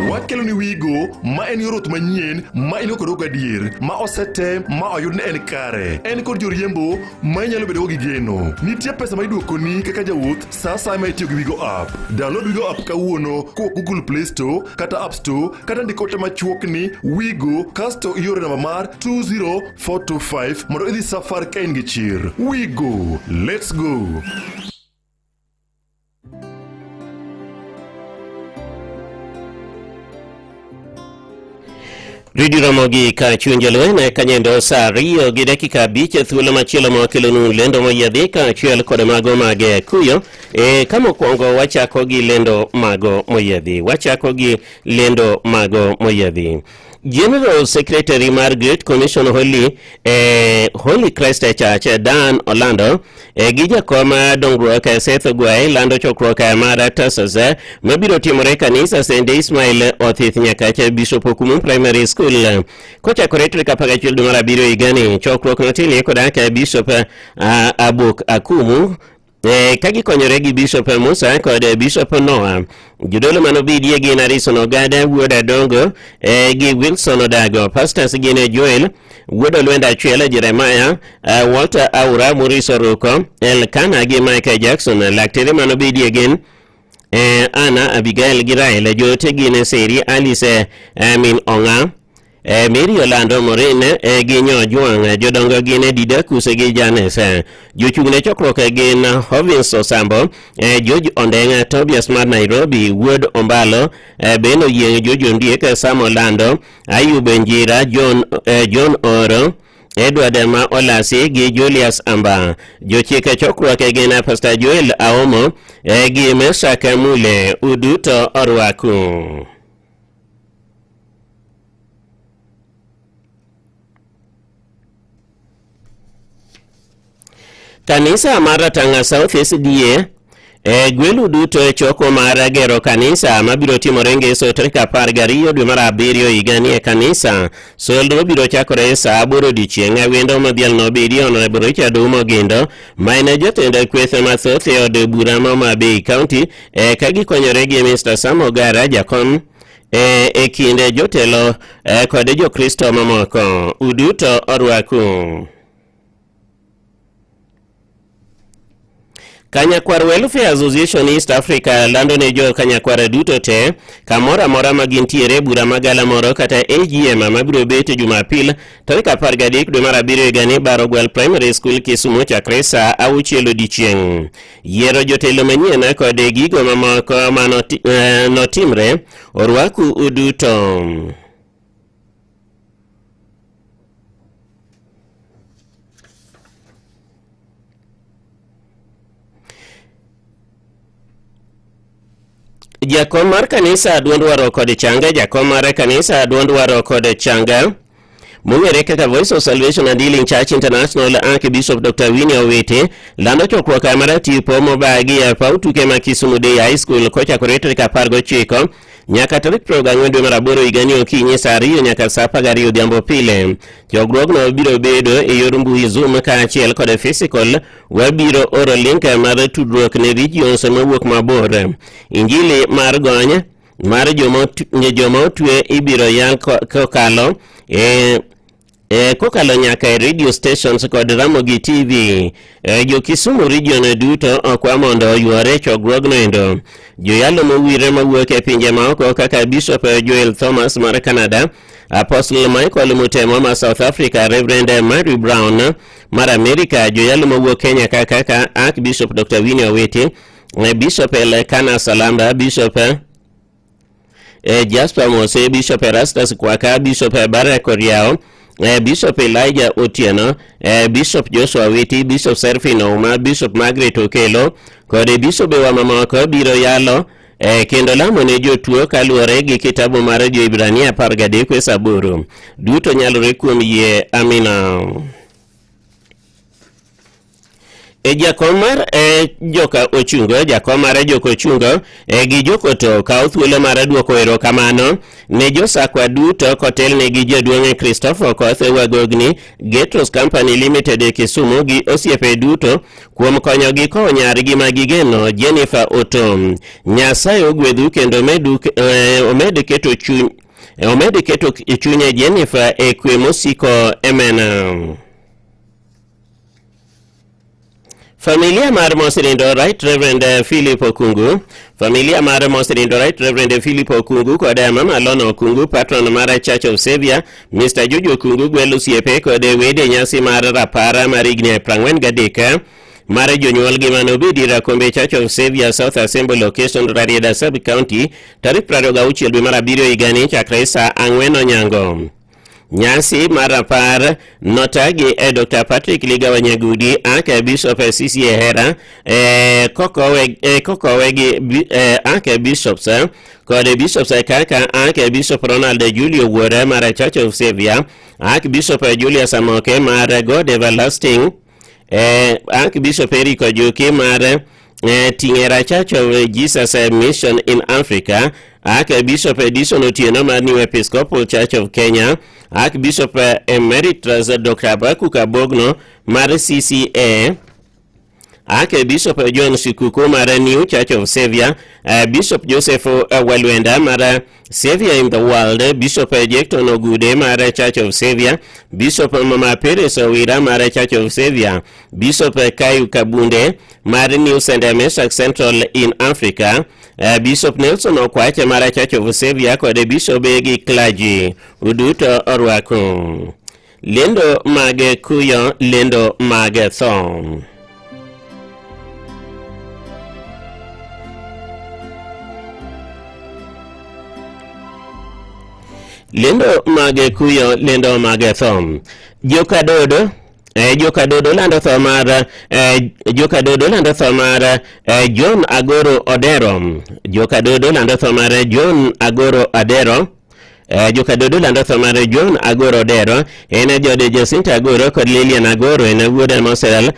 Speaker 9: Wakelo ni Wigo ma en yor wuoth manyien ma in go kod gadier ma osetem ma oyud ni en kare. En kod joriembo ma inyalo bedogo gi geno. Nitie pesa ma iduokoni kaka jawuoth sa asaya ma itiyo gi Wigo app. Download Wigo app kawuono kowuok Google Play Store kata App Store kata ndik ote machuok ni Wigo kasto ioro namba mar 20425 mondo idhi safar ka in gi chir. Wigo, let's go!
Speaker 13: Radio Ramogi ka chuny jalweny kanyendo saa 2 gi dakika 5 thuolo machielo ma wakelonu lendo moyiedhi kaachiel kod mago mag kuyo. E, ka mokwongo wachako gi lendo mago moyiedhi. Wachako gi lendo mago moyiedhi. General Secretary mar Great Commission Holy, eh, Holy Christ Church Dan Olando eh, gi jakom dongruok Seth Ogwae lando chokruok mar TASAS mabiro timore e kanisa St. Ismail Othith Nyakach Bishop Okumu Primary School kochakore tarik 11 dwe mar abiriyo higani. Chokruok notimie kod Archbishop Abok Akumu E, ka gikonyore gi Bishop Musa kod Bishop Noah. Jodolo manobidie gin Harrison Ogada wuod Adongo e, gi Wilson Odago. Pastors gin Joel wuod Olwenda Achiel, Jeremiah, Walter Aura, Maurice Oruko, Elkana gi Michael Jackson. Laktere manobidie gin Anna, Abigail gi Rael. Joote gin Seri, Alice, min Ong'a, Mary Olando Morin gi Nyojwang'. Jodongo gin Didacus gi Janes. Jochung' ne chokruok gin Hovins Osambo, George Ondeng', Tobias mar Nairobi, Wuod Ombalo, Ben Oyieng', George Ondiek, Sam Olando, Ayub Njira, John Oro, Edward ma Olasi gi Julius Amba. Jochik chokruok gin Pastor Joel Aomo gi Meshack Mule. Uduto orwaku. Kanisa mar Ratanga South SDA e gwelu duto e choko mar gero kanisa mabiro timore ngeso tarik 12 dwe mar abiriyo higani e kanisa. Solro biro chakore saa 8 odiechieng'. Wendo modhial nobedi Honorable Richard Oumo Gindo ma en jatend kweth mathoth e od bura ma Homa Bay County ka gikonyore gi Mr. Sam Ogara jakom e kind jotelo kod jokristo mamoko. Uduto orwaku. Kanyakwar Welfare Association East Africa lando ne jo Kanyakwar duto te kamoro amora ma gintiere bura magala moro kata AGM mabiro bet Jumapil tarik 13 dwe mar abiriyo higani Barogwal Primary School Kisumu chakre saa 6 odiechieng'. Yiero jotelo manyien kod gigo mamoko ma notimre orwaku uduto. Jakom mar kanisa duond warruok kod changa, jakom mar kanisa duond warruok kod changa mong'ere kaka Voice of Salvation and Healing Church International Archbishop Dr. Winnie Owete lando chokruok mar tipo mobagi e paw tuke ma Kisumu Day High School kochakore tarik 19 nyaka tarik 24 dwe mar aboro higani okinyi saa 2 nyaka saa 12 odhiambo pile. Chokruogno biro bedo e yor mbui Zoom kaachiel kod physical. Wabiro oro link mar tudruok ne regions mawuok mabor. Injili mar gony mar joma otwe ibiro yal kokalo kokalo nyaka e radio stations kod Ramogi TV. Jo Kisumu region duto okwa mondo oyuore chokruogno endo. Joyalo mowire mawuok e pinje maoko kaka Bishop Joel Thomas mar Canada, Apostle Michael Mutemo ma South Africa, Reverend Mary Brown mar America, joyalo mawuok Kenya kaka Archbishop Dr. Winnie Owiti, Bishop Elkana Salamba, Bishop Jasper Mose, Bishop Erastus Kwaka, Bishop Barak Oriao, Bishop Elijah Otieno, Bishop Joshua Witi, Bishop Serfin Ouma, Bishop Margaret Okelo kod bishobewa mamoko biro yalo kendo lamo ne jotuo kaluwore gi kitabu mar Jo-Hibrania 13:8. Duto nyalore kuom yie. Amina. Jakom mar joka Ochungo, jakom mar joka Ochungo gi Jokoto kawo thuolo mar duoko erokamano ne josakwa duto kotelne gi jaduong' Christopher Okoth Wagogni, Getros Company Limited e Kisumu gi osiepe duto kuom konyogi kowo nyargi ma gigeno Jennifer Otom. Nyasaye ogwedhu kendo omed keto chuny omed keto chunye Jennifer e kwe mosiko. Amen. Familia mar Mosirindo Right Reverend Philip Okungu, familia mar Mosirindo Right Reverend Philip Okungu kod Mama Lona Okungu, patron mar Church of Savior, Mr. Jojo Okungu gwelo osiepe kod wede nyasi mar rapara mar higni 43 mar jonyuolgi mane obedi Rakombe Church of Savior South Assembly Location Rarieda Sub County tarik 26 dwe mar abiriyo higani chakre saa 4 onyango. Nyasi mar rapar notagi e Dr. Patrick Ligawa Nyagudi Archbishop e CCA Hera e, kokowe e, kokowe gi e, Archbishops kod bishops kaka Archbishop Ronald Julio Wuore mar Church of Savior, Archbishop Julius Amoke mar God Everlasting, Archbishop Eric Ojuki mar Tingera Church of Jesus Mission in Africa, Archbishop Edison Otieno mar New Episcopal Church of Kenya, Archbishop Emeritus Dr. Habakkuk Abogno mar CCA, Archbishop John Shikuku mar New Church of Savior, Bishop Joseph Walwenda mar Savior in the World, Bishop Jecton Ogude mar Church of Savior, Bishop Mama Peres Owira mar Church of Savior, Bishop Kayu Kabunde mar New St. Meshach Central in Africa, Bishop Nelson Okwache mar Church of Savior kod bishobe gi clergy uduto orwako lendo mag kuyo, lendo mag tho. Lendo mag kuyo, lendo mag tho. Jokadodo Jokadodo lando tho mar Jokadodo lando tho mar John Agoro Odero. Jokadodo lando tho mar John Agoro Odero. Jokadodo lando tho mar John Agoro Odero. En jaode Jacinta Agoro kod Lilian Agoro. En wuod Moselal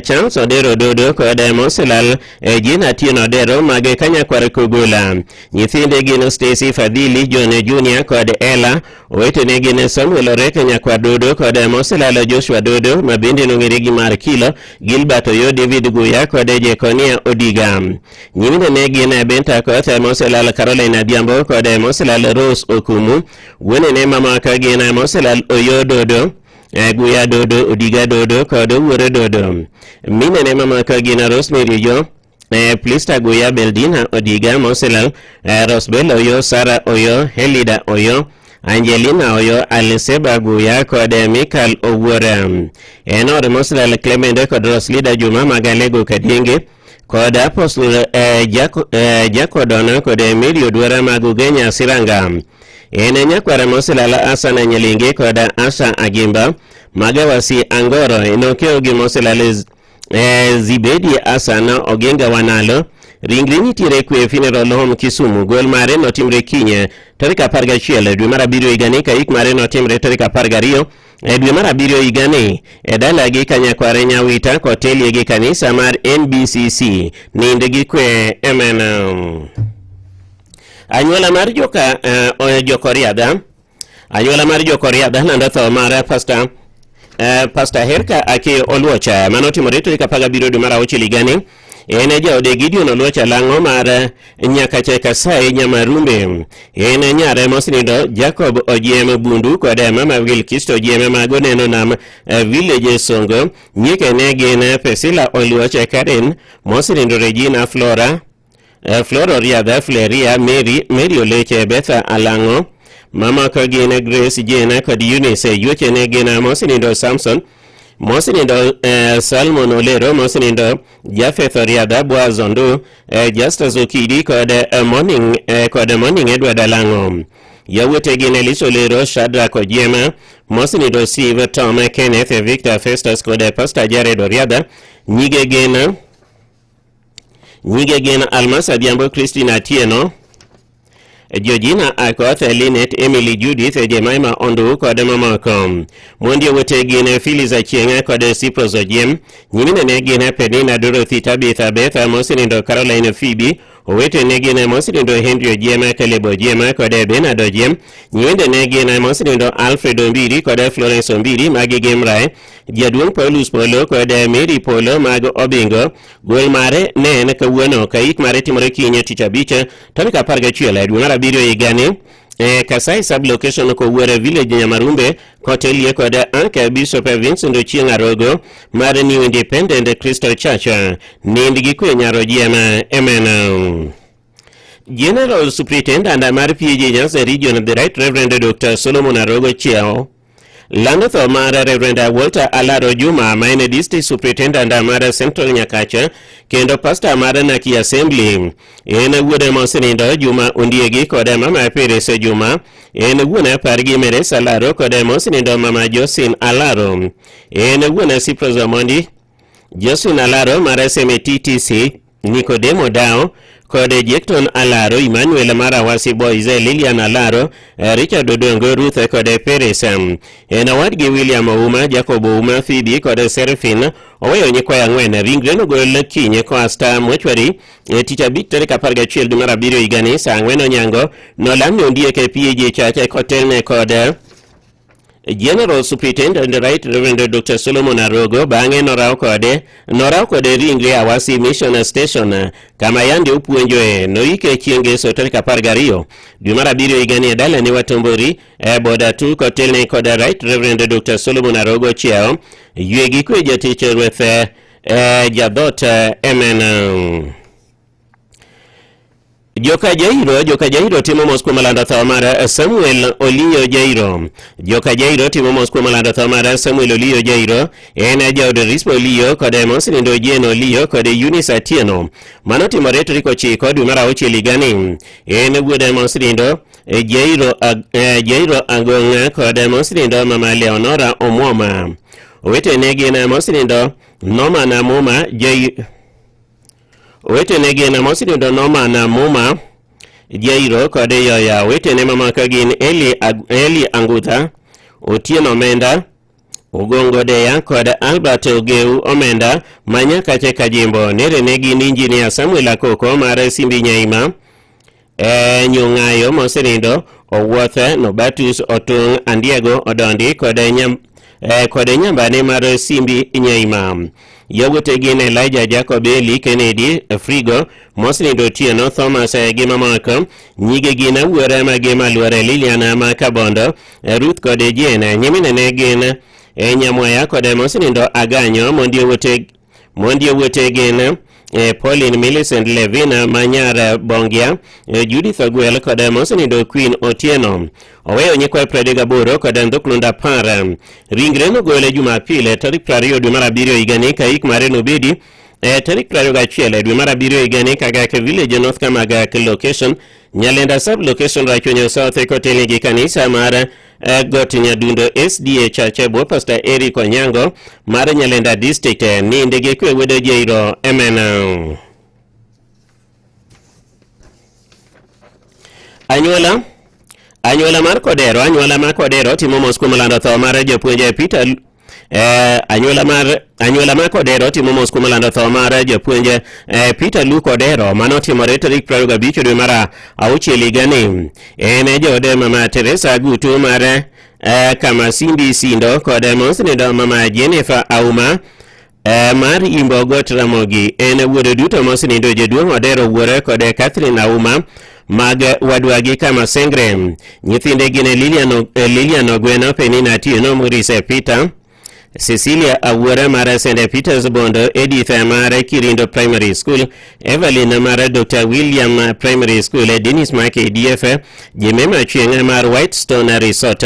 Speaker 13: Charles Odero Dodo kod Moselal Jane Atieno Odero mag Kanyakwar Kogola. Nyithinde gin Stacy Fadhili, John Junior kod Ella. Owetene gin Samuel Oreke nyakwar Dodo kod Moselalo Joshua Dodo ma bende nong'ere gi mar Kilo, Gilbert Oyo, David Guya kod Jekonia Odiga. Nyiminene gin Benta Koth, Moselal Caroline Adhiambo kod Moselal Rose Okumu. Wuonene mamoko gin Moselal Oyo Dodo, Guya Dodo, Odiga Dodo kod Owuoro Dodo. Minene mamoko gin Rosemary Oyo, Plista Guya, Beldina Odiga, Moselal, Rosbel Oyo, Sara Oyo, Helida Oyo, Angelina Oyo, Aliseba Guya kod Michael Owuora. En od Moselal Clement kod Roslida Juma Magalego Kadienge kod Apostle Jacodono kod Mary Odwara mag Ugenya Siranga. En nyakwara Moselal Asana Nyalinge kod Asha Agimba Magawasi Angoro enokiewo gi Moselal Zibedi Asana Oginga Wanalo. Ringre nitiere Kwe Funeral Home Kisumu. Gol mare notimre kiny tarik 11 dwe mar 7 higani, ka yik mare notimre tarik 12 dwe mar 7 higani e dalagi Kanyakware Nyawita kotelie gi kanisa mar NBCC. Nind gi kwe, amen. Anyuola mar joka Jokoriadha. Anyuola mar Jokoriadha lando tho mar Pastor Pastor Herka Akeyo Oluocha mano otimore tarik 17 dwe mar 6 higani. En jaode Gideon Oluocha Lang'o mar Nyakache Kasai Nyamarumbe. En nyare mosenindo Jacob Ojiemo Bundu kod mama Wilkisto Ojiemo mago neno nam Village Songo. Nyike ne gin Priscilla Oluocha Karen mosenindo Regina Flora Flora Oriadha, Fleria, Mary, Mary Oleche, Betha Alang'o, mamoko gin Grace, Jane kod Eunice. Yuochene gin mosenindo Samson, mosenindo Salmon Olero, mosenindo Jafeth Oriadha, Boaz Ondu, Justus Okidi kod Morning, kod Morning Edward Alang'o. Yawuote gin Elisha Olero, Shadrack Ojiema, mosenindo Steve, Tom, Kenneth, Victor, Festus kod Pastor Jared Oriadha. Nyige gin Almas Adhiambo, Christine Atieno, Georgina Akoth, Linet, Emily Judith, Jemima Ondu kod mamoko. Mondi owete gin Phyllis Achieng' kod Cyprus Ojiem. Nyiminene gin Penina, Dorothy, Tabitha, Betha, mosenindo Caroline Phoebe. Owetene gin mosenindo Henry Ojiema, Caleb Ojiema kod Bernard Ojiem. Nyiwendene gin mosenindo Alfred Ombiri kod Florence Ombiri magi Gemrae. Jaduong' Paulus Polo kod Mary Polo mag Obingo. Gol mare ne en kawuono ka yik mare timore kiny tich abich tarik 11 dwe mar 7 higani Kasai sub-location Kowuore village Nyamarumbe kotelie kod Archbishop Vincent Ochieng' Arogo mar New Independent Christian Church. Nind gi kwe nyar Ojiema, amen. General Superintendent mar PG Nyanza Region, the Right Reverend Dr. Solomon Arogo Chiao. Lando tho mar Reverend Walter Alaro Juma ma en District Superintendent mar Central Nyakacha kendo pastor mar Naki Assembly. En wuode mosenindo Juma Ondiegi kod mama Peres Juma. En wuon apargi Meres Alaro kod mosenindo mama Josin Alaro. En wuon Cyprus Omondi Josin Alaro mar SMTTC Nicodemo Dao kod Jekton Alaro, Emmanuel mar Awasi Boys, Lilian Alaro, Richard Odongo, Ruth kod Peres. En owadgi William Ouma, Jacob Ouma, Phoebe kod Serafin oweyo nyikwayo ang'wen. Ringre nogol kiny koa Star Mortuary e tich abich tarik 11 dwe mar abiriyo higani saa ang'wen onyango nolam ne ondiek e PAG Church kotelne kod General Superintendent Right Reverend Dr. Solomon Arogo bang'e noraw kode noraw kode ringre Awasi Mission Station kama yande opuonjoe noike chieng' ngeso tarik 12 dwe mar abiriyo higani e dalane Watombori e boda tu kotelne kod Right Reverend Dr. Solomon Arogo Chiewo ywe gi kwe jatich ruoth eh, jadhot MN. Joka Jairo, Joka Jairo timo mos kuom lando tho mar Samuel Oliyo Jairo. Joka Jairo timo mos kuom lando tho mar Samuel Oliyo Jairo, en jaod Rispo Oliyo kod mosenindo Jane Oliyo kod Eunice Atieno. Mano timore tarik 9 dwe mar auchiel higani. En wuod mosenindo Jairo, Jairo Agong'a kod mosenindo Mama Leonora Omwoma. Owetene gin mosenindo Norman Amuma Jairo Owetene gin mosenindo Norman Muma, Jairo kod Yoya. Owetene mamoko gin Eli, Eli Angutha, Otieno Omenda, Ogongo Deya kod Albert Ogeu Omenda ma Nyakache Kajimbo. Nerene gin Injinia Samuel Akoko mar Simbi Nyaima, e, Nyong'ayo mosenindo, Owuothe, Nobatus Otung' Andiego Odondi kod nyam, e, kod nyambane mar Simbi Nyaima. Yawuote gin Elijah Jacob Eli Kennedy Frigo mosenindo Otieno Thomas e, gi mamoko. Nyige gin Awuora Magema Luore Lilian ma Kabondo, Ruth kod Jane. Nyiminene gin e, Nyamwaya kod mosenindo Aganyo mondi yawuote Mondi yawuote gin eh, Pauline Millicent Levina Manyara Bongia, eh, Judith Ogwel kod mosenindo Queen Otieno. Oweyo nyikwayo 38 kod ndhuklunda 10. Ringre nogole Jumapil tarik 20 dwe mar abiriyo higani ka ik mare nobedi eh, tarik 21 dwe mar abiriyo higani Kagak Village North Kamagak location Nyalenda sub location Rachuonyo South kotelni gi kanisa mar eh, Got Nyadundo SDA Church e bwo Pastor Eric Onyango mar Nyalenda District eh, ninde gi kwe wuod Jairo Amen. Anyuola anyuola mar Kodero anyuola mar Kodero timo mos kuom lando tho mar japuonj Peter Eh, anyuola mar anyuola mar Kodero timo mos kuom lando tho mar japuonj eh, Peter Luke Odero mano otimore tarik 25 dwe mar auchiel higani. En jaode mama Teresa Gutu mar eh, Kamasimbi Sindo kod mosnindo mama Jennifer Auma eh, mar Imbo Got Ramogi. En wuode duto mosenindo jaduong' Odero wuore kod Catherine Auma mag wadwagi Kamasengre. Nyithinde gin Lilian, Lilian Ogweno, Penina Atieno, Maurice Peter, Cecilia Awuora mar St. Peters Bondo, Edith mar Kirindo Primary School, Evelyn mar Dr. William Primary School, Dennis mar KDF, Jemima Chieng' mar Whitestone Resort,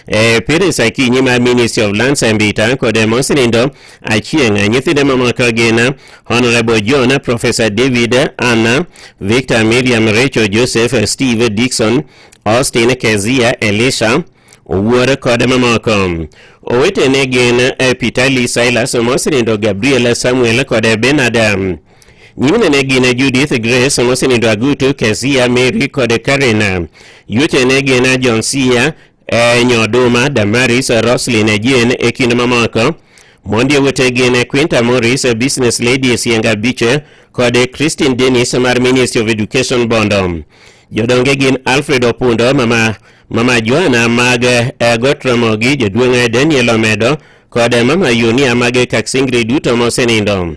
Speaker 13: eh, Peris Akinyi mar Ministry of Lands Mbita kod Mosenindo Achieng'. Nyithinde mamoko gin Honorable John, Professor David, Anna, Victor, Miriam, Rachel, Joseph, Steve, Dixon, Austin, Kezia, Elisha, Owuor kod mamoko. Owetene gin eh, Pitali, Silas, mosenindo Gabriel, Samuel kod Bernard. Nyiminene gin Judith, Grace, mosenindo Agutu, Kezia, Mary kod Karen. Yuotene gin John Sia, eh, Nyoduma, Damaris, Roslyn, Jane e kind mamoko. Mondi owete gin Quinta Morris, Business Lady Sienga Beach kod Christine Dennis mar Ministry of Education Bondo. Jodonge gin Alfred Opundo, mama, mama Joanna mag eh, Got Ramogi, jaduong' Daniel Omedo kod mama Yunia mag Kaksingri duto mosenindo.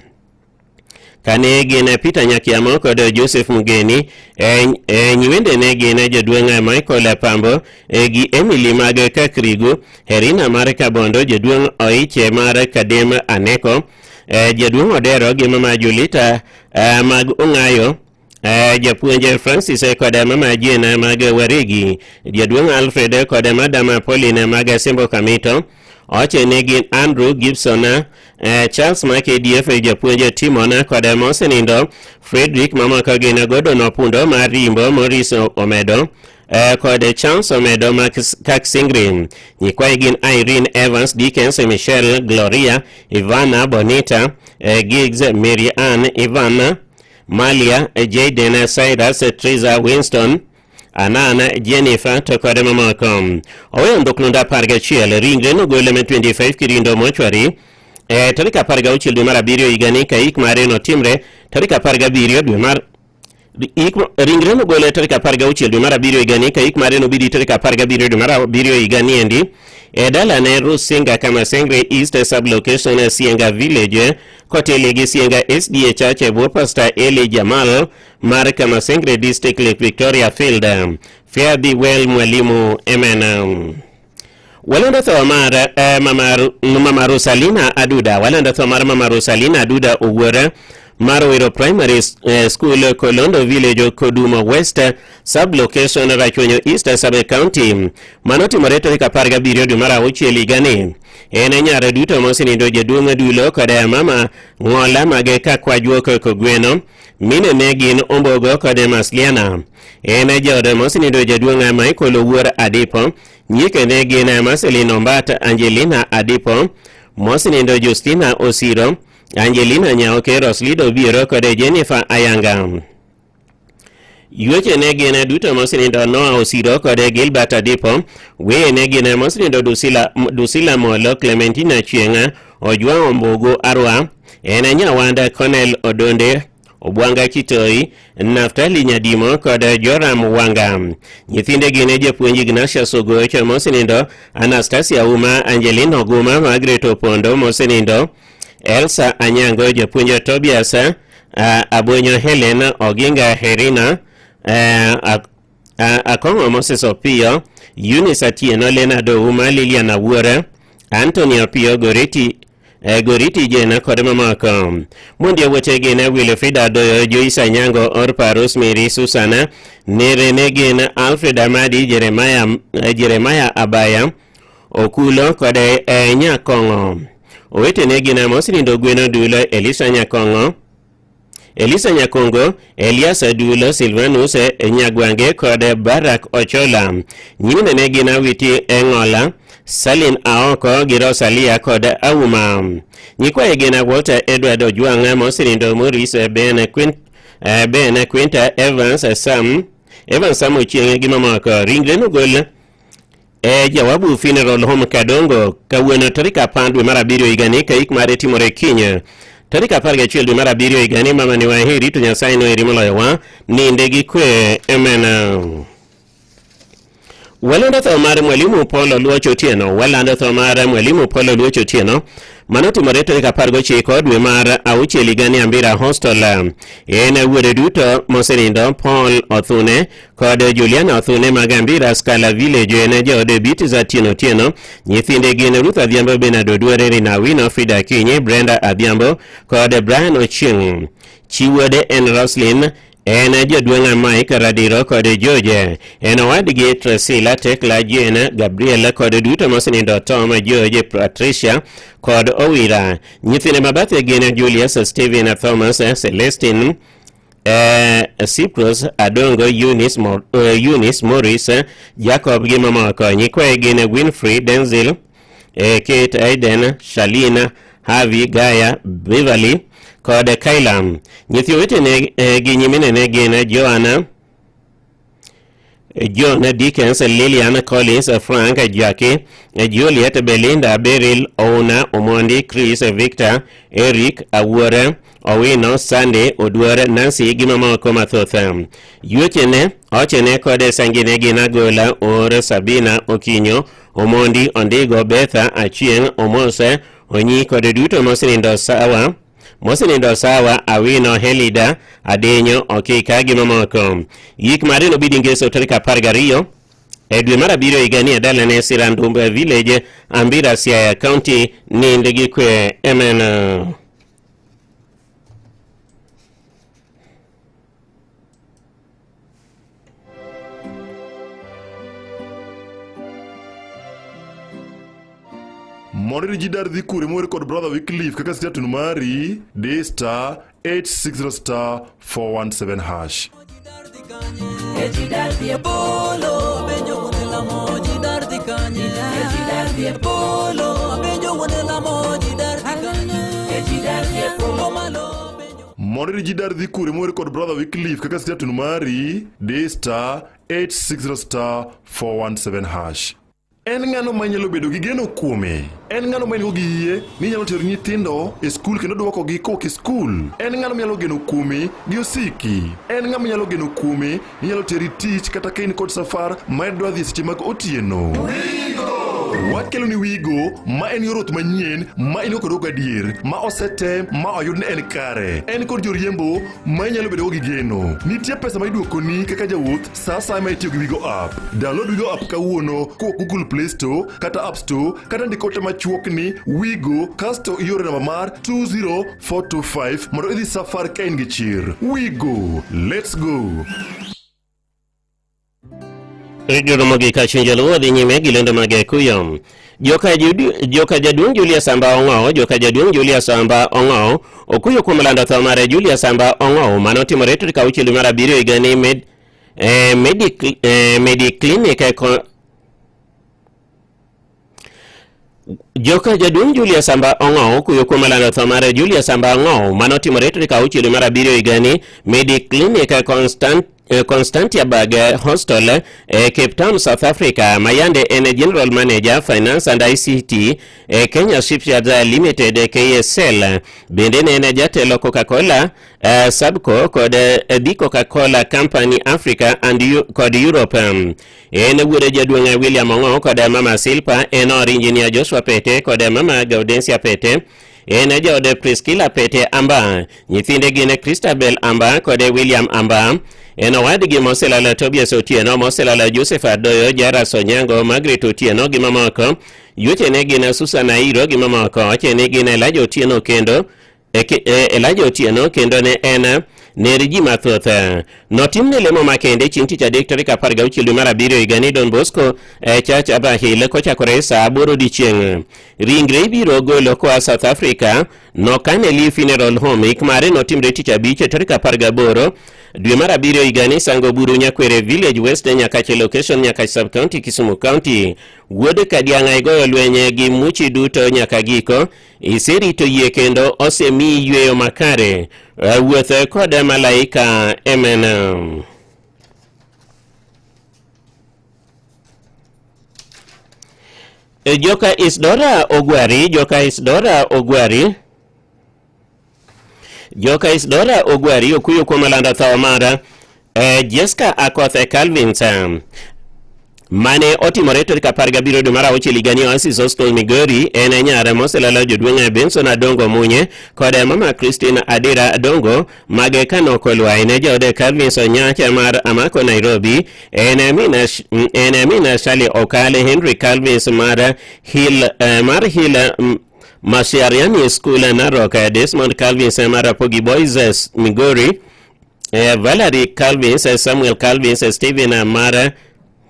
Speaker 13: Kane gin Peter Nyakiamo kod Joseph Mugeni, e, e, nyiwendene gin jaduong' Michael Pambo e, gi Emily mag Kakrigu, Herina mar Kabondo, jaduong' Oiche mar Kadem Aneko, e, jaduong' Odero gi mama Julita e, mag Ong'ayo. Japuonj Francis kod mama Jane mag Waregi, jaduong' Alfred kod madam Pauline mag Asembo Kamito, oche ne gin Andrew Gibson, Charles ma KDF, japuonj Timon kod mosenindo Frederick, mamoko gin Gordon Opundo mar Rimbo, Maurice Omedo kod Charles Omedo ma Kaksingri. Nyikwaye gin Irene Evans, Dickens, Michelle, Gloria, Ivana, Bonita, Giggs, Mary Ann, Ivana, Malia, Jaden, Cyrus, Triza, Winston, Anana, Jennifer to kod mamoko. Oweyo ndhoklundo 11 ringre nogol M25 Kirindo mochwari tarik 16 dwe mar abiriyo higani ka ik mare notimre tarik 17 dwe mar ringre nogol tarik 16 dwe mar abiriyo higani ka ik mare nobidi tarik 17 dwe mar abiriyo higani endi e dalane Rusinga Kamasengre East Sub-Location Sienga Village kotele gi Sienga SDA Church e bwo Pastor Eli Jamal mar Kamasengre District Lake Victoria Field. Fare thee well mwalimu. Amen. Walando tho mar mama Rosalina Aduda. Walando tho mar mama Rosalina Aduda Owuora mar Owero Primary School Kolondo Village Kodumo West Sub-Location Rachuonyo East Sub-County. Mano timore tarik 17 dwe mar auchiel higani. En nyar duto mosenindo jaduong' Dulo kod mama Ng'ola mage Kakwajuok Kogweno. Mine ne gin Ombogo kod Masliana. En jaod mosenindo jaduong' Michael Owuor Adipo. Nyike ne gin Marceline Ombat, Angelina Adipo, mosenindo Justina Osiro, Angelina Nyaoke, Roslido Obiero kod Jennifer Ayanga. Yuoche ne gin duto mosenindo Noah Osiro kod Gilbert Adipo. Weye ne gin mosenindo Dusila Molo, Clementina Chieng', Ojwang' Ombugu Arwa, en Nyawanda Cornel Odonde, Obwanga Kitoi, Naftali Nyadimo kod Joram Wanga. Nyithinde gin japuonj Ignatius Ogoch mosenindo, Anastasia Uma, Angelina Oguma, Margaret Opondo mosenindo, Elsa Anyango, japuonj Tobias Abonyo, Helen Oginga, Herina Akong'o Moses Opiyo, Eunice Atieno, Leonard Ouma, Lilian Awuora, Anthony Opiyo, Goriti Jena kod mamoko. Mondi yawuote gin Wilfrida Adoyo, Joyce Anyango, Orpa, Rosemary, Susana, Nere ne gin Alfred Amadi, Jeremiah Abaya, Okulo kod Nyakong'o. Owetene gin mosenindo Gweno Dulo, Elisa Nyakong'o, Elisa Nyakongo, Elias Adulo, Silvanus Nyagwange kod Barak Ochola. Nyimine ne gin Awiti Eng'ola, Salin Aoko gi Rosalia kod Auma. Nyikwaye gin Walter Edward Ojwang' mosenindo Maurice Ben Quinta Evans Sam Evans Sam Ochieng' gi mamoko. Ringre nogol e Jawabu Funeral Home Kadongo kawuono tarik 10 dwe mar abiriyo higani ka ik mare timore kiny. Tarik 11 dwe mar abiriyo higani mama ni waheri to Nyasaye noheri moloyowa ninde gi kwe. Amen. Walando tho mar mwalimu Paul Oluoch Otieno. Walando tho mar mwalimu Paul Oluoch Otieno. Mano timore tarik 19 dwe mar auchiel higani Ambira Hostel. En wuode duto mosenindo Paul Othune kod Juliana Othune mag Ambira Scala Village en jaode Beatrice Atieno Otieno. Nyithinde gin Ruth Adhiambo, Bernard Oduore, Rina Awino, Frida Akinyi, Brenda Adhiambo kod Brian Ochieng'. Chi wuode en Roslyn en jaduong' Mike Radiro kod George. En owadgi Priscilla, Tekla, Jane, Gabriel kod duto mosenindo Tom, George, Patricia kod Owira. Nyithinde mabathe gin Julius, Stephen, Thomas, Celestine, Cyprus, Adongo, Eunice, Maurice, Jacob gi mamoko. Nyikwaye gin Winfrey, Denzil, Kate, Aiden, Shalina, Harvey, Gaya, Beverly kod Kyla. Nyithi owetene gi nyiminene gin Joanna, John Dickens, Lillian Collins, Frank, Jackie, Juliet, Belinda, Beryl, Ouna, Omondi, Chris, Victor, Eric, Awuore, Owino, Sandy, Oduor, Nancy gi mamoko mathoth. Yuochene, ochene kod sangine gin Agola, Or, Sabina, Okinyo, Omondi, Ondigo, Betha, Achieng', Omose, Onyi kod duto mosenindo sawa, Awino, Helida, Adenyo, Okika gi mamoko. Yik mare nobedi ngeso tarik 12 e dwe mar abiriyo higani e dalane Sirandumbe Village, Ambira, Siaya County. Nind gi kwe. Amen.
Speaker 9: Mondo ji dar dhi kure mowere kod brother Wycliffe kaka status mari di star 860 star 417 hash. Mondo ji dar dhi kure mowere kod brother Wycliffe kaka status mari di star 860 star 417 hash. En ng'ano ma inyalo bedo gi geno kuome? En ng'ano ma in-go gi yie ni inyalo tero nyithindo e skul kendo dwokogi kowuok e skul? En ng'ano minyalo geno kuome gi osiki? En ng'ama inyalo geno kuome ni nyalo teri tich kata ka in kod safar ma idwa dhi e seche mag otieno? Wakelo ni Wigo ma en yor wuoth manyien ma in go kod gadier ma osetem ma oyud ni en kare. En kod joriembo ma inyalo bedogo gi geno. Nitie pesa ma iduokoni kaka jawuoth sa asaya ma itiyo gi Wigo app. Download Wigo app kawuono kowuok Google Play Store kata App Store kata ndik ote machuok ni Wigo kasto ioro namba mar 20425 mondo idhi safar ka in gi chir. Wigo, let's go.
Speaker 13: Radio Ramogi Kachin Jaluo dhi nyime gi lendo mag kuyo. Joka joka jaduong' Julius Amba Ong'owo, joka jaduong' Julius Amba Ong'owo okuyo kuom lando tho mare Julius Amba Ong'owo mane otimore tarik auchiel dwe mar abiriyo higani med, eh, Medic, eh, Mediclinic eh, Joka jaduong' Julius Amba Ong'owo okuyo kuom lando tho mare Julius Amba Ong'owo mane otimore tarik auchiel dwe mar abiriyo higani Mediclinic Constant Constantia Bag Hostel Cape Town, South Africa ma yande en General Manager Finance and ICT e Kenya Shipyards Limited KSL. Bende ne en jatelo Coca-Cola Sabco kod The Coca-Cola Company Africa and kod Europe. En wuod jaduong' William Ong'o kod mama Silpa, en or Engineer Joshua Pete kod mama Gaudensia Pete. En jaod Priscilla Pete Amba. Nyithinde gin Christabel Amba kod William Amba. En owadgi Moselala Tobias Otieno, Moselala Joseph Adoyo, Jaras Onyango, Margaret Otieno gi mamoko. Yuochene gin Susan Airo gi mamoko. Ochene gin Elijah Otieno kendo Elijah Otieno kendo ne en ner ji mathoth. Notimne lemo makende chieng' tich adek tarik 16 dwe mar abiriyo higani Don Bosco e Church Upper Hill kochakore saa 8 odiechieng'. Ringre ibiro golo koa South Africa nokane Lee Funeral Home. Ik mare notimre tich abich tarik 18 dwe mar abiriyo higani Sango Buru Nyakwere Village West Nyakache Location Nyakach Sub County Kisumu County. Wuod Kadiang'a igoyo lwenye gi muchi duto nyaka giko. Iserito yie kendo osemiyi yweyo makare. Wuoth kod malaika. Amen. Joka Isdora Ogwari, Joka Isdora Ogwari, Joka Isdora Ogwari okuyo kuom lando tho mar Jessica Akoth Calvins mane otimore tarik 17 dwe mar auchiel higani Oasis Hostel Migori. En nyar moselalo joduong' Benson Adongo Munye kod mama Christine Adira Adongo mage Kano Kolwa. En jaode Calvins Onyach mar Amako Nairobi. En mina Shali Okale Henry Calvins mar Hill Masiariani School Narok. Desmond Calvins mar Rapogi Boys Migori. Valerie Calvins, Samuel Calvins, Stephen mar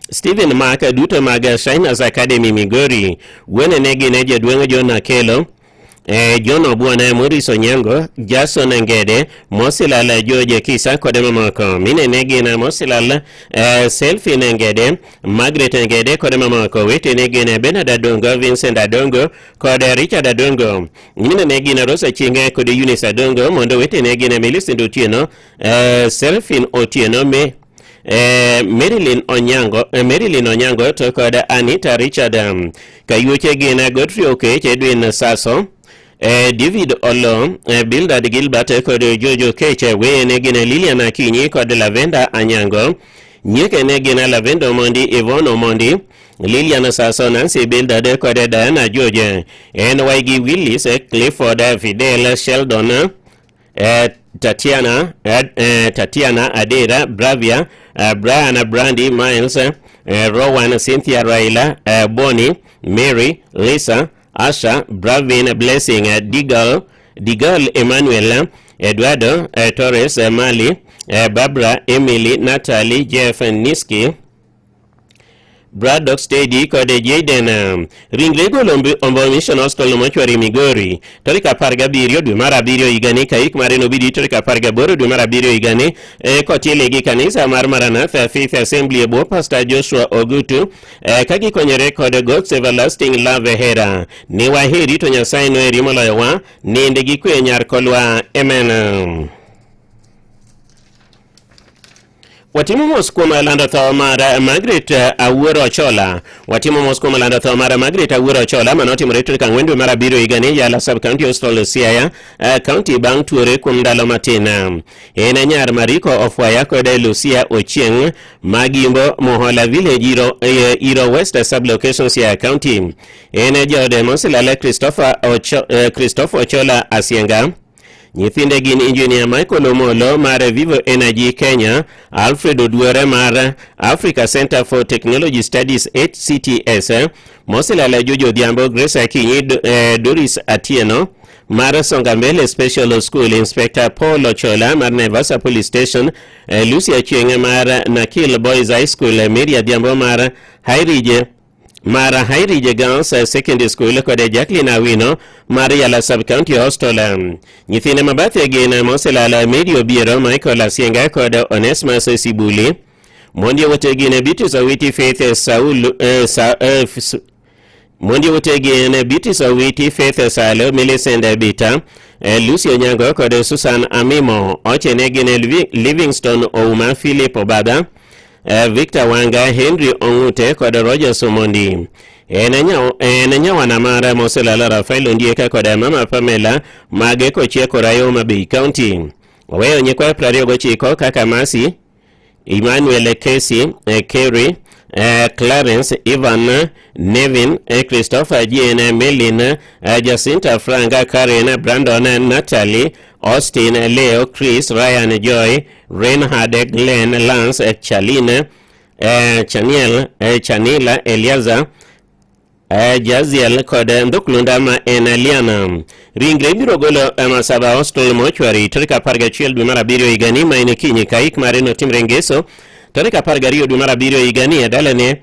Speaker 13: Stephen Mark duto mag Shiners Academy Migori. Wuone ne gin jaduong' John Akelo, John Obwana, Maurice Onyango, Jason Ngede, Mosilal George Kisa kod mamoko. Mine ne gin Mosilal Selfin Ngede, Margaret Ngede kod mamoko. Wete ne gin Bernard Adongo, Vincent Adongo kod Richard Adongo. Nyimine ne gin Rosa Chinge kod Eunice Adongo, mondo wetene gin Millicent Otieno, Selfin Otieno, me Marilyn Onyango, Marilyn Onyango to kod Anita Richard. Kayuoche gin Godfrey Okech, Edwin Saso, David Olo, Bildad Gilbert kod Jojo Okech. Weyene gin Lilian Akinyi kod Lavenda Anyango. Nyiekene gin Lavenda Omondi, Yvonne Omondi, Lilian Saso, Nancy Bildad kod Diana George. En waigi Willis, Clifford, Fidel, Sheldon, Tatiana, Tatiana Adera, Bravia, Brian, Brandy, Miles, Rowan, Cynthia, Raila, Bonnie, Mary, Lisa, Asha, Bravin, Blessing, Digal, Digal, Emmanuel, Eduardo, Torres, Mali, Barbara, Emily, Natalie, Jeff, Niski, Braddock Steady kod Jayden. Ringre golo Ombo Mission Hospital Mortuary Migori tarik 17 dwe mar abiriyo higani ka ik mare nobidi tarik 18 dwe mar abiriyo higani kotiele gi kanisa mar Maranatha Faith Assembly e bwo Pastor Joshua Ogutu ka gikonyore kod God's Everlasting Love Hera. Ne waheri to Nyasaye noheri moloyowa, nind gi kwe nyar kolwa. Amen. Watimo mos kuom lando tho mar Margaret Awuor Ochola. Watimo mos kuom lando tho mar Margaret Awuor Ochola mane otimore tarik 4 dwe mar abiriyo higani Yala Sub County Hospital Siaya County bang' tuore kuom ndalo matin. En nyar Mariko Ofwaya kod Lucia Ochieng' Magimbo Muhola Village Iro West Sub Location Siaya County. En jaode moselale Christopher Ochola Asienga. Nyithinde gin Engineer Michael Omolo mar Vivo Energy Kenya, Alfred Oduore mar Africa Center for Technology Studies HCTS, Moselala Jojo Odhiambo, Grace Akinyi, Doris Atieno mar Songa Mbele Special School, Inspector Paul Ochola mar Naivasha Police Station, Lucy Achieng' mar Nakil Boys High School, Mary Adhiambo mar Highridge mar Highridge Girls Secondary School kod Jacqueline Awino mar Yala Sub County Hostel. Nyithinde mabathe gin Moselala Mary Obiero, Michael Asienga kod Onesmus Sibuli. Mondi owete gin Beatrice Owiti, Faith Saul, Sa, Mondi owete gin Beatrice Owiti, Faith Salo, Millicent Bita, Lucy Onyango kod Susan Amimo. Ochene gin Livingstone Ouma, Philip Obadha, Victor Wanga, Henry Ong'ute kod Rogers Omondi. En nyawana mar Moselala Rafael Ondieka kod Mama Pamela mage kochieko Rayo Homa Bay County. Oweyo nyikwayo 29 kaka Mercy, Emmanuel Casey, Kerry, Clarence, Ivan, Nevin, Christopher, Jane, Melin, Jacinta, Frank, Karen, Brandon, Natalie, Austin, Leo, Chris, Ryan, Joy, Reinhard, Glenn, Lance, Charlene, Chaniel, Chanila, Eliaza, Jaziel kod Ndhuklunda ma en Liana. Ringre ibiro golo e Masaba Hostel Mortuary tarik 11 dwe mar abiriyo higani ma en kinyi ka ik mare notimre Ngeso tarik 12 dwe mar abiriyo higani e dalane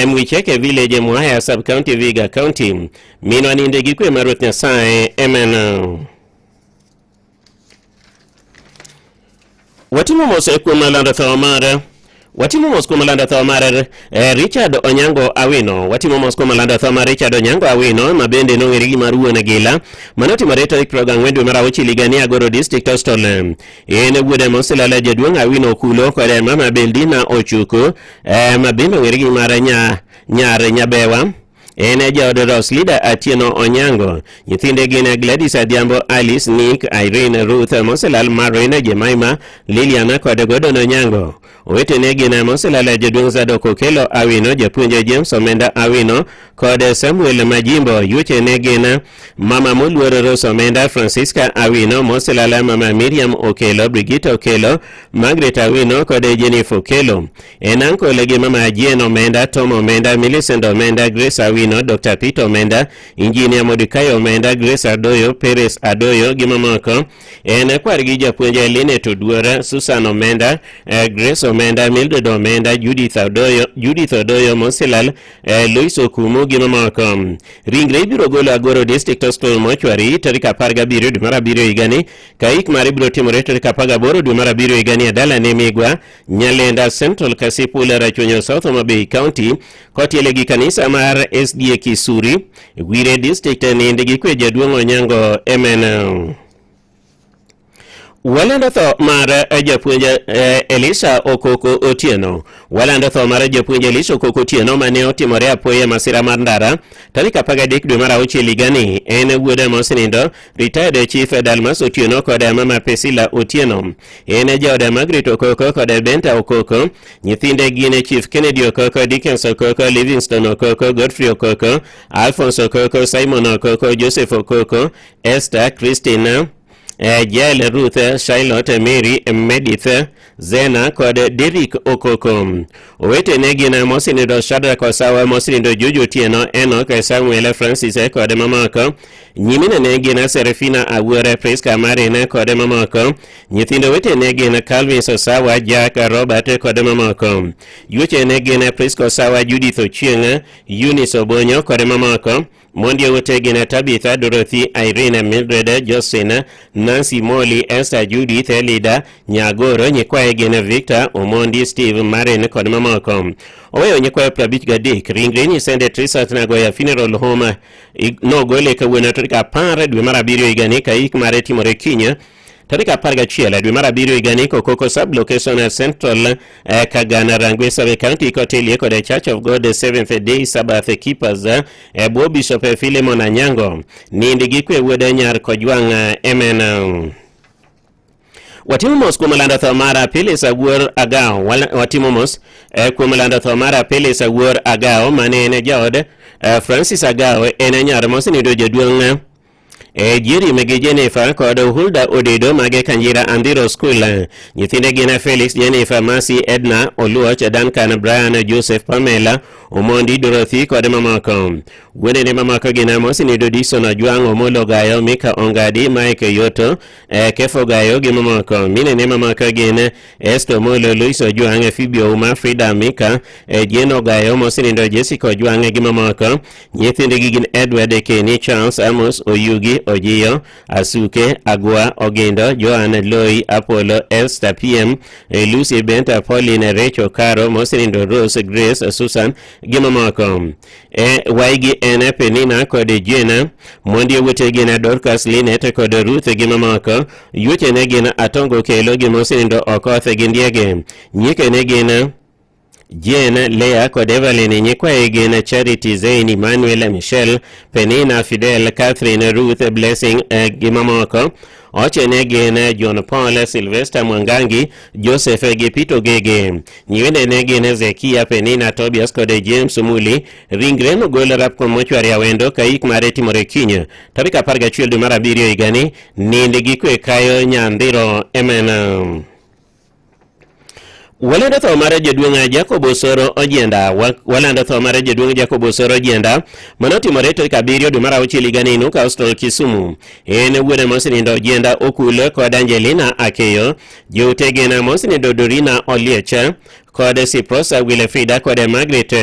Speaker 13: Mwicheke Village, Mwaya Sub County, Vihiga County. Minwa ninde gi kwe mar Ruoth Nyasaye. Amen. Watimo mos kuom lando tho mar Watimo mos kuom lando tho mar Richard Onyango Awino. Watimo mos kuom lando tho mar Richard Onyango Awino ma bende nong'ere gi mar wuon Gila mane otimore tarik 24 dwe mar auchiel higa ni Agoro District Hospital. En wuode moselala jaduong' Awino Okulo kod mama Beldina Ochuku ma bende ong'ere gi mar nyar Nyabewa. En jaod Roslida Atieno Onyango. Nyithinde gin Gladys Adhiambo, Alice, Nick, Irene, Ruth, Moselal, Marin, Jemima, Liliana kod Gordon Onyango. Owetene gin Moselal Jaduong' Zadok Okelo Awino, japuonj James Omenda Awino kod Samuel Majimbo. Yuochene gin Mama Moluor Rose Omenda, Francisca Awino, Moselal Mama Miriam Okelo, Brigitte Okelo, Margaret Awino kod Jennifer Okelo. En ankole gi Mama Jane Omenda, Tom Omenda, Millicent Omenda, Grace Awino, Dr. Peter Omenda, Engineer Mordecai Omenda, Grace Adoyo, Perez Adoyo gi mamoko. En kwargi japuonj Linet Oduora, Susan Omenda, Grace Omenda, Mildred Omenda, Judith Adoyo, Judith Odoyo Mosilal, Lois Okumu gi mamoko. Ringre ibiro golo Agoro District Hospital Mortuary tarik 17 dwe mar abiriyo higani ka ik mare biro timore tarik 18 dwe mar abiriyo higani e dalane Migwa Nyalenda Central Kasipul Rachuonyo South Homa Bay County kotiele gi kanisa mar SDA Kisuri Wire District nind gi kwe jaduong' Onyango MN. Walando tho mar japuonj Elisha Okoko Otieno. Walando tho mar japuonj Elisha Okoko Otieno mane otimore apoya e masira mar ndara tarik 13 dwe mar auchiel higani. En wuod mosenindo retired chief Dalmas Otieno kod mama Pesila Otieno. En jaod Margaret Okoko kod Benta Okoko. Nyithinde gin Chief Kennedy Okoko, Dickens Okoko, Livingstone Okoko, Godfrey Okoko, Alphonse Okoko, Simon Okoko, Joseph Okoko, Esther, Christina, Jael Ruth, Charlotte, Mary, Medith, Zena kod Derrick Okoko. Owetene gin mosenindo Shadrack Osawa, mosenindo Jojo Otieno, Enoch, Samuel, Francis kod mamoko. Nyiminene gin Serafina Awuor, Priska Marine kod mamoko. Nyithindo wetene gin Calvin Osawa, Jack, Robert kod mamoko. Yuochene gin Priska Osawa, Judith Ochieng, Eunice Obonyo kod mamoko. Mondi owete gin Tabitha, Dorothy, Irene, Mildred, Josephine, Nancy, Molly, Esther, Judith, Elida, Nyagoro, nyikwaye gin Victor, Omondi, Steve, Marin kod mamoko. Oweyo nyikwayo 53, ringre nyisende Trisat Nagoya Funeral Home nogole kawuono tarik 10 dwe mar 7 higani ka ik mare timore kiny tarik 11 dwe mar 7 higani Kokoko sub location Central Kagana Rangwe Sub County kotelie kod Church of God Seventh Day Sabbath Keepers e bwo Bishop Philemon Anyango. Nind gi kwe wuod nyar Kojwang' Amen. Watimo mos kuom lando tho mar Phyllis Awuor Agao. Watimo mos kuom lando tho mar Phyllis Awuor Agao mane en jaod Francis Agao, en nyar mosenindo jaduong' Jerry gi Jennifer kod Hulda Odedo mage Kanjira Andhiro School. Nyithinde gin Felix, Jennifer, Mercy, Edna, Oluoch, Duncan, Brian, Joseph, Pamela, Omondi, Dorothy kod mamoko. Wuonene mamoko gin mosenindo Dixon Ojwang', Omolo Gayo, Mika Ongadi, Mike Yoto, Kefo Gayo gi mamoko. Minene mamoko gin Esther Omolo, Lois Ojwang', Phoebe Ouma, Frida Mika, Jane Ogayo, mosenindo Jessica Ojwang' gi mamoko. Nyithindgi gin Edward, Kenny, Charles, Amos, Oyugi, Ojiyo, Asuke, Agwa, Ogindo, Joan, Loi, Apollo, Esther, PM, Lucy, Benta, Pauline, Rachel, Caro, mosenindo Rose, Grace, Susan gi mamoko. Waigi en Penina kod Jena, mondi owete gin Dorcas, Linet kod Ruth gi mamoko. Yuochene gin Atongo Kelo gi mosenindo Okoth gi Ndiege. Nyikene gin Jane, Leah kod Evelyn. Nyikwaye gin Charity, Zain, Emmanuel, Michelle, Penina, Fidel, Catherine, Ruth, Blessing gi mamoko. Ochene gin John Paul, Sylvester Mwangangi, Joseph gi Peter Ogege. Nyiwendene gin Zekia, Penina, Tobias kod James Muli. Ringre nogol Rapcon mochwari Awendo ka ik mare timore kiny tarik 11 dwe mar 7 higani. Nind gi kwe kayo Nyandhiro. Amen. Walando tho mar jaduong' Jacob Osoro Ojienda. Walando tho mar jaduong' Jacob Osoro Ojienda manotimore tarik 7 dwe mar 6 higani Nuka Hospital Kisumu. En wuode mosenindo Ojienda Okul kod Angelina Akeyo. Joute gin mosenindo Dorina Oliech kod Siprosa Wilfrida kod Margaret.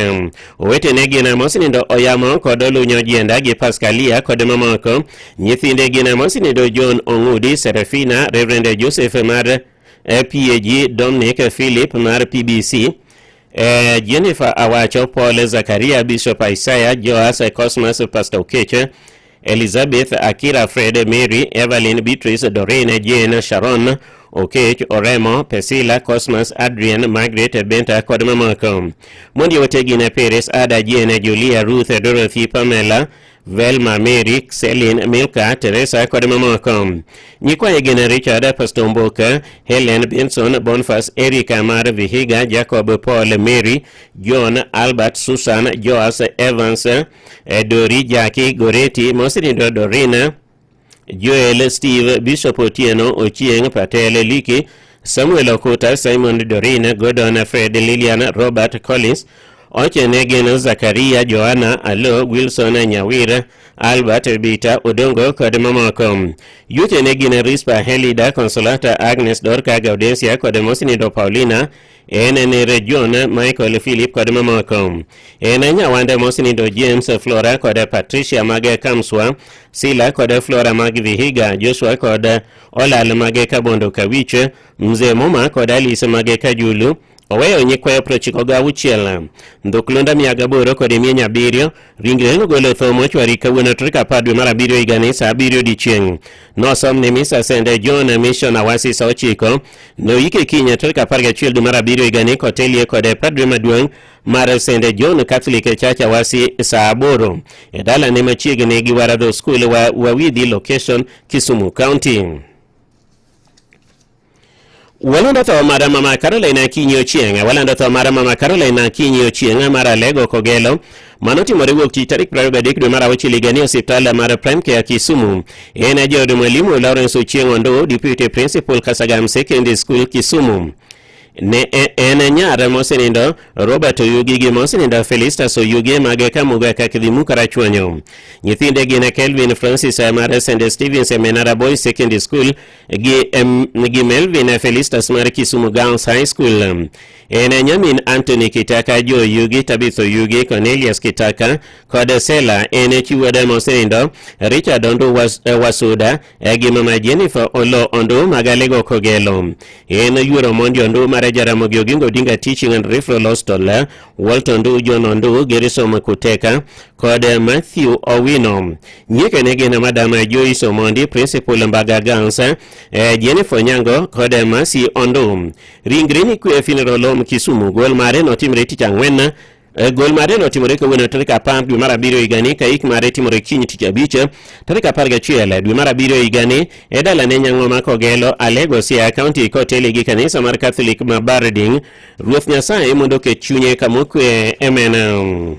Speaker 13: Owetene gin mosenindo Oyamo kod Olunyo Ojienda gi Pascalia kod mamoko. Nyithinde gin mosenindo John Ong'udi, Serafina, Reverend Joseph mar PAG, Dominic Philip mar PBC, Jennifer Awacho, Paul Zakaria, Bishop Isaiah, Joas Cosmas, Pastor Okeche, Elizabeth Akira, Fred, Mary, Evelyn, Beatrice, Doreen, Jane, Sharon, Okech, Oremo, Pesila, Cosmas, Adrian, Margaret, Benta kod mamoko. Mondi owete gin Peres, Ada, Jane, Julia, Ruth, Dorothy, Pamela, Velma, Mary, Celine, Milka, Teresa kod mamoko. Nyikwaye gin Richard, Pastor Mboka, Helen, Benson, Boniface, Erika mar Vihiga, Jacob, Paul, Mary, John, Albert, Susan, Joas, Evans, Dori, Jackie, Goreti, Mosenindo, Dorina, Joel, Steve, Bishop Otieno, Ochieng, Patel, Liki, Samuel Okuta, Simon, Dorina, Gordon, Fred, Lilian, Robert, Collins, Ochene gin Zakaria, Joanna, Alo, Wilson, Nyawira, Albert, Bita, Odongo kod mamoko. Yuchene gin Rispa, Helida, Consolata, Agnes, Dorka, Gaudensia kod Mosinindo Paulina, en Nere John, Michael, Philip kod mamoko. En Nyawande Mosinindo James, Flora kod Patricia mag Kamswa, Sila kod Flora mag Vihiga, Joshua kod Olal mag Kabondo Kawich, Mzee Muma kod Alice mag Kajulu. Oweyo nyikwayo 96, Ndhuklunda 800 kod 700. Ringre nogolo tho mochwari kawuono tarik 10 dwe mar 7 higani saa 7 odiechieng'. Nosom ne misa St. John Mission Awasi saa 9. Noyike kiny tarik 11 dwe mar 7 higani kotelie kod padre maduong' mar St. John Catholic Church Awasi saa 8 e dalane machiegni gi Waradho School Wawidhi location Kisumu County. Walando tho mar mama Caroline Akinyi Ochieng'. Walando tho mar mama Caroline Akinyi Ochieng' mar Alego Kogelo. Mano timore wuok tich tarik 23 dwe mar auchiel higani e osiptal mar Prime Care Kisumu. En jaod mwalimu Lawrence Ochieng' Ondo, Deputy Principal Kasagam Secondary School Kisumu. Ne en nyar mosenindo Robert Oyugi gi mosenindo Felistus Oyugi mag Kamuga Kakidhimu Karachuonyo. Nyithinde gin Kelvin Francis mar St. Stephen's Menara Boys Secondary School gi, gi Melvin Felistus mar Kisumu Girls High School. En nyamin Anthony Kitaka, Joe Oyugi, Tabitha Oyugi, Cornelius Kitaka kod Sela. En chi wuode mosenindo Richard Ondu Wasuda gi mama Jennifer Olo Ondu mag Alego Kogelo. En yuoro Mondi Ondu mar Jaramogi Oginga Odinga Teaching and Referral Hospital, Walter Ondu, John Ondu, Gerison Kuteka kod Matthew Owino. Nyieke ne gin Madam Joyce Omondi, Principal Mbaga Girls, Jennifer Onyango kod Mercy Ondu. Ringre ni kwe Funeral Home Kisumu. Gol mare notimre tich ang'wen. Gol mare notimore kawuono tarik 10 dwe mar abiriyo higani ka ik mare timore kiny tich abich tarik 11 dwe mar abiriyo higani e dalane Nyang'oma Kogelo, Alego, Siaya County koteli gi kanisa mar Catholic ma Barding. Ruoth Nyasaye mondo oket chunye kamokwe. Amen.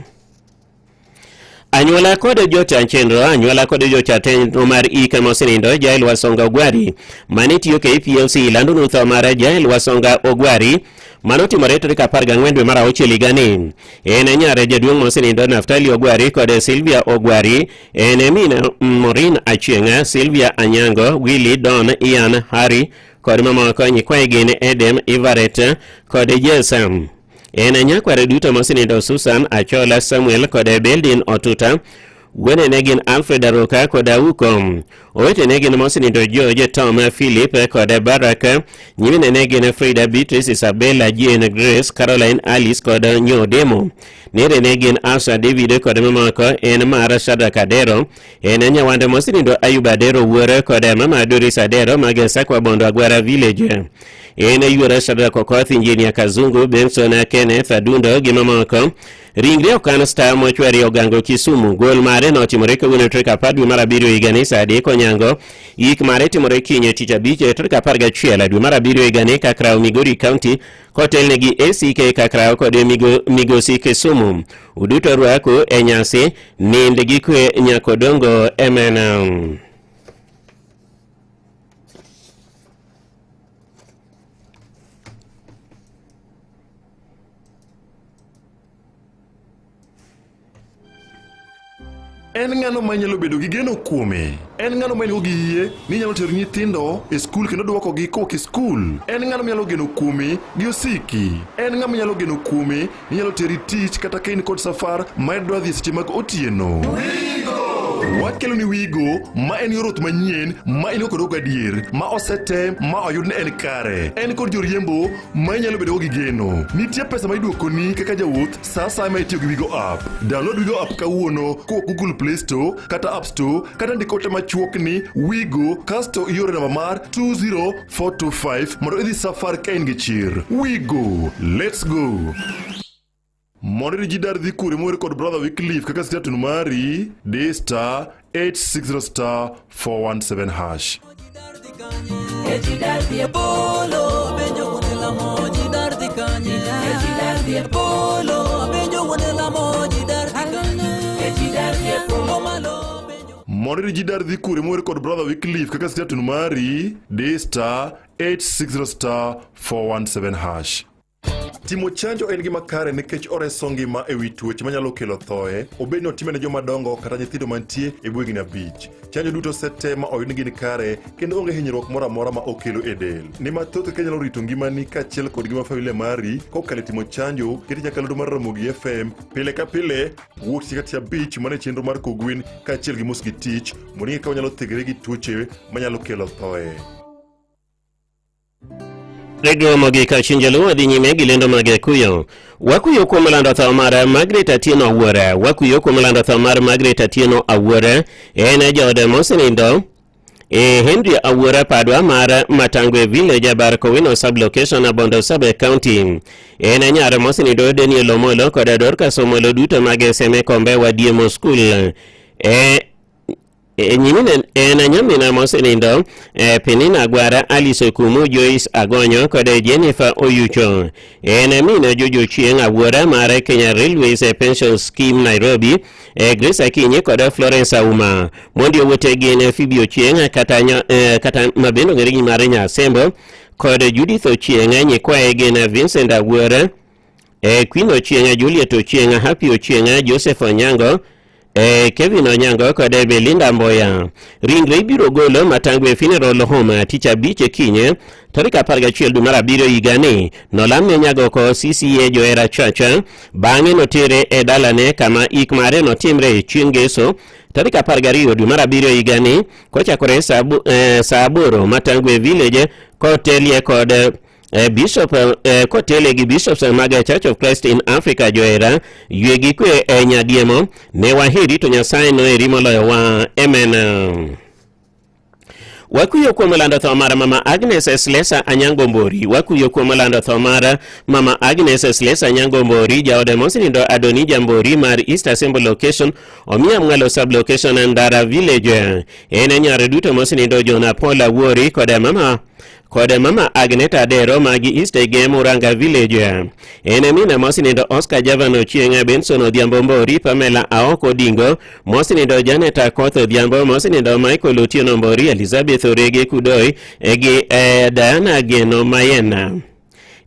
Speaker 13: Anyuola kod jota chenro, anyuola kod jota chenro mar ik mosenindo Jael Wasonga Ogwari mane tiyo KPLC lando nu tho mar Jael Wasonga Ogwari mano timore tarik 14 dwe mar auchiel higani. En nyare jaduong' mosenindo Naftali Ogwari kod Sylvia Ogwari, en min Maureen Achieng', Sylvia Anyango, Willy, Don, Ian, Harry kod mamoko. Nyikwaye gin Edem, Ivaret kod Jesam. En nyakware duto mosenindo Susan, Achola, Samuel kod Beldin Otuta. Wuonene gin Alfred Aroka kod Auko. Owetene gin mosenindo George, Tom, Philip kod Barak. Nyiminene gin Frida, Beatrice, Isabella, Jane, Grace, Caroline, Alice kod Nyodemo. Nerene gin Asa, David kod mamoko. En mar Shadrack Adero. En nyawande mosenindo Ayub Adero wuore kod mama Doris Adero mag Sakwa Bondo Agwara Village. En yuora Shadrack Okoth, Injinia Kazungu, Benson Kenneth Adundo gi mamoko. Ringre Okan Star Mochwari Ogango Kisumu. Gol mare notimore kawuono tarik 10 dwe mar abiriyo higani saa 3 onyango. Ik mare timore kiny tich abich tarik 11 dwe mar abiriyo higani Kakraw Migori County kotelne gi ACK Kakraw kod Migosi Kisumu. Uduto rwaku e nyasi nind gi kwe Nyakodongo MN.
Speaker 9: En ng'ano ma inyalo bedo gi geno kuome? En ng'ano ma in-go gi yie ni inyalo tero nyithindo e skul kendo dwokogi kowuok e skul? En ng'ano minyalo geno kuome gi osiki? En ng'ama inyalo geno kuome ni nyalo teri tich kata ka in kod safar ma idwa dhi e seche mag otieno? Wakelo ni Wigo ma en yor wuoth manyien ma in go kod gadier ma osetem ma oyud ni en kare. En kod joriembo ma inyalo bedogo gi geno. Nitie pesa ma iduokoni kaka jawuoth sa asaya ma itiyo gi Wigo app. Download Wigo app kawuono kowuok Google Play Store kata App Store kata ndik ote machuok ni Wigo kasto ioro namba mar 20425 mondo idhi safar ka in gi chir. Wigo, let's go! Mondo ji dar dhi kure mower kod brother Wycliffe kaka status mari di star 860 star 417 hash. Mondo ji dar dhi kure mower kod brother Wycliffe kaka status mari di star 860 star 417 hash. Timo chanjo en gima kare nikech oreso ngima e wi tuoche manyalo kelo thoe, obed ni otime ne joma dongo kata nyithindo mantie e bwo higni 5. Chanjo duto osetem ma oyud ni gin kare kendo onge hinyruok moro amora ma okelo e del. Ni mathoth kaka inyalo rito ngimani kaachiel kod ngima familia mari kokalo e timo chanjo, ket nyakalondo mar Ramogi FM pile ka pile wuok tich ka tich abich mana e chenro mar kogwen kaachiel gi mos gi tich mondo ing'e kaka wanyalo thegre gi tuoche manyalo kelo thoe.
Speaker 13: Redio Mogik Chinjaluo dhi nyime gi lendo mag kuyo. Wakuyo kuom lando tho mar Margaret Atieno Awuora. Wakuyo kuom lando tho mar Margaret Atieno Awuora. En jaode mosenindo e Henry Awuora Padwa mar Matangwe Village, Bar Kowino Sub-Location, Bondo Sub-County. En nyar mosenindo Daniel Omolo kod Dorcas Omolo duto mag Seme Kombe Wadiemo School. E E, nyimine en nyamina mosenindo e, Penina Gwara, Alice Okumu, Joyce Agonyo kod Jennifer Oyucho. En min Jojo Chieng' Awuora mar Kenya Railways Pension Scheme Nairobi, e, Grace Akinyi kod Florence Auma. Mondi owete gin Phoebe Ochieng' kata, kata mabende ong'ere gi mar Nyasembo kod Judith Ochieng', nyikwaye gin Vincent Awuora, e, Queen Ochieng', Juliet Ochieng', Happy Ochieng', Joseph Onyango, E, Kevin Onyango kod Belinda Mboya. Ringre ibiro golo Matangwe Funeral Home tich abich e kinye tarik 11 dwe mar abiriyo higani. Nolam ne Nyagoko CCA Johera Chacha, bang'e notere e dalane kama ik mare notimre chieng' Ngeso tarik 12 dwe mar abiriyo higani kochakore saa 8 Matangwe Village kotelie kod Bishop kotele gi bishops mag Church of Christ in Africa Johera, ywe gi kwe e Nyadiemo ne waheri to Nyasaye noheri moloyowa. Amen. Wakuyo kuom lando tho mar Mama Agnes Slesa Anyango Mbori. Wakuyo kuom lando tho mar Mama Agnes Slesa Anyango Mbori, jaode mosenindo Adonija Mbori mar East Assembly Location, Omia Mwalo Sub Location, Ndara Village. En nyar duto mosenindo John Paul Awuori kod mama Agneta Adero magi East Egem Muranga Village. En mina mosenindo Oscar Javan Ochieng', Benson Odhiambo Mbori, Pamela Aoko Odingo, mosenindo Janet Akoth Odhiambo, mosenindo Michael Otieno Mbori, Elizabeth Orege Kudoi gi Diana Geno Mayena.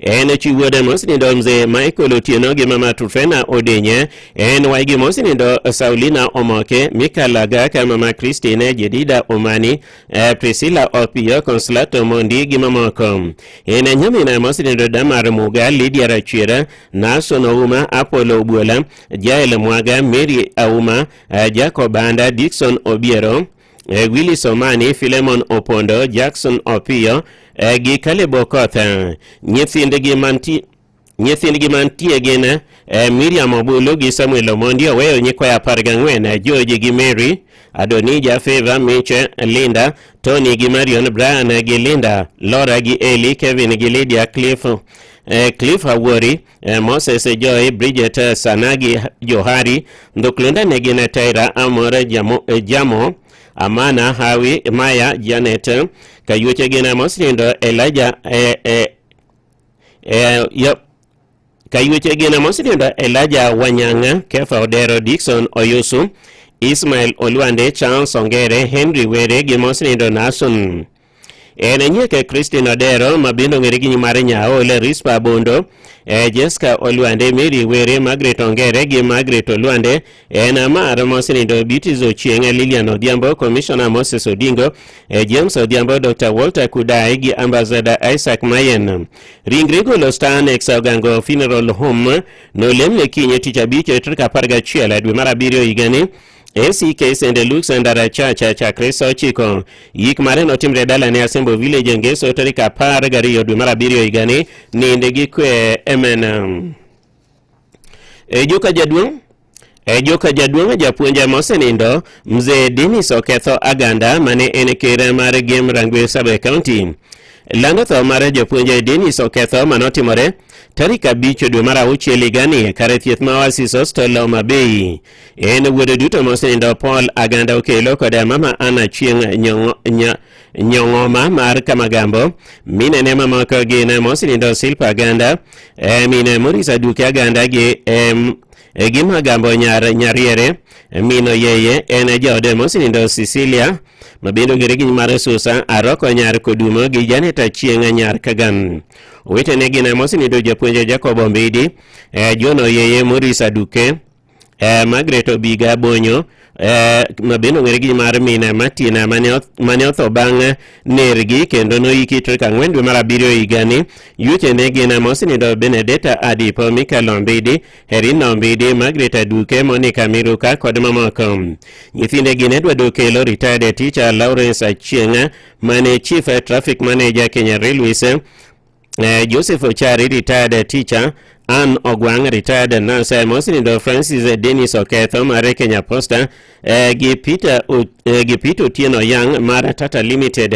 Speaker 13: En chi wuode mosenindo mzee Michael Otieno gi mama Trufena Odinye. En waygi mosenindo Saulina Omoke, Mika Lagaka, mama Christine Jedida Omani, Priscilla Opiyo, Consolato Mondi gi mamoko. En nyamina mosenindo Damar Muga, Lydia Rachiera, Nason Ouma, Apollo Obuola, Jael Mwaga, Mary Auma, Jacob Banda, Dickson Obiero, Willis Omani, Philemon Opondo, Jackson Opiyo gi Caleb Okoth. Nyithindgi mantie gin Miriam Obulu gi Samuel Omondi. Oweyo nyikwayo 14, George gi Mary, Adonija, Favor, Miche, Linda, Tony gi Marion, Brian gi Linda, Laura gi Eli, Kevin gi Lydia, Cliff Awuori, Moses Joy, Bridget Sanagi Johari, Ndhuklunda ne gin Tyra, Amor, Jamo, Amana, Hawi, Maya, Janet, Kayuoche gin Mosnindo, Elijah, Kayuoche gin Mosnindo, Elijah Wanyanga, Kefa Odero, Dixon Oyusu, Ismail Olwande, Charles Ongere, Henry Were gi Mosnindo Nason. En nyieke Christine Odero ma bende ong'ere gi nying mar Nyaole, Rispa Bondo, Jessica Olwande, Mary Were, Margaret Ongere gi Margaret Olwande. En mar mosenindo Beatrice Ochieng', Lilian Odhiambo, Commissioner Moses Odingo, James Odhiambo, Dr. Walter Kudai gi Ambassador Isaac Mayen. Ringre golo Star Annex Ogango Funeral Home nolemne kiny tich abich tarik 11 dwe mar abiriyo higani ACK St. Luke's Ndara Chacha chakre saa 9. Yik mare notimre dalane Asembo Village Ngeso tarik 12 dwe mar abiriyo higani. Ninde gi kwe. Amen. E joka jaduong' E joka jaduong' japuonj mosenindo Mzee Dennis Oketho Aganda mane en ker mar Gem Rangwe Sub County. Lando tho mar japuonj Dennis Oketho manotimore tarik 5 dwe mar auchiel higani kar thieth ma Oasis Hostel Homa Bay. En wuod duto mosenindo Paul Aganda Okelo kod mama Anna Chieng' Nyong'oma mar Kamagambo. Minene mamoko gin mosenindo Silpa Aganda, mine Maurice Aduke Aganda gi gi Magambo nyar Nyariere, mino Yeye en jaode mosenindo Cecilia ma bende ong'ere gi nying mar Susa Aroko nyar Kodumo gi Janet Achieng' nyar Kagan. Owetene gin mosenindo japuonj Jacob Ombidi, John Oyeye, Maurice Aduke, Margaret Obiga Bonyo, ma bende ong'ere gi mar mina Martina mane otho bang' nergi kendo noiki tarik 4 dwe mar abiriyo higani. Yuchene gin mosenindo Benedetta Adipo, Michael Ombidi, Herina Ombidi, Margaret Aduke, Monica Miruka kod mamoko. Nyithinde gin Edward Okelo, retired teacher, Lawrence Achieng' mane chief traffic manager Kenya Railways, Joseph Ochari, retired teacher, Ann Ogwang', retired nurse, mosenindo Francis Dennis Oketho mar Kenya Posta, gi Peter Otieno Yang mar Tata Limited.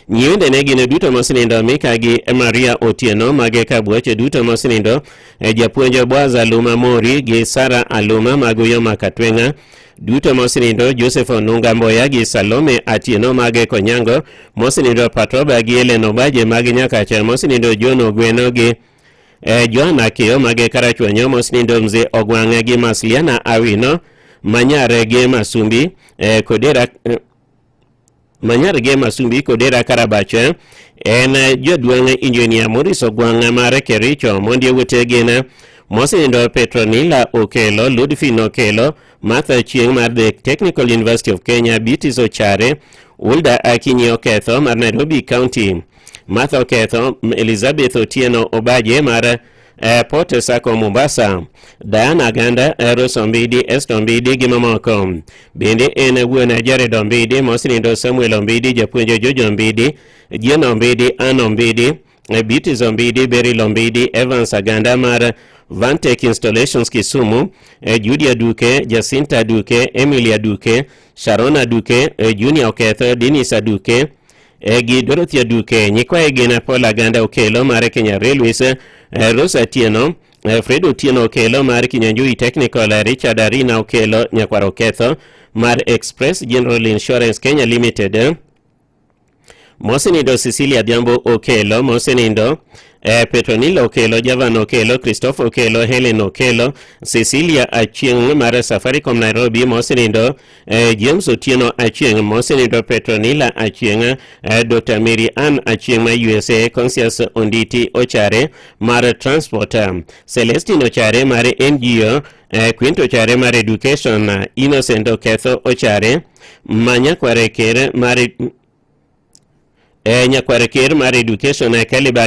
Speaker 13: Nyiwende ne gin duto mosenindo Mika gi Maria Otieno mag Kabuoche duto mosenindo, japuonj Boaz Aluma Mori gi Sara Aluma mag Uyoma Katweng'a. Duto mosenindo Joseph Onunga Mboya gi Salome Atieno mag Konyango, mosenindo Patroba gi Ellen Obaje mag Nyakacha, mosenindo John Ogweno gi Joan Akeyo mag Karachuonyo, mosenindo Mzee Ogwang'e gi Masliana Awino Manyare gi Masumbi Kodera Manyar gi Masumbi Kodera Karabache en jaduong' injinia Morris Ogwang' mar Kericho mondi owete gin mosenindo Petronila Okelo, Ludfin Okelo, Martha Chieng' mar The Technical University of Kenya, Beatrice Ochare, Ulda Akinyi Oketho mar Nairobi County, Martha Oketho, Elizabeth Otieno Obaje mar Port Sacco Mombasa, Diana Aganda, Rose Ombidi, Esther Ombidi gi mamoko. Bende en wuon Jared Ombidi, mosenindo Samuel Ombidi, japuonj Jojo Ombidi, Jane Ombidi, Ann Ombidi, Beatrice Ombidi, Beryl Ombidi, Evans Aganda mar Vantech Installations Kisumu, Judy Aduke, Jacinta Aduke, Emily Aduke, Sharon Aduke, Junior Oketho, Dennis Aduke, gi Dorothy Aduke, nyikwaye gin Paul Aganda Okelo mar Kenya Railways, Rose Atieno, Fred Otieno Okelo mar Kinyanjui Technical, Richard Arina Okelo Nyakwar Oketho mar Express General Insurance Kenya Limited, mosenindo Cecilia Adhiambo Okelo, mosenindo Petronila Okelo, Javan Okelo, Christopher Okelo, Helen Okelo, Cecilia Achieng' mar Safaricom Nairobi, mosenindo James Otieno Achieng', mosenindo Petronila Achieng', Dr. Mary Ann Achieng' ma USA, Conscious Onditi Ochare mar Transport, Celestine Ochare mar NGO, Quinto Ochare mar Education, Innocent Oketho Ochare, Manyakware Ker mar nyakwar ker mar Education Caleb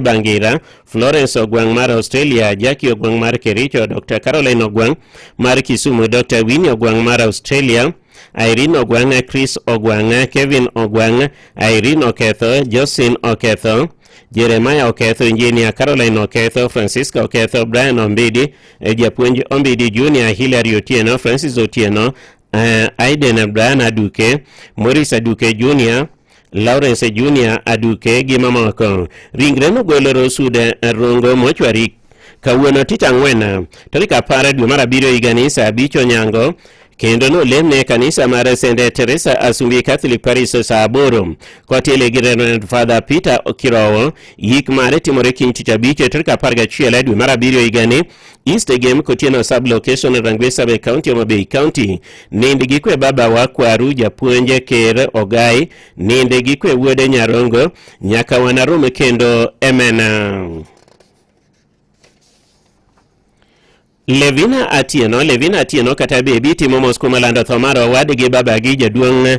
Speaker 13: Angira, Florence Ogwang' mar Australia, Jackie Ogwang' mar Kericho, Dr. Caroline Ogwang' mar Kisumu, Dr. Winnie Ogwang' mar Australia, Irene Ogwang', Chris Ogwang', Kevin Ogwang', Irene Oketho, Jocelyn Oketho, Jeremiah Oketho, Engineer Caroline Oketho, Francisca Oketho, Brian Ombidi, Japuonj Ombidi Junior, Hilary Otieno, Francis Otieno, Aiden Brian Aduke, Maurice Aduke Junior, Lawrence Junior Aduke gi mamoko. Ringre nogol Rosude Rongo mochwari kawuono tich ang'wen tarik 10 dwe mar 7 higani saa 5 onyango kendo nolemne e kanisa mar St. Teresa Asumbi Catholic Parish saa 8 kotiele gi Reverend Father Peter Kirowo. Yik mare timore kiny tich abich tarik 11 dwe mar 7 higani East Game Kotieno sub location Rangwe sub county Homa Bay County. Nind gi kwe baba wa kwaru japuonj ker Ogai, nind gi kwe wuode Nyarongo nyaka wanarom kendo emena. Levina Atieno, Levina Atieno kata Bebi timo mos kuom lando tho mar owadgi babagi jaduong'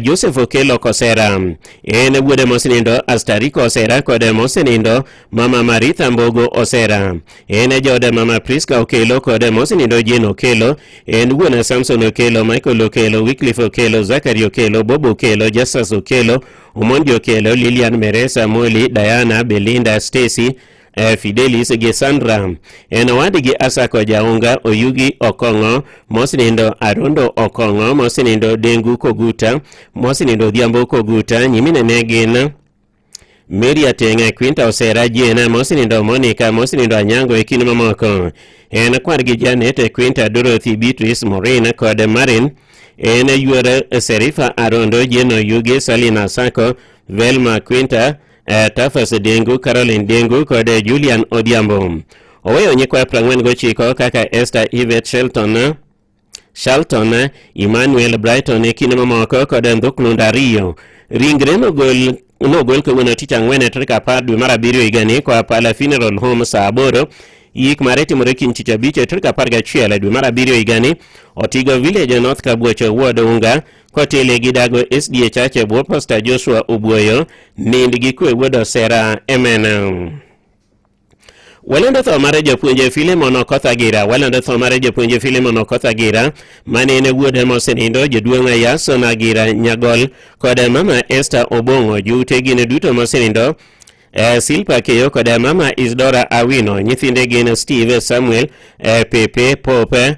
Speaker 13: Joseph Okelo Kosera. En wuode mosenindo Astariko Osera kod mosenindo Mama Maritha Mbogo Osera. En jaod Mama Priska Okelo kod mosenindo Jane Okelo. En wuon Samson Okelo, Michael Okelo, Wycliffe Okelo, Zachary Okelo, Bob Okelo, Justus Okelo, Omondi Okelo, Lilian Meresa, Molly, Diana, Belinda, Stacy, Fidelis gi Sandra. En owadgi Asako Jaunga, Oyugi Okong'o, mosenindo Arondo Okong'o, mosenindo Dengu Koguta, mosenindo Odhiambo Koguta. Nyimine ne gin Mary Ateng'e, Quinta Osera, Jena, mosenindo Monica, mosenindo Anyango e kind mamoko. En kwargi Janet, Quinta, Dorothy, Beatrice, Maureen kod Marin. En yuor Serifa Arondo, Jane Oyugi, Salina Asako, Velma Quinta, Tafas Dengu, Caroline Dengu kod Julian Odhiambo. Oweyo nyikwa 49 kaka Esther Yvette Shelton, Shalton, Emmanuel Brighton e kinde mamoko kod Ndhuklund 2. Ringre nogol kawuono tich ang'wen tarik 10 dwe mar 7 higani koa Pala Funeral Home saa 8. Yik mare timore kiny tich abich tarik 11 dwe mar 7 higani Otigo Village North Kabuocho Ward Unga kotele gi dago SDA Church e bwo Pastor Joshua Obuoyo. Nind gi kwe wuod Osera. Amen. Walando tho mar japuonj Philemon Okoth Agira. Walando tho mar japuonj Philemon Okoth Agira mane en wuode mosenindo jaduong' Yason Agira Nyagol kod mama Esther Obong'o. Joute gin duto mosenindo Silpa Keyo kod mama Isidora Awino. Nyithinde gin Steve, Samuel, Pepe, Pope,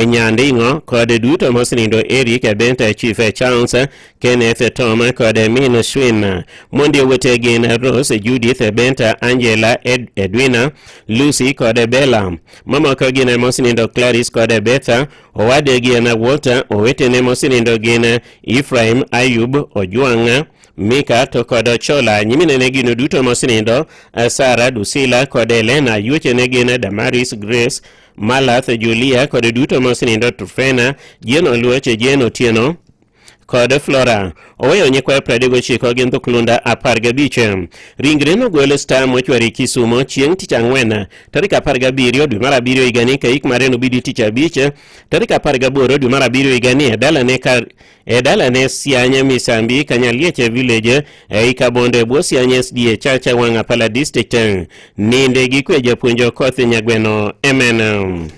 Speaker 13: Nyanding'o kod duto mosenindo Eric, Benta, Chief, Charles, Kenneth Tom kod min Swin. Mondi owete gin Rose, Judith, Benta, Angela, Edwina, Lucy kod Bella. Mamoko gin mosenindo Clarice kod Betha, owadgi en Walter, owetene mosenindo gin Ephraim, Ayub, Ojwang', Mika to kod Ochola. Nyiminene gin duto mosenindo Sara, Dusila kod Elena. Yuochene gin Damaris, Grace, Malath, Julia kod duto mosenindo Trufena, Jane Oluoch, Jane Otieno kod Flora. Oweyo nyikwayo 39 gi ndhuklunda 15. Ringre nogol Star Mortuary Kisumo chieng' tich ang'wen tarik 17 dwe mar abiriyo higani ka ik mare nobidi tich abich tarik 18 dwe mar abiriyo higani e dalane kar e dalane Sianya Misambi Kanyalieche Village ei Kabondo e bwo Sianya SDA Chacha Wang'apala District. Ninde gi kwe japuonj Okoth Nyagweno. Amen.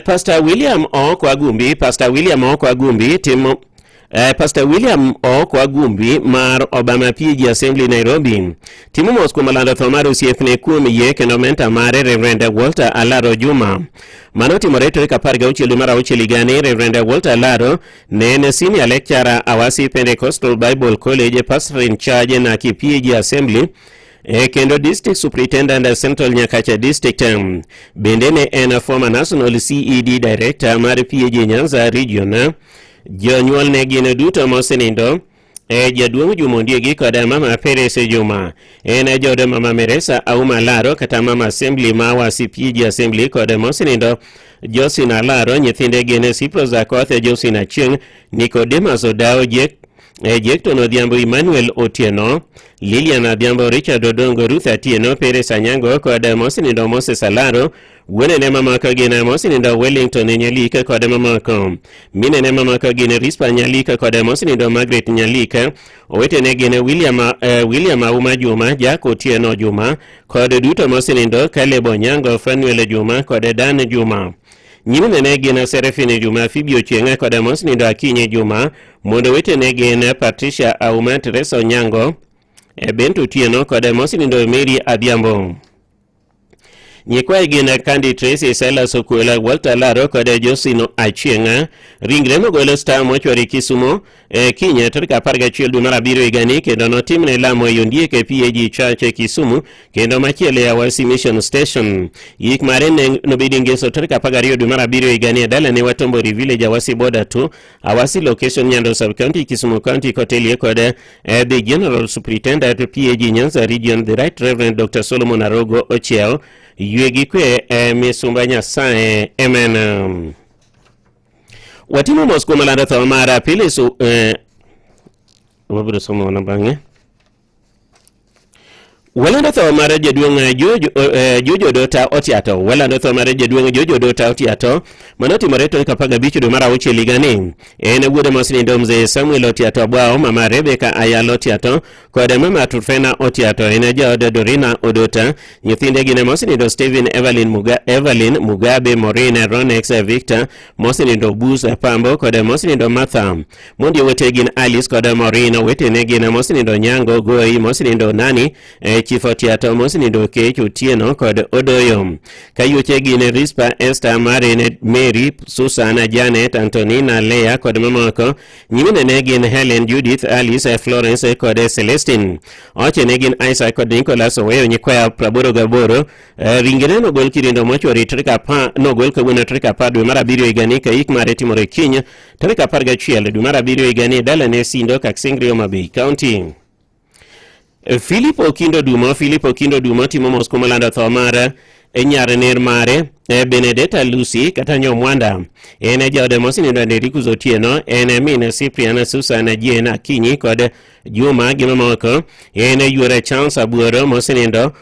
Speaker 13: Pastor William Ooko Agumbi, Pastor William Ooko Agumbi timo Pastor William Ooko Agumbi mar Obama PG Assembly Nairobi timo mos kuom lando tho mar osiepne kuom yie kendo menta mare Reverend Walter Alaro Juma. Mano timore tarik 16 dwe mar auchiel higani. Reverend Walter Alaro ne en senior lecturer Awasi Pentecostal Bible College, pastor in charge Naki PG Assembly kendo district superintendent Central Nyakacha District. Bende ne en former national CED director mar PAG Nyanza Region. Jonyuol ne gin duto mosenindo jaduong' Juma Ondiegi kod mama Peres Juma. En jaod mama Meresa Auma Laro kata mama Assembly ma Awasi PAG Assembly kod mosenindo Josin Alaro. Nyithinde gin Cyprus Akoth, Josin Achieng', Nicodemus Odao, Jek Jekton Odhiambo, Emmanuel Otieno, Lilian Adhiambo, Richard Odongo, Ruth Atieno, Peres Anyango kod mosenindo Moses Alaro. Wuonene mamoko gin mosenindo Wellington Nyalik kod mamoko. Minene mamoko gin Rispa Nyalik kod mosenindo Margaret Nyalik. Owetene gin William Auma Juma, Jack Otieno Juma kod duto mosenindo Caleb Onyango, Fanuel Juma kod Dan Juma. Nyiminene gin Serafine Juma, Phoebe Ochieng' kod mosenindo Akinyi Juma. Mondo owetene gin Patricia Auma, Teresa Onyango, Bento Otieno kod mosenindo Mary Adhiambo. Nyikwaye gin Candy Tracy, Silas Okwela, Walter Laro kod Josino Achieng'. Ringre nogol Star Mortuary Kisumo kiny tarik 11 dwe mar abiriyo higani kendo notimne lamo e Ondiek PAG Church e Kisumu kendo machielo e Awasi Mission Station. Yik mare ne nobedi ngeso tarik 12 dwe mar abiriyo higani e dalane Watombori Village, Awasi Border 2, Awasi Location, Nyando Sub County, Kisumu County kotelie kod the General Superintendent PAG Nyanza Region, the Right Reverend Dr. Solomon Arogo Ochiel. Ywe gi kwe misumba Nyasaye. Amen. Watimo mos kuom lando tho mar Phyllis wabiro somo mana bang'e. Walando tho mar jaduong' Jojo Dota Otiato. Walando tho mar jaduong' Jojo Dota Otiato mano timore tarik 15 dwe mar auchiel higani. En wuode mosenindo mzee Samuel Otiato Abwao, mama Rebecca Ayalo Otiato kod mama Trufena Otiato. En jaod Dorina Odota. Nyithinde gin mosenindo Stephen, Evelyn Mugabe, Maureen, Ronex, Victor, mosenindo Bus Pambo kod mosenindo Martha. Mondi owete gin Alice kod Maureen. Owetene gin mosenindo Nyango Goi, mosenindo Nani, Chief Otiato, mosenindo Kech Otieno kod Odoyo. Kayuoche gin Rispa, Esther, Marin, Mary, Susan, Janet, Antonina, Leah kod mamoko. Nyiminene gin Helen, Judith, Alice, Florence kod Celestine. Ochene gin Isaac kod Nicholas. Oweyo nyikwaya 88. Ringre nogol Kirindo Mortuary tarik 10 nogol kawuono tarik 10 dwe mar abiriyo higani ka yik mare timore kiny tarik 11 dwe mar abiriyo higani e dalane Sindo, Kaksingri, Homa Bay County. Philip Okindo Dumo, Philip Okindo Dumo timo mos kuom lando tho mar nyar ner mare Benedetta Lucy kata Nyomwanda. En jaode mosenindo Henricus Otieno, en min Cyprian, Susan, Jane, Akinyi kod Juma gi mamoko. En yuore Charles Abuoro mosenindo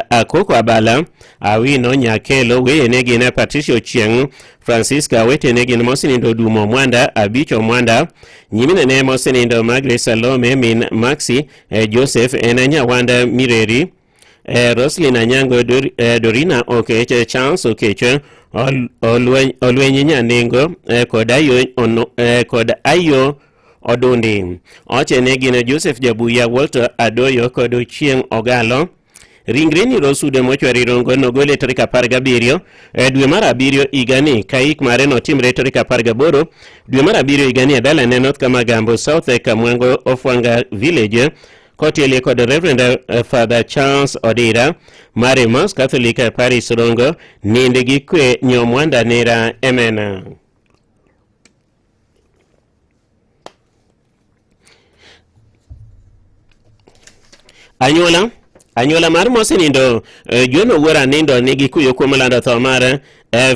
Speaker 13: Akoko Abala, Awino Nyakelo. Weyene gin Patricia Ochieng', Francisca. Wetene gin mosenindo Dumo Mwanda, Abicho Mwanda. Nyiminene mosenindo Margaret Salome, min Maxi, Joseph, en Nyawanda Mireri, Roslyn Anyango, Dorina Okech, Charles Okech, Olweny Nyanengo kod Ayo Odundi. Ochene gin Joseph Jabuya, Walter Adoyo kod Ochieng' Ogalo. Ringre ni Rosude mochwari Rongo nogole tarik 17 dwe mar abiriyo higani ka ik mare notimre tarik 18 dwe mar abiriyo higani e dalane North Kamagambo South Kamwango Ofwanga Village kotielie kod Reverend Father Charles Odira mar Emmaus Catholic Parish Rongo. Nind gi kwe Nyomwanda Nera Emena. Anyuola mar mosenindo John Owuor Anindo nigi kuyo kuom lando tho mar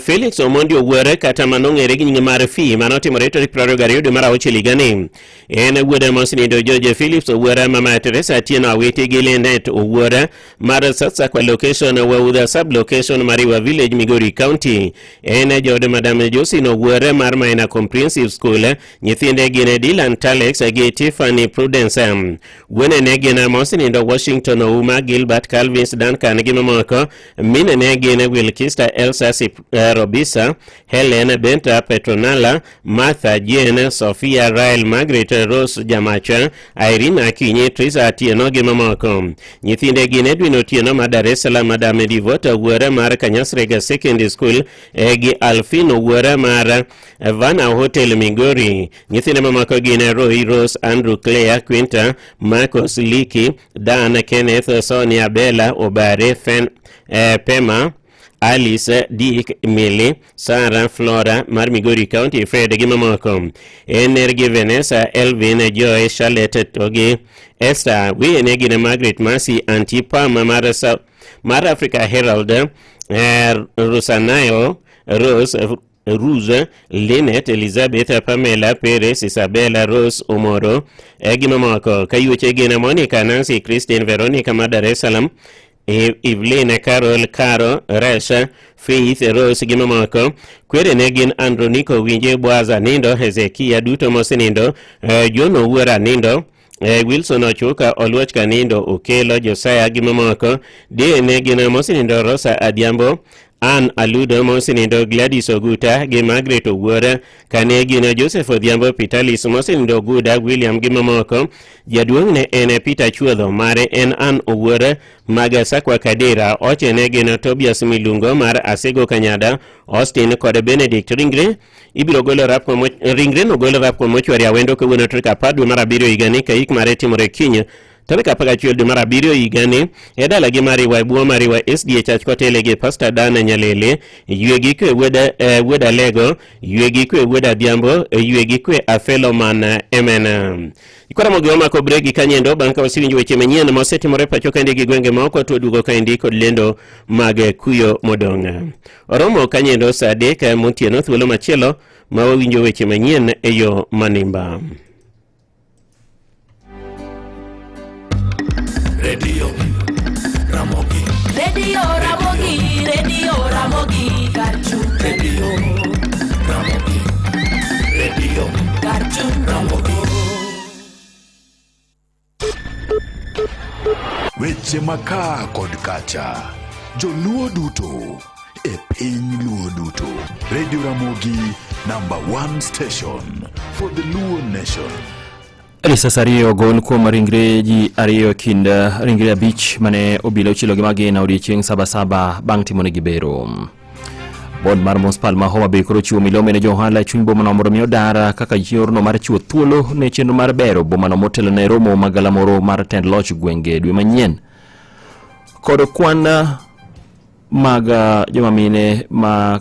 Speaker 13: Felix Omondi Owuor kata manong'ere gi nying mar Fee manotimore tarik 22 dwe mar auchiel higani. En wuod mosenindo George Phillips Owuor, mama Teresa Atieno Awiti gi Linet Owuor mar Sasakwa location Waudha sub location Mariwa village Migori County. En jood Madam Josephine Owuor mar Maina Comprehensive School. Nyithinde gin Dylan Talex gi Tiffany Prudence. Wuone ne gin mosenindo Washington Ouma, Gilbert Calvins Duncan gi mamoko. Mine ne gin Wilkista Elsa Robisa, Helen Benta Petronala, Martha Jane, Sophia Rael, Margaret Rose Jamacha, Irene Akinyi, Trisa Atieno gi mamoko. Nyithinde gin Edwin Otieno ma Dar es Salaam, Madam Devota Owuor mar Kanyasrega Secondary School gi Alfin Owuor mar Vana Hotel Migori. Nyithinde mamoko gin Roy, Rose, Andrew, Claire, Quinta, Marcos, Liki, Dan, Kenneth, Sonia, Bella, Obare, Fen, Pema, Alice, Dick, Millie, Sarah, Flora mar Migori County, Fred gi mamoko. En nergi Vanessa, Elvin, Joy, Charlotte to gi Esther. Wiyene gin Margaret Mercy, Auntie Pam mar Africa Herald, Rosanael, Rose, Ruse, Linet, Elizabeth, Pamela, Perez, Isabella, Rose, Omoro, gi mamoko. Kayuoche gin Monica, Nancy, Christine, Veronica ma Dar es Salaam, Evelyn, Carol, Caro, Resha, Faith, Rose gi mamoko. Kwere ne gin Andronico Winje, Boaz Anindo, Hezekia duto mosenindo, John Owuor Anindo, Wilson Ochuka, Oluoch Kanindo, Okelo, Josiah gi mamoko. Deye ne gin mosenindo Rosa Adhiambo, Ann Aludo mosenindo Gladys Oguta gi Margaret Owuor, kane gin Joseph Odhiambo, Pitalis mosenindo Oguda, William gi mamoko. Jaduong' ne en Peter Chuodho, mare en Ann Owuor mag Sakwa Kadira, oche ne gin Tobias Milungo mar Asego Kanyada, Austin kod Benedict. Ringre ibiro golo rap ringre no golo rap kuom mochwari awendo kawuono tarik 10 dwe mar abiriyo higani ka ik mare timore kiny tarik 11 dwe mar abiriyo higani e dalagi Mariwa e boma Mariwa SDA Church kotele gi Pastor Dan Nyalele. Ywe gi kwe wuod Alego, ywe gi kwe wuod Adhiambo, ywe gi kwe Afelo man Amen. Ikwaramogi wamako bregi kanyendo bang' ka wasewinjo weche manyien mosetimore pacho kaendi gi gwenge maoko to waduogo kaendi kod lendo mag kuyo modong'. Oromo kanyendo saa 3 motieno thuolo machielo ma wawinjo weche manyien e yo manimba.
Speaker 4: Radio Ramogi.
Speaker 1: Radio Ramogi, Radio Ramogi, Karchu.
Speaker 4: Radio Ramogi. Radio
Speaker 1: Karchu.
Speaker 4: Ramogi.
Speaker 7: Weche makaa kod kacha, joluo duto e piny luo duto. Radio Ramogi, number one station for the Luo nation.
Speaker 2: Risas 2 ogol kuom ringre ji 2 kind ringre 5 mane obila ochielo gi magina odiechieng' Sabasaba bang' timonegi bero. Bod mar Municipal ma Homa Bay koro chiwo milome ne johala e chuny bomano mondo mi odar kaka yorno mar chiwo thuolo ne chenro mar bero bomano motelo ne romo mag galamoro mar tend loch gwenge dwe manyien. Kod kwan mag joma mine ma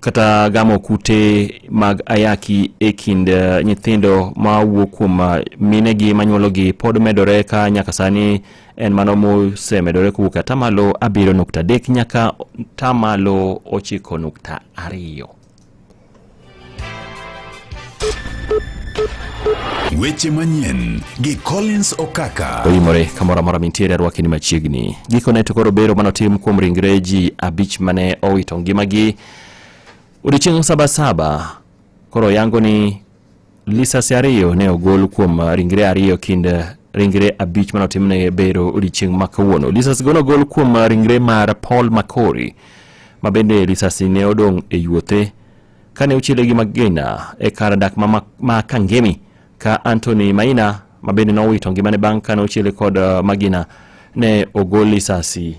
Speaker 2: kata gamo kute mag ayaki e kind nyithindo ma wuok kuom minegi manyuologi pod medore ka nyaka sani en mano mosemedore kowuok e atamalo 7.3 nyaka atamalo 9.2.
Speaker 7: Weche manyien gi Collins Okaka.
Speaker 2: Oyimore kamoro amora mintiere, arwaki ni machiegni. Gikone to koro bero manotim kuom ringre ji 5 mane owito ngimagi odiechieng' Sabasaba koro yango ni lisasi 2 ne ogol kuom ringre 2 kind ringre 5 manotimne bero odiechieng' ma kawuono. Lisasi go nogol kuom ringre mar Paul Makori ma bende lisasi ne odong' e yuothe kane ochiele gi magina e kar dak ma Kangemi ka Anthony Maina ma bende nowito ngimane bang' kane ochiele kod magina ne ogol lisasi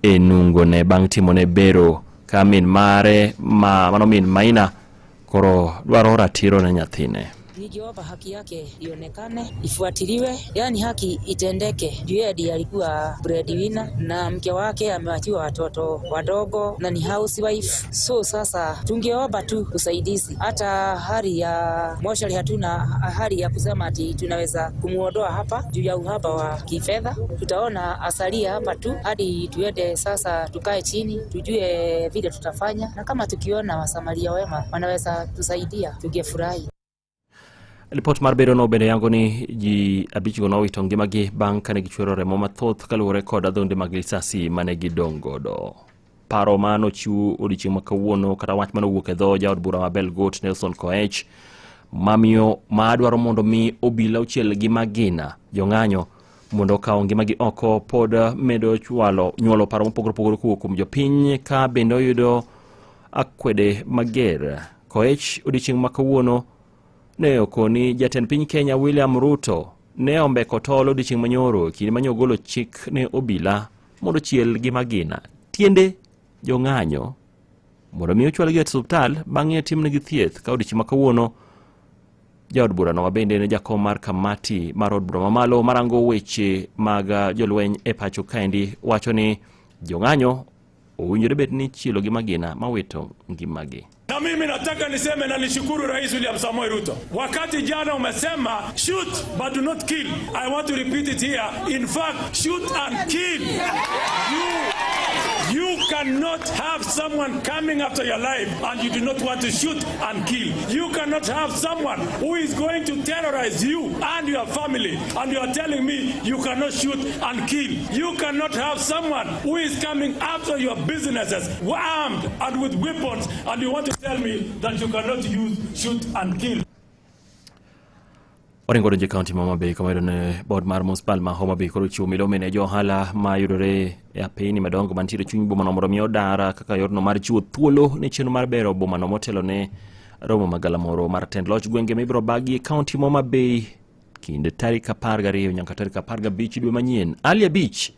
Speaker 2: e nungone bang' timone bero ka min mare ma mano min Maina koro dwaro ratiro ne nyathine.
Speaker 3: Ningeomba haki yake ionekane, ifuatiliwe, yani haki itendeke. Juu yeye ndiye alikuwa breadwinner na mke wake amewachiwa watoto wadogo na ni housewife. So sasa tungeomba tu usaidizi. Hata hali ya moshari hatuna hali ya kusema ati tunaweza kumuondoa hapa juu ya uhaba wa kifedha. Tutaona asalie hapa tu hadi tuende sasa, tukae chini tujue vile tutafanya, na kama tukiona wasamaria wema wanaweza tusaidia, tungefurahi.
Speaker 2: Lipot mar bedono bende yango ni ji abichgo nowito ngimagi bang' kane gichwero remo mathoth kaluwore kod adhonde mag lisasi mane gidong' godo. Paro manochiw odiochieng' ma kawuono kata wach manowuok e dho jaod bura ma Belgut Nelson Koech mamiyo madwaro mondo mi obila ochiel gi magina jong'anyo mondo okaw ngimagi oko pod medo chwalo nyuolo paro mopogore opogore kowuok kuom jopiny ka bende oyudo akwede mager. Koech odiochieng' ma kawuono ne okoni jatend piny Kenya William Ruto ne ombeko tol odiochieng' manyoro e kinde mane ogolo chik ne obila mondo ochiel gi magina tiende jong'anyo mondo mi ochwalgi e osiptal bang'e timnegi thieth ka odiochieng' ma kawuono jaod burano ma bende en jakom mar kamati mar od bura mamalo marango weche mag jolweny e pacho kaendi wacho ni jong'anyo owinjore bed ni chielo gi magina mawito ngimagi.
Speaker 5: Na mimi nataka niseme na nishukuru Rais William Samoei Ruto. Wakati jana umesema shoot but do not kill. I want to repeat it here. In fact, shoot and kill. You cannot have someone coming after your life and you do not want to shoot and kill. You cannot have someone who is going to terrorize you and your family and you are telling me you cannot shoot and kill. You cannot have someone who is coming after your businesses armed and with weapons and you want to tell me that you cannot use shoot and kill.
Speaker 2: Oringo donjo e kaunti ma Homa Bay kama iyudo ne board mar municipal ma Homa Bay koro chiwo milome ne jo ohala ma yudore e apeyni madongo mantiere e chuny bomano mondo mi odar kaka yorno mar chiwo thuolo ne chenro mar bero bomano motelo ne romo ma galamoro mar tend loch gwenge mibiro bagi e kaunti ma Homa Bay kind tarik 12 nyaka tarik 15 dwe manyien. Ali Abich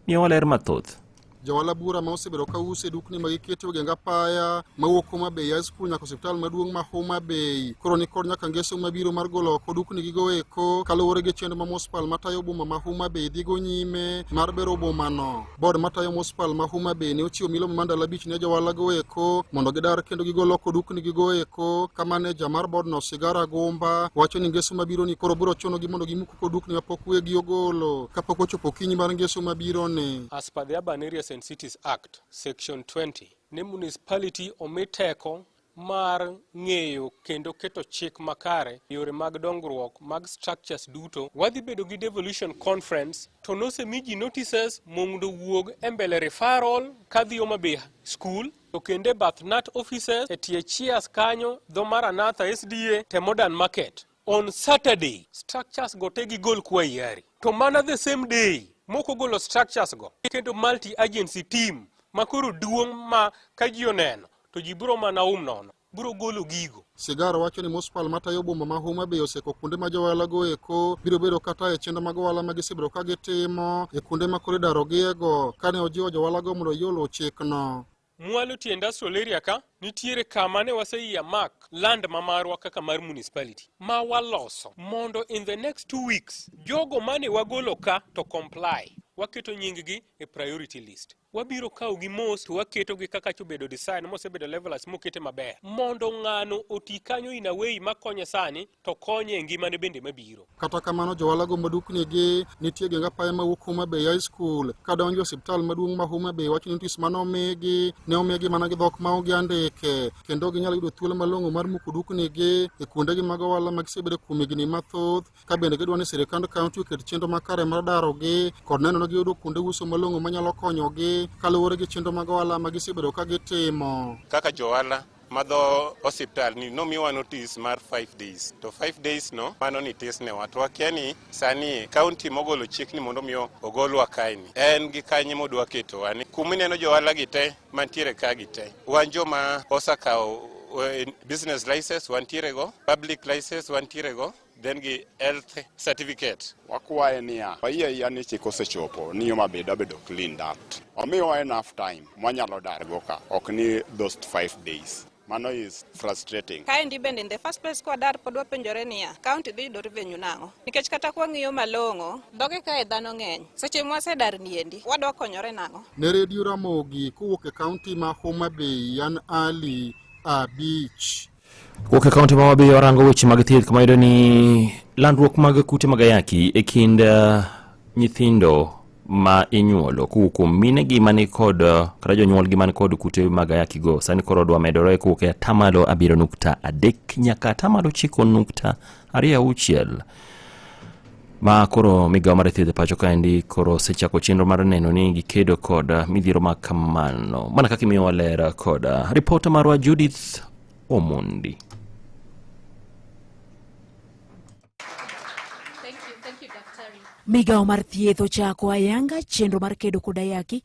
Speaker 2: miyowa ler mathoth.
Speaker 22: Johala bura ma osebedo ka uso e dukni ma giketo e geng apaya mawuok Homa Bay High School nyaka osiptal maduong' ma Homa Bay koro ni kod nyaka ngeso mabiro mar golo oko dukni gigo eko kaluwore gi chenro ma municipal matayo boma ma Homa Bay dhigo nyime mar bero bomano. Board matayo municipal ma Homa Bay ne ochiwo milome mar ndalo abich ne johala go eko mondo gidar kendo gigol oko dukni gigo eko ka maneja mar board no Sigara Gumba wacho ni ngeso mabiro ni koro biro chunogi mondo gimuk oko dukni mapok wegi ogolo kapok ochopo okinyi mar ngeso mabiro ni.
Speaker 23: As per the Urban Areas and Cities Act, Section 20, ne municipality omi teko mar ng'eyo kendo keto chik makare yore mag dongruok mag structures duto. Wadhi bedo gi devolution conference to nosemi ji notices mondo wuog e mbele referral kadhi Homa Bay school to kendo e bath nat offices e tie chairs kanyo dho Maranatha SDA te Modern Market. On Saturday, structures go te gigol kwa hiari. To mana the same day, moko golo structures go, kendo multi agency team makoro duong' ma ka ji oneno to ji biro mana um nono, biro golo gigo.
Speaker 22: Sigara wacho ni municipal matayo boma ma Homa Bay oseko kuonde ma johala go eko biro bedo kata e chenro mag ohala ma gisebedo ka gitimo e kuonde ma koro idarogiego kane ojiwo johala go mondo oyie oluw chikno.
Speaker 23: Mwalo tie industrial area ka nitiere kama ne waseyie mark land ma marwa kaka mar municipality ma waloso mondo in the next 2 weeks jogo mane wagolo ka to comply waketo nying gi e priority list. Wabiro kawo gi mos to waketo gi kaka chobedo design mosebedo levelers mokete maber mondo ng'ano oti kanyo in a way makonye sani to konye e ngimane bende mabiro.
Speaker 22: Kata kamano johala go maduknigi nitie geng apaya mawuok Homa Bay High School kadonjo e osiptal maduong' ma Homa Bay wacho ni notis mane omigi ne omigi mana gi dhok ma ok andike kendo ginyalo yudo thuolo malong'o mar muko duknigi e kuondegi mag ohala ma gisebedo kuom higni mathoth ka bende gidwa ni sirikand kaunti oket chenro makare mar darogi kod neno ni giyudo kuonde uso malong'o manyalo konyogi kaluwore gi chenro mag ohala ma gisebedo ka gitimo.
Speaker 24: Kaka johala madho osiptal ni nomiwa notice mar 5 days to 5 days no mano ni tis ne wa to wakia ni sani kaunti mogolo chik ni mondo mi ogolwa kae ni en gi kanye modwa ketowa ni kuma ineno johala gi te mantiere ka gi te wan joma osakawo business license wantiere go, public license wantiere go. then gi health certificate.
Speaker 10: Wakwaye niya, wayie ayia ni chik osechopo ni Homa Bay dwa bedo cleaned up. Omiwa enough time mwanyalo dar go ka, ok ni those 5 days. Mano is frustrating.
Speaker 11: Kaendi bende in the first place kwadar pod wapenjore niya, county dhi yudo revenue nang'o? Nikech kata kwang'iyo malong'o, dhoge kae dhano ng'eny. Seche mwasedar niendi, wadwa konyore nang'o?
Speaker 22: Ne Redio Ramogi kowuok e kaunti ma Homa Bay, an Ali Abich.
Speaker 2: Kowuok e kaunti ma Homa Bay warango weche mag thieth kama yudo ni landruok mag kute mag ayaki e kind nyithindo ma inyuolo kowuok kuom minegi mani kod kata jonyuolgi man kod kute mag ayaki go sani koro dwa medore kowuok e atamalo 7.3 nyaka atamalo 9.26 ma koro migawo mar thieth e pacho kaendi koro osechako chenro mar neno ni gikedo kod midhiero ma kamano mana kaka imiyowa ler kod ripota marwa Judith Omondi.
Speaker 16: Migawo mar thieth ochako ayanga chenro mar kedo kod ayaki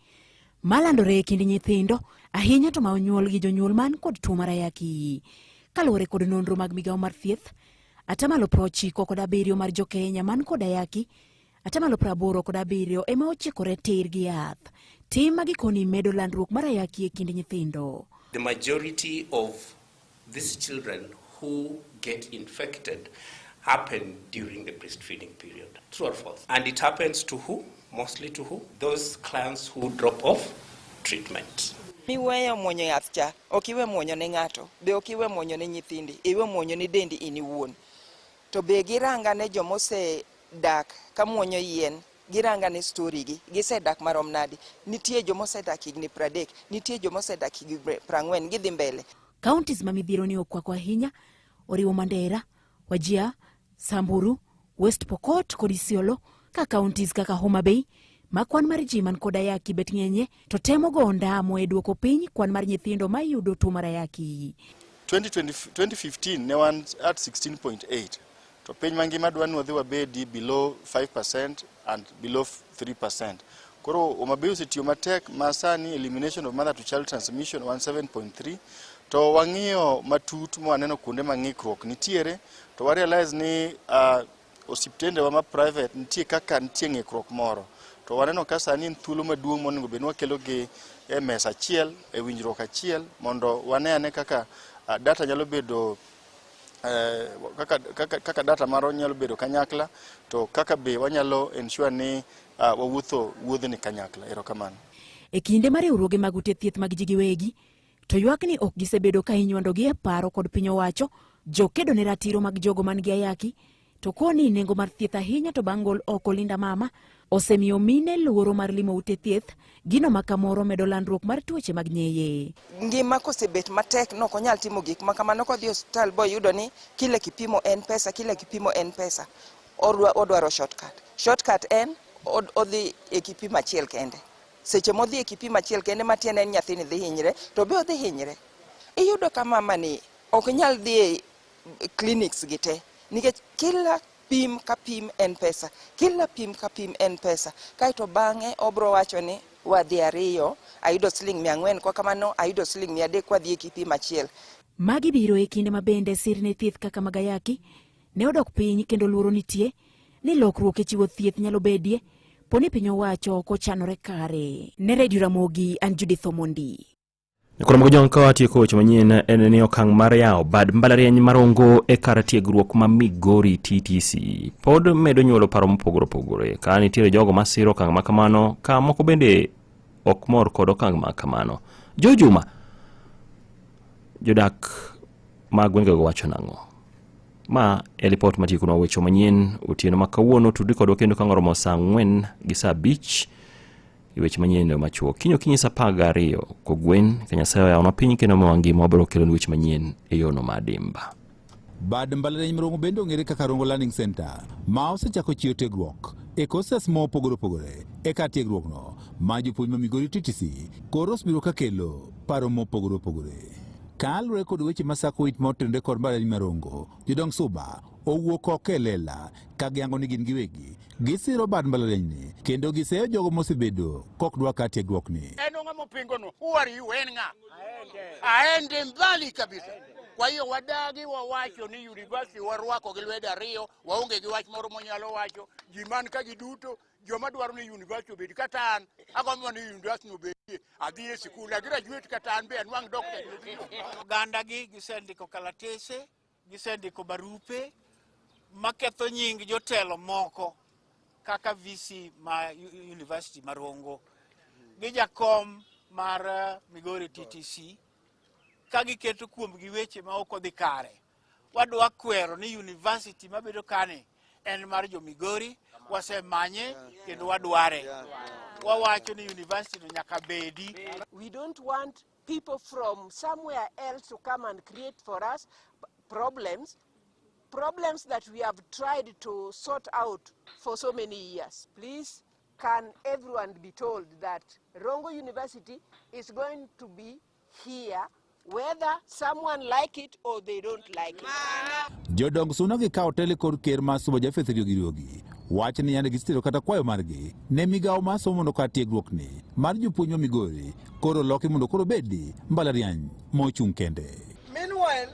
Speaker 16: malandore e kind nyithindo ahinya to ma onyuol gi jonyuol man kod tuo mar ayaki. Kaluwore kod nonro mag migawo mar thieth, 97% mar jokenya man kod ayaki, 87% ema ochikore tir gi yath. Tim ma gikoni medo landruok mar ayaki e kind nyithindo.
Speaker 12: The majority of these children who get infected happen during the breastfeeding period. True or false? And it happens to who? Mostly to who? Those clients who drop off treatment.
Speaker 18: Miweyo muonyo yath cha, ok iwe muonyo ne ng'ato, be ok iwe muonyo ne nyithindi, iwe muonyo ne dendi in iwuon. To be giranga ne jomosedak ka muonyo yien, giranga ne story gi, gisedak marom nadi. Nitie jomosedak higni 30, nitie jomosedak higni 40, gidhi mbele.
Speaker 16: Counties ma midhiero ni okwako ahinya oriwo Mandera, Wajir, Samburu, West Pokot kod Isiolo, ka counties kaka Homa Bay ma kwan mar ji man kod ayaki bet ng'enye to temo go ondamo e duoko piny kwan mar nyithindo ma yudo tuo mar ayaki.
Speaker 25: 2020, 2015 ne wan at 16.8 to piny mangima dwa ni wadhi wabedi below 5% and below 3%. Koro Homa Bay osetiyo matek ma sani elimination of mother to child transmission wan 7.3 to wang'iyo matut mwaneno kuonde ma ng'ikruok nitiere to wa realize ni osiptendewa ma private nitie kaka nitie ng'ikruok moro to waneno ka sani en thuolo maduong' monego bed ni wakelo gi e mesa achiel e winjruok achiel mondo wane ane kaka data nyalo bedo kaka data marwa nyalo bedo kanyakla to kaka be wanyalo ensure ni wawuotho wuodhni kanyakla. Erokamano.
Speaker 16: E kinde ma riwruoge mag ute thieth mag ji giwegi to ywak ni ok gisebedo ka inywandogi e paro kod piny owacho jokedo ne ratiro mag jogo man gi ayaki to koni nengo mar thieth ahinya to bang' gol oko Linda Mama osemiyo mine luoro mar limo ute thieth gino ma kamoro medo landruok mar tuoche mag nyeye.
Speaker 18: Ngima kosebet matek nok onyal timo gik ma kamano kodhi e osiptal boyudo ni kila kipimo en pesa, kila kipimo en pesa. Odwaro shortcut. Shortcut en odhi e kipimo achiel kende. Seche modhi e kipimo achiel kende matiende en nyathini dhi hinyre to be odhi hinyre. Iyudo ka mama ni ok nyal dhi e clinics gi te nikech kila pim ka pim en pesa, kila pim ka pim en pesa. Kaeto bang'e obro wacho ni wadhi ariyo ayudo siling 400 kwa kamano ayudo siling 300 kwadhi e kipimo achiel.
Speaker 16: Magi biro e kinde ma bende sirne thieth kaka mag ayaki ne odok piny kendo luoro nitie ni lokruok e chiwo thieth nyalo bedie poni piny owacho ok ochanore kare. Ne Radio Ramogi, an Judith Omondi.
Speaker 2: Koro mogo jong ka watieko weche manyien en ni okang' mar yawo bad mbalariany marongo e kar tiegruok ma Migori TTC pod medo nyuolo paro mopogore opogore ka nitiere jogo masiro okang' ma kamano ka moko bende ok mor kod okang' ma kamano. Jo Juma, jodak mag gwengego wacho nang'o? Ma e ripot matiekonwa weche manyien otieno ma kawuono. Tudri kodwa kendo ka oromo saa 4 gi saa 5 e weche manyien e machuok. Kiny okinyi saa 12 kogwen ka Nyasaye oyawnwa piny kendo omiwa ngima wabiro kelonu weche manyien e yono ma adimba.
Speaker 26: Bad mbalariany Rongo bende ong'ere kaka Rongo Learning Center ma osechako chiwo tiegruok e courses mopogore opogore e kar tiegruokno ma jopuonj ma Migori TTC koro osebiro ka kelo paro mopogore opogore. Kaluwore kod weche masako it motenore kod mbalariany ma Rongo, jodong Suba owuok oko e lela ka giyango ni gin giwegi gisiro bad mbalarianyni kendo giseyo jogo mosebedo kok dwa kar tiegruokni.
Speaker 27: En ng'a mopingono? Who are you? En ng'a? Aende mbali kabisa.
Speaker 6: Kwa hiyo wadagi wawacho ni university warwako gi lwedo ariyo, waonge gi wach moro monyalo wacho. Ji man ka gi duto, joma dwaro ni university obed kata an, agombo ni university obedie, adhi e sikul, a graduate kata an be anwang' doctor.
Speaker 8: Oganda gi gisendiko kalatese, gisendiko barupe maketho nying jotelo moko kaka VC ma University ma Rongo gi jakom mar Migori TTC ka giketo kuomgi weche ma ok odhi kare. Wadwa kwero ni university mabedo kani en mar jo Migori, wasemanye kendo wadware. Wawacho ni university no nyaka bedi.
Speaker 14: We don't want people from somewhere else to come and create for us problems, problems that we have tried to sort out for so many years. Please, can everyone be told that Rongo University is going to be here whether someone like it or they don't like it.
Speaker 26: Jodong Suna gi kawo tele kod ker mar Suba Japheth Riogi Riogi wacho ni yande gisetero kata kwayo margi ne migawo mar somo mondo kar tiegruokni mar jopuonj ma Migori koro loki mondo koro obedi mbalariany mochung' kende.
Speaker 15: Meanwhile,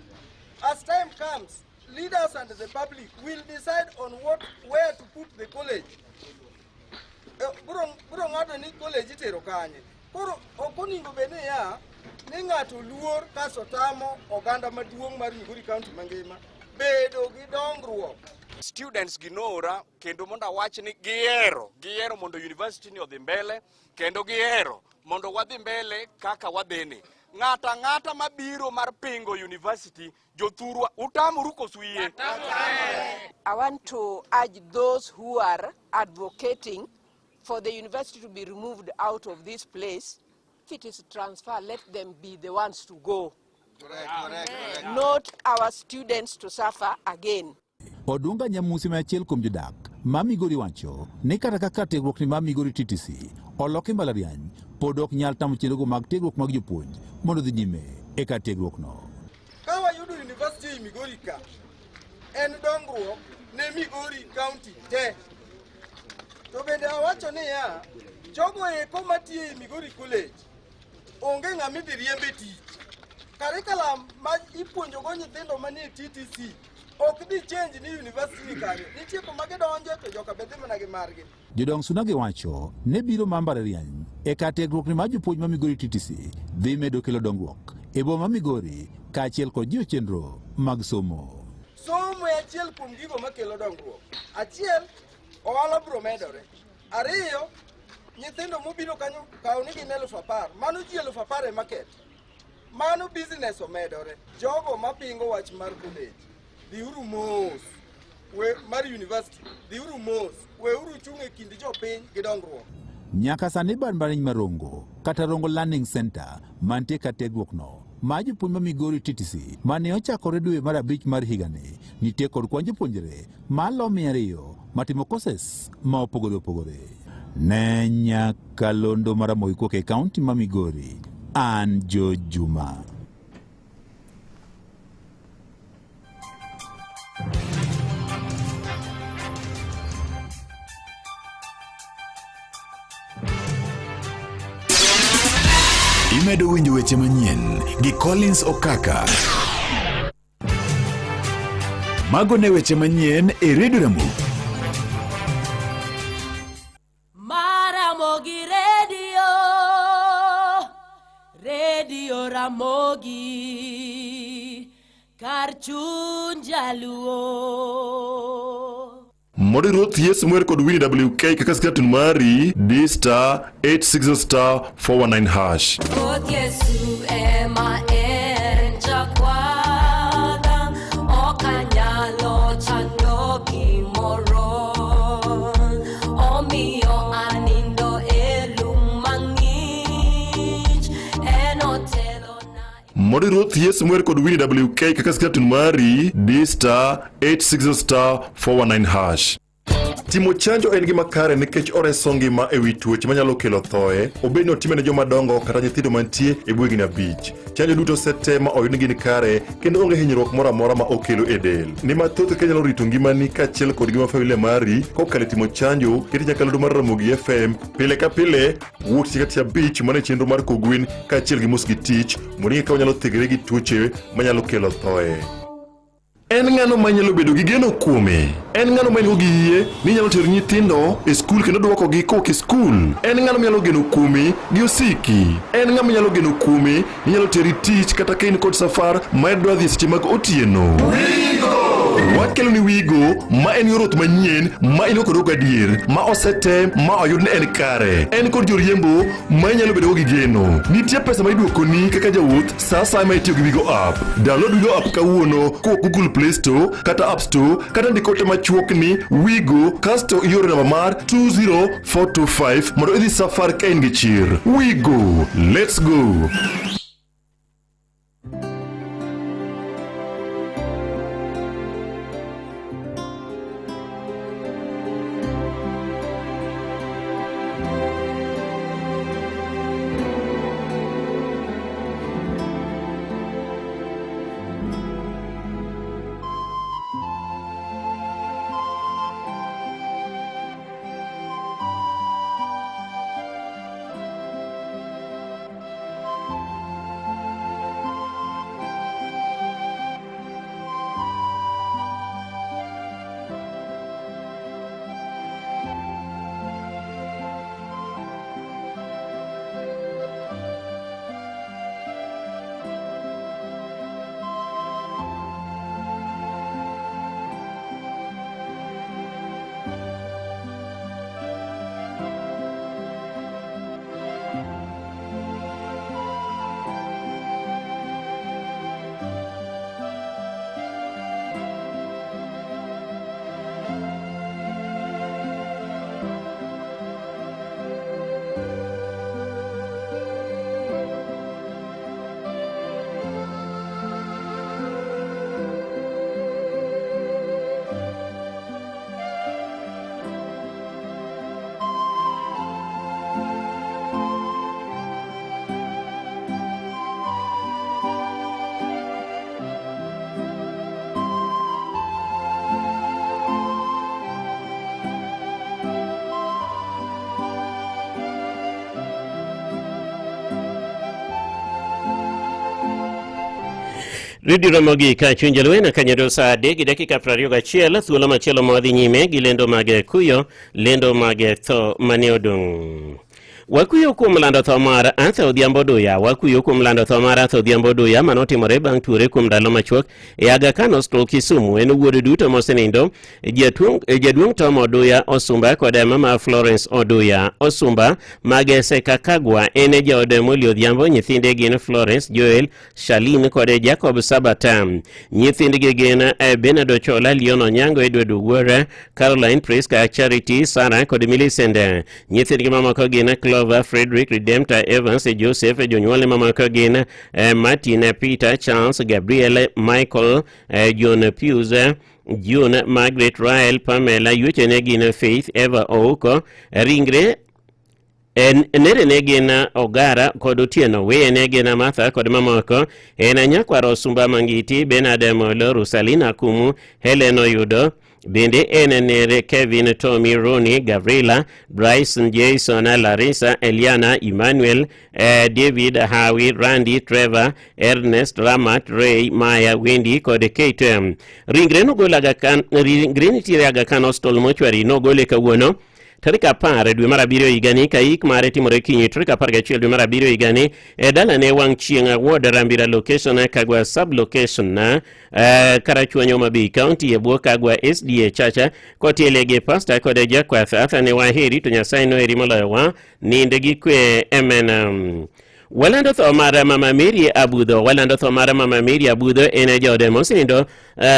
Speaker 15: as time comes, leaders and the public will decide on what, where to put the college. Bro bro ng'ado ni college itero kanye. Koro ok onego bed niya ni ng'ato luor kasto tamo oganda maduong' mar Migori County mangima bedo gi dongruok.
Speaker 17: Students gi noora kendo mondo awach ni gihero, gihero mondo university ni odhi mbele kendo gihero mondo wadhi mbele kaka wadhini. Ng'ato ang'ata mabiro mar pingo university, jothurwa utamuru koso uyie?
Speaker 14: I want to urge those who are advocating for the university to be removed out of this place. If it is transfer, let them be the ones to go.
Speaker 15: Correct, correct, correct.
Speaker 14: Not our students to suffer again.
Speaker 26: Odunga Nyamusi ma achiel kuom jodak ma Migori wacho ni kata kaka tiegruokni ma Migori TTC oloki mbalariany pod ok nyal tamo chenrogo mag tiegruok mag jopuonj mondo odhi nyime e kar tiegruokno.
Speaker 15: Ka wayudo university ei Migori ka, en dongruok ne Migori County te. To bende awacho niya, jogo eko matiyo ei Migori College onge ng'ama idhi riemb e tich. Curriculum ma ipuonjogo nyithindo manie TTC ok dhi change ni university kanyo. Nitie kuma gidonje to joka be dhi mana gi margi.
Speaker 26: Jodong Suna gi wacho ne biro mar mbalariany e kar tiegruokni mar jopuonj ma Migori TTC dhi medo kelo dongruok e boma ma Migori kaachiel kod jiwo chenro mag somo.
Speaker 15: Somo e achiel kuom gigo makelo dongruok. Achiel, ohala biro medore. Ariyo, nyithindo mobiro kanyo kaw ni gin 10,000, mano ji 10,000 e market. Mano business omedore. Jogo mapingo wach mar college, dhiuru mos. We, mar university, dhiuru mos. Weuru chung' e kind jopiny gi dongruok.
Speaker 26: Nyaka sani bad mbalariany ma Rongo kata Rongo Learning Center mantie kar tiegruokno ma jopuonj ma Migori TTC mane ochakore dwe mar abich mar higani nitie kod kwan jopuonjre malo 200 matimo courses ma opogore opogore. Ne nyakalondo mar Ramogi kowuok e kaunti ma Migori, an George Juma.
Speaker 7: Imedo winjo weche manyien gi Collins Okaka. Mago ne weche manyien e Radio Ramogi.
Speaker 1: Maramogi Radio, Radio Ramogi, kar chuny jaluo.
Speaker 9: Modi Ruoth Yesu mwer kod Winnie WK kaka skratun mari D star 860 star 419 hash.
Speaker 1: Ruoth Yesu ema en jakwadha, ok anyalo chando gimoro. Omiyo anindo e lum mang'ich, en otelona.
Speaker 9: Modi Ruoth Yesu mwer kod Winnie WK kaka skratun mari D star 860 star 419 hash. Timo chanjo en gima kare nikech oreso ngima e wi tuoche manyalo kelo thoe, obed ni otime ne joma dongo kata nyithindo mantie e bwo higni abich. Chanjo duto osetem ma oyud ni gin kare kendo onge hinyruok moro amora ma okelo e del. Ni mathoth kaka inyalo rito ngimani kaachiel kod ngima familia mari kokalo e timo chanjo, ket nyakalondo mar Ramogi FM pile ka pile wuok tich ka tich abich mana e chenro mar Kogwin kaachiel gi Mos gi Tich mondo ing'e kaka wanyalo thegre gi tuoche manyalo kelo thoe. En ng'ano ma nyalo bedo gi geno kuome? En ng'ano ma en-go gi yie ni nyalo tero nyithindo e skul kendo dwokogi kowuok e skul? En ng'ano manyalo geno kuome gi osiki? En ng'a manyalo geno kuome ni nyalo teri tich kata ka in kod safar ma idwa dhi e seche mag otieno? Wakelo ni Wigo ma en yor wuoth manyien ma in go kod gadier ma osetem ma oyud ni en kare. En kod joriembo ma inyalo bedogo gi geno. Nitie pesa ma iduokoni kaka jawuoth sa asaya ma itiyo gi Wigo app. Download Wigo app kawuono kowuok Google Play Store kata App Store kata ndik ote machuok ni Wigo kasto ioro namba mar 20425 mondo idhi safar ka in gi chir. Wigo, let's go!
Speaker 3: Redio Ramogi ka chuny jalwena kanyedo saa 3 gi dakika 21 thuolo machielo ma wadhi nyime gi lendo mag kuyo lendo mag tho mane odong'. Wakuyo kuom lando tho mar Arthur Odhiambo Duya. Wakuyo kuom lando tho mar Arthur Odhiambo Duya manotimore bang' tuore kuom ndalo machuok e Aga Khan Hospital Kisumu. En wuod duto mosenindo, jaduong' Tom Oduya Osumba kod mama Florence Oduya Osumba Magese Kakagwa en e jaod Molly Odhiambo. Nyithinde gin Florence, Joel, Shalin kod Jacob Sabata. Nyithindgi gin eh, Bernard Ochola, Leon Onyango, Edward Ugwara, Caroline Priska, Charity, Sarah kod Millicent. Nyithindgi mamoko gin Clover, Frederick, Redemptor, Evans, Joseph. Jonyuolne mamoko gin eh, Martin, Peter, Charles, Gabriel, Michael, eh, John Pius, June, Margaret, Rael, Pamela. Yuechene gin Faith, Eva Ouko. Ringre En nere ne gin Ogara kod Otieno, weye ne gin Martha kod mamoko. En nyakwar Osumba Mangiti, Bernard Molo, Rosalina Kumu, Helen Oyudo. Bende en nere Kevin, Tommy, Ronnie, Gavrila, Bryson, Jason, Larissa, Eliana, Emmanuel, eh, David, Howie, Randy, Trevor, Ernest, Ramat, Ray, Maya, Wendy kod Kate. Ringre nogol Aga Khan, ringre nitiere Aga Khan Hospital mochwari nogole kawuono tarik 10 dwe mar abiriyo higani ka ik mare timore kinyi tarik 11 dwe mar abiriyo higani e dalane wang' chieng' ward Rambira location Kagwa sub location eh, Karachuonyo Homa Bay County e bwo Kagwa SDA Chacha kotiele gi pasta kod jakwath Arthur ne waheri to Nyasaye noheri moloyowa ninde gi kwe amen. Walando tho mar Mama Mary Abudho. Walando tho mar Mama Mary Abudho en e jaode mosenindo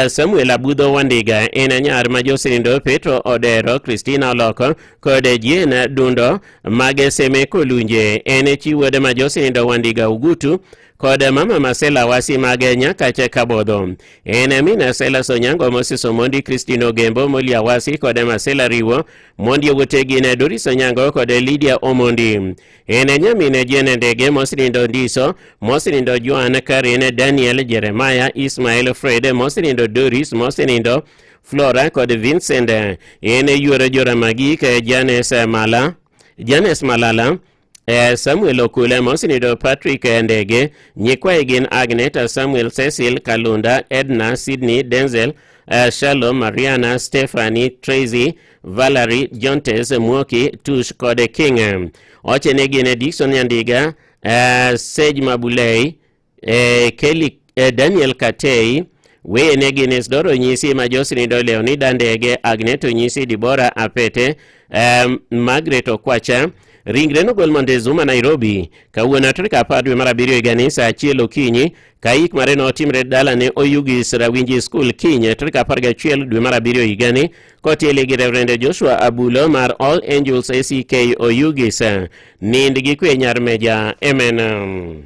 Speaker 3: Samuel Abudho Wandiga en nyar ma josenindo Petro Odero, Christina Oloko kod Jane Dundo mage Seme Kolunje. En e chi wuode ma josenindo Wandiga Ugutu kod mama Masela Wasi mag Nyakache Kabodho. En min Silas Onyango, Moses Omondi, Christine Ogembo, Moli Awasi kod Masela Riwo. Mondi owete gin Doris Onyango kod Lydia Omondi. En nyamin Jane Ndege, Mosrindo Ndiso, Mosrindo Joan, Karen, Daniel, Jeremiah, Ismael, Fred, Mosrindo Doris, Mosrindo Flora kod Vincent. En yuoro Joramagi Janes Mala, Janes Malala, Samuel Okule, Mosinido Patrick Ndege. Nyikwaye gin Agnet, Samuel, Cecil, Kalunda, Edna, Sydney, Denzel, Shalom, Mariana, Stephanie, Tracy, Valerie, Jontes, Mwoki, Tush kod King. Ochene gin Dixon Nyandiga, Sej Mabulei, Kelly, Daniel Katei. Weyene gin Isdoro Nyisi ma Josinido Leonida Ndege, Agneto Nyisi, Dibora Apete, Margaret Okwacha. Ringre nogol Montezuma Nairobi kawuono tarik 10 dwe mar 7 higani saa 1 okinyi ka yik mare notimre dalane Oyugis Rawinji School kiny tarik 11 dwe mar 7 higani kotiele gi Reverend Joshua Abulo mar All Angels ACK Oyugis. Nind gi kwe nyar meja. Amen.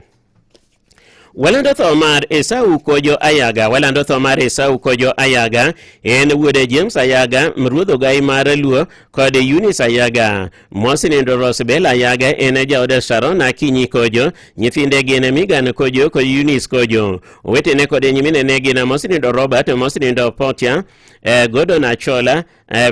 Speaker 3: Walando tho mar Esau Kojo Ayaga. Walando tho mar Esau Kojo Ayaga. En wuode James Ayaga, ruodh ogai mar Luo kod Eunice Ayaga. Mosenindo Rosebel Ayaga en jaod Sharon Akinyi Kojo. Nyithinde gin Megan Kojo kod Eunice Kojo. Owetene kod nyiminene gin Mosenindo Robert, Mosenindo Potia, Gordon Achola,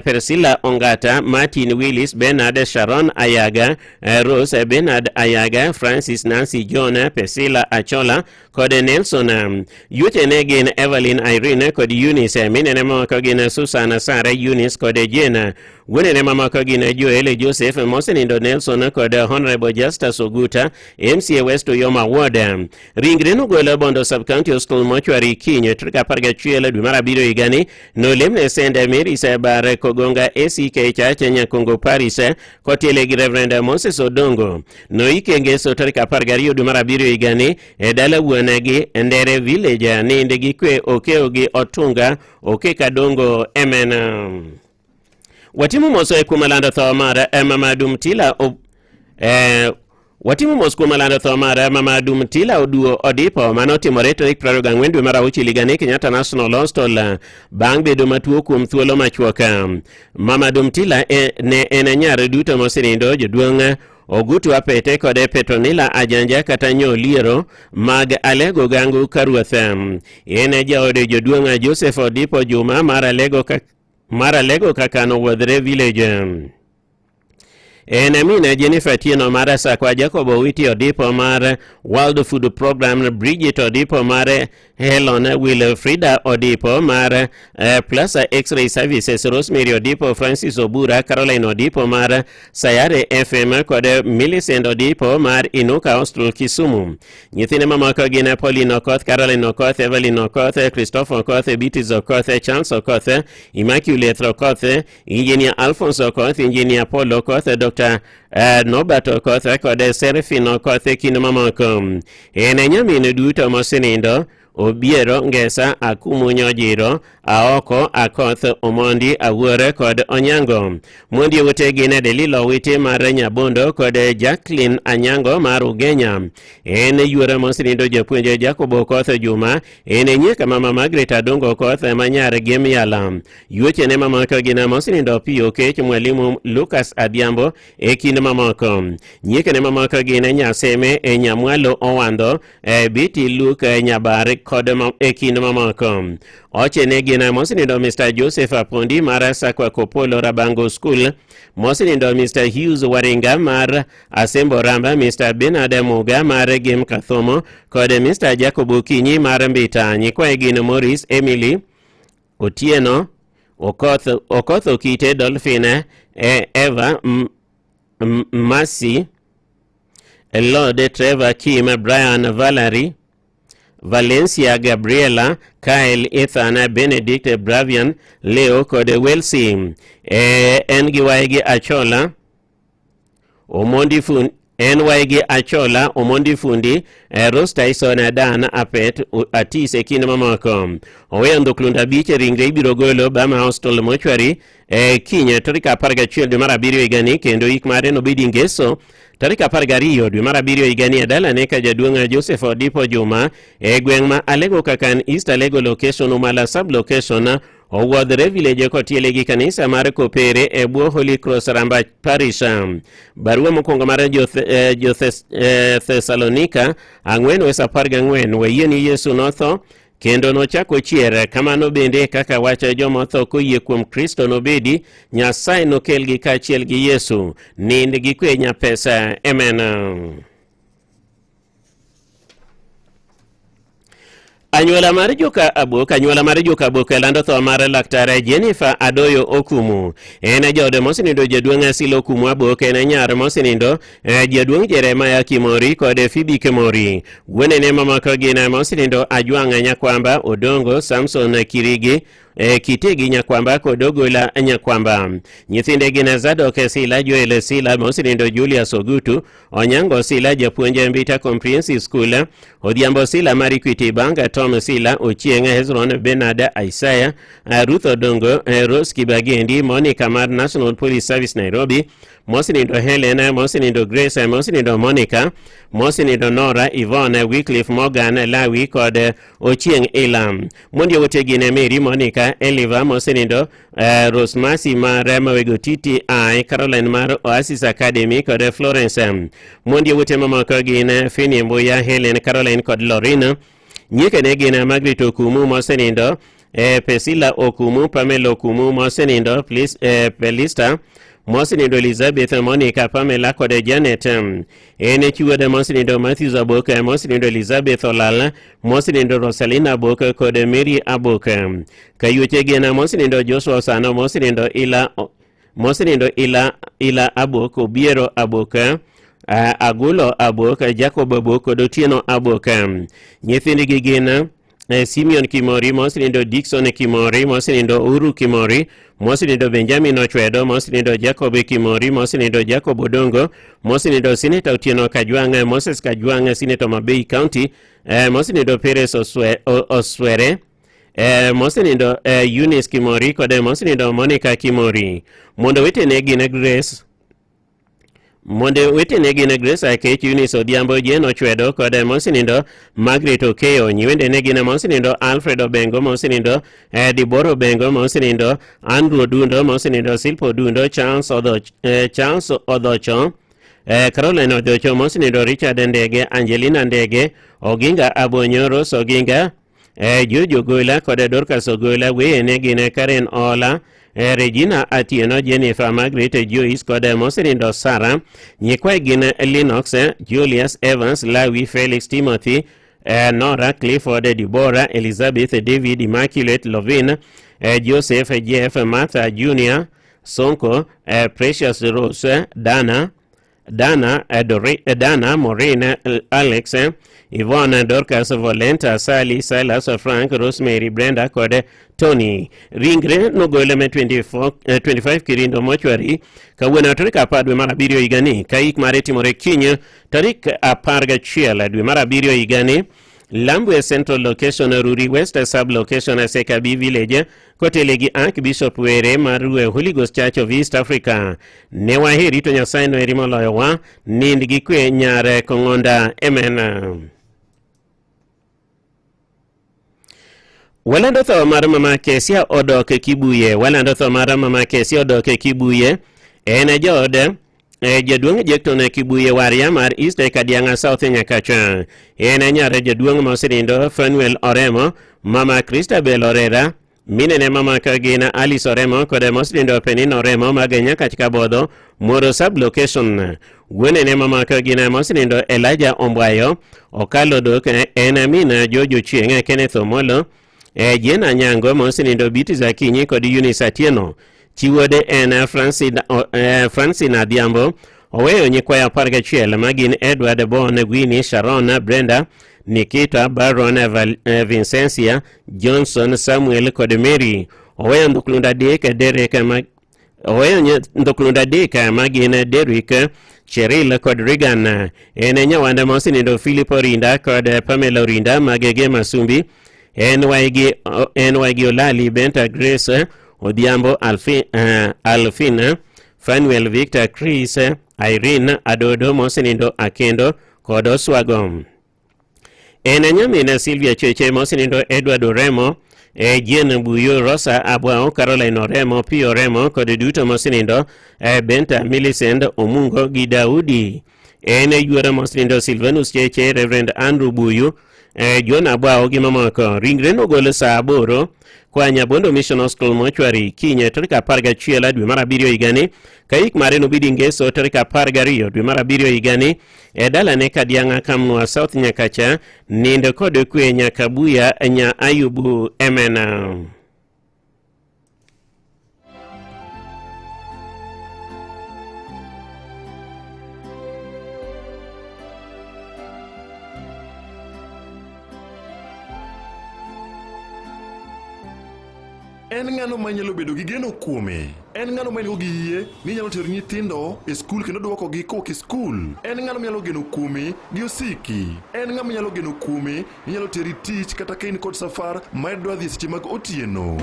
Speaker 3: Priscilla Ongata, Martin Willis, Bernard Sharon Ayaga, Rose Bernard Ayaga, Francis Nancy John, Priscilla Achola kod Nelson. Yuochene gin Evelyn Irene kod Eunice, minene mamoko gin Susan Sara Eunice kod Jane. Wuonene mamoko gin Joel Joseph Mosenindo Nelson kod Honorable Justus Oguta, MCA West Uyoma Ward. Ringre nogolo Bondo Sub-County Hospital Mortuary kiny tarik 11 dwe mar 7 higani. Nolemne St. Mary's Bar Kogonga ACK Church Nyakongo Paris kotiele gi Reverend Moses Odongo. Noike ngeso tarik 12 dwe mar 7 higani e dala wuonegi Ndere Village. Nind gi kwe okewo gi Otunga Oke Kadongo. Amen. Watimo mos kuom lando tho mar Mama Dumtila Watimo mos kuom lando tho mar Mama Dumtila Oduo Odipo manotimore tarik 24 dwe mar 6 higani Kenyatta National Hospital bang' bedo matuo kuom thuolo machuok. Mama Dumtila ne en nyar duto mosenindo jaduong' Ogutu Apete kod Petronila Ajanja kata Nyoliero mag Alego Gangu Karuoth. En jaod jaduong' Joseph Odipo Juma mar Alego Kakano Wuodhre Village. En min Jennifer Tieno mar Sakwa, Jacob Owiti Odipo mar World Food Program, Bridget Odipo mar Helen Wilfrida Odipo mar Plaza X-Ray Services, Rosemary Odipo, Francis Obura, Caroline Odipo mar Sayare FM kod Millicent Odipo mar Inuka Hostel Kisumu. Nyithinde mamoko gin Pauline Okoth, Caroline Okoth, Evelyn Okoth, Christopher Okoth, Beatrice Okoth, Charles Okoth, Immaculate Okoth, Engineer Alphonse Okoth, Engineer Paul Okoth, Dr. Norbert Okoth kod Serafin Okoth kind mamoko. En nyamin duto mosenindo Obiero, Ngesa, Akumu Nyojiro, Aoko, Akoth, Omondi, Awuore kod Onyango. Mondi owete gin Delila Owiti mar Nyabondo kod Jacqueline Anyango mar Ugenya. En yuoro mosenindo japuonj Jacob Okoth Juma. En nyieka mama Margaret Adongo Okoth ma nyar Gemiala. Yuochene mamoko gin mosenindo Opiyo Okech, Mwalimu Lucas Adhiambo e kind mamoko. Nyiekene mamoko gin Nyaseme e Nyamwalo Owando, Biti Luke Nyabar kod e kind mamoko. Ochene gin mosenindo Mr. Joseph Apondi mar Sakwa Kopolo Rabango School, mosenindo Mr. Hughes Waringa mar Asembo Ramba, Mr. Bernard Muga mar Gem Kathomo kod Mr. Jacob Okinyi mar Mbita. Nyikwaye gin Maurice, Emily Otieno, Okoth, Okoth Okite, Dolphine, Eva, Mercy, Lord Trevor, Kim, Brian, Valerie, Valencia, Gabriela, Kyle, Ethan, Benedict, Bravian, Leo kod Welsi. En gi waygi Achola, Omondi NY gi Achola, Omondi Fundi, eh, Rose Tyson, Dan Apet, Atis e kind mamoko. Oweyo ndhuklund abich ringre ibiro golo Bama Hospital Mortuary e kiny tarik 11 dwe mar abiriyo higani kendo ik mare nobedi Ngeso tarik 12 dwe mar abiriyo higani e dalane ka jaduong' Joseph Odipo Juma e gweng' ma Alego Kakan East Alego Location Umala Sub Location Owuodhre Village kotiele gi kanisa mar Kopere e bwo Holy Cross Ramba Parish. Barua mokwongo mar Jo-Thesalonika 4 wes 14 wayie ni Yesu notho kendo nochako chier. Kamano bende kaka wach joma otho koyie kuom Kristo nobedi, Nyasaye nokelgi kaachiel gi Yesu. Nind gi kwe nyapesa. Amen. Anyuola mar joka Abok, anyuola mar joka Abok lando tho mar laktar Jennifer Adoyo Okumu. En jaode mosenindo jaduong' Asilo Okumu Abok, en nyar mosenindo eh, jaduong' Jeremiah Kimori kod Phoebe Kimori. Wuonene mamoko gin mosenindo Ajwang' Nyakwamba, Odongo, Samson Kirigi, eh, Kitegi Nyakwamba kod Ogola Nyakwamba. Nyithinde gin Zadok Sila, Joel Sila mosenindo Julius Ogutu, Onyango Sila japuonj e Mbita Comprehensive School, Odhiambo Sila mar Equity Bank, Tom Sila, Ochieng Hezron, Bernard Isaiah, Ruth Odongo, Rose Kibagendi, Monica mar National Police Service Nairobi, Mosinindo Helen, Mosinindo Grace, Mosinindo Monica, Mosinindo Nora, Yvonne, Wycliffe Morgan, Lawi kod Ochieng Ilam. Mondi owete gin Mary, Monica, Eliva, Mosinindo Uh, Rosemasi mar Mawego TTI, Caroline mar Oasis Academy kod Florence. Mondi owete mamoko gin Fini Mbuya, Helen, Caroline kod Lorina. Nyikene gin Margaret Okumu mosenindo, eh, Pesila Okumu, Pamela Okumu mosenindo, please, eh, Pelista mosenindo Elizabeth, Monica, Pamela kod Janet. En chiwode mosenindo Matthews Aboke, mosenindo Elizabeth Olala, mosenindo Rosalina Aboke kod Mary Aboke. Kayuoche gin mosenindo Joshua Osano, mosenindo Ila mosenindo Ila Ila Abok, Obiero Abok, uh, Agulo Abok, Jacob Abok kod Otieno Abok. Nyithindgi gin eh, Simeon Kimori, mosenindo Dickson Kimori, mosenindo Uru Kimori, mosenindo Benjamin Ochwedo, mosenindo Jacob Kimori, mosenindo Jacob Odongo, mosenindo Senator Otieno Kajwang', Moses Kajwang', Senator Mabei County, eh, mosenindo Peres Oswe, Oswere, Eh, mosenindo eh, Eunice Kimori kod eh, mosenindo Monica Kimori. Mondo wetene gin Grace Monde wetene gin Grace Akech, Eunice Odhiambo, Jane Ochwedo kod eh, mosenindo Margaret Okeyo. Nyiwendene gin mosenindo Alfred Obengo, mosenindo eh, Diboro Obengo, mosenindo Andrew Odundo, mosenindo Silpo Odundo, Charles Odhoch, eh, Charles Odhocho, eh, Caroline Odhocho, mosenindo Richard Ndege, Angelina Ndege, Oginga Abonyo, Rose Oginga, eh, George Ogola kod Dorcas Ogola weyene gin Karen Ola eh, Regina Atieno, Jennifer Margaret Joyce kod Mosenindo Sara. Nyikwaye gin Lennox, eh, Julius Evans, Lawi Felix Timothy, eh, Nora Clifford, Deborah Elizabeth, David Immaculate Lovin, eh, Joseph Jeff, Martha Jr, Sonko, eh, Precious Rose, Dana Dana, eh, Dori, eh, Dana Maureen, eh, Alex, Yvonne, Dorcas, Volenta, Sally, Silas, Frank, Rosemary, Brenda kod Tony. Ringre nogol me 24, 25 Kirindo mochwari kawuono tarik 10 dwe mar abiriyo higani ka ik mare timore kiny tarik 11 dwe mar abiriyo higani Lambwe Central Location, Ruri West Sub Location, Sekabi Village, kotele gi Archbishop Were mar Holy Ghost Church of East Africa. Ne waheri to Nyasaye noheri moloyowa, nind gi kwe nyar Kong'onda. Amen. Walando tho mar mama Kesia odok e Kibuye. Walando tho mar mama Kesia odok e Kibuye. En e jaod e jaduong' Jackton Kibuye Waria mar East Kadianga South Nyakacha. En e nyar jaduong' ma osenindo Fanuel Oremo, mama Christabel Orera, minene mama ka gin Alice Oremo kod mosenindo Penina Oremo mag Nyakach Kabodho, Moro sub location. Wuonene mama ka gin mosenindo Elijah Ombwayo, Okalo Dok, en min Jojo Chieng', Kenneth Omolo, E, Jane Anyango ma osenindo Beatrice Akinyi kod Eunice Atieno. Chi wuode en Francine, eh, Francine Adhiambo. Oweyo nyikwayo 11 ma gin Edward, Bon, Winnie, Sharon, Brenda, Nikita, Baron, Val, eh, Vincentia, Johnson, Samuel kod Mary. Oweyo ndhuklunda adek, Derek ma Oweyo ndhoklund adek ma gin Derrick, Cheryl kod Regan. En nyawanda ma osenindo Philip Orinda kod Pamela Orinda mag Gema Sumbi. En waygi en waygi Olali Benta Grace Odhiambo Alfina Fanuel Victor Chris Irene Adodo mosenindo Akendo kod Oswago. En nyamin Sylvia Cheche mosenindo Edward Oremo, e Jane Buyo, Rosa Abwao, Caroline Oremo, Pio Oremo kod duto mosenindo e Benta Millicent Omungo gi Daudi. En yuoro mosenindo Silvanus Cheche, Reverend Andrew Buyu, e John Abwao gi mamoko. Ringre nogol saa 8 kwa Nyabondo Mission School Mortuary kiny tarik 11 dwe mar 7 higani. Ka yik mare nobedi Ngeso tarik 12 dwe mar 7 higani e dalane Kadiang'a Kamnwa South Nyakacha. Nindo kod kwe Nyakabuya Nya Ayubu Emena.
Speaker 9: En ng'ano ma inyalo bedo gi geno kuome? En ng'ano ma in-go gi yie ni inyalo tero nyithindo e skul kendo dwokogi kowuok e skul? En ng'ano minyalo geno kuome gi osiki? En ng'ama inyalo geno kuome ni nyalo teri tich kata ka in kod safar ma idwa dhi e seche mag otieno?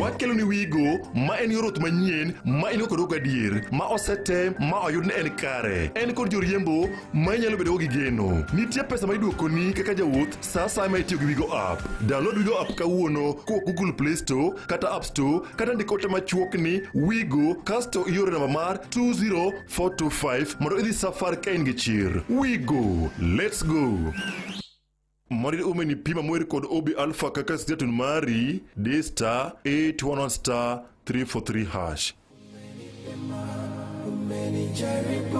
Speaker 9: Wakelo ni Wigo ma en yor wuoth manyien ma in go kod gadier ma osetem ma oyud ni en kare. En kod joriembo ma inyalo bedogo gi geno. Nitie pesa ma iduokoni kaka jawuoth sa asaya ma itiyo gi Wigo app. Download Wigo app kawuono kowuok Google Play Store kata App Store kata ndik ote machuok ni Wigo kasto ioro namba mar 20425 mondo idhi safar ka in gi chir. Wigo, let's go! Mondo umeni pima mower kod Obi Alpha kaka station mari D star 811 star 343 hash.
Speaker 4: Umenijaribu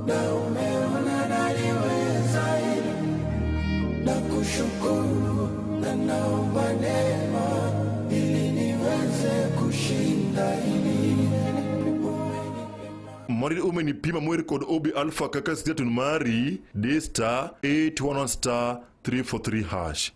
Speaker 4: na umeona naliweza hili, na kushukuru na naomba neema ili niweze kushinda hili.
Speaker 9: Mondo umeni pima mower kod Obi Alpha kaka station mari D star 811 star 343 hash.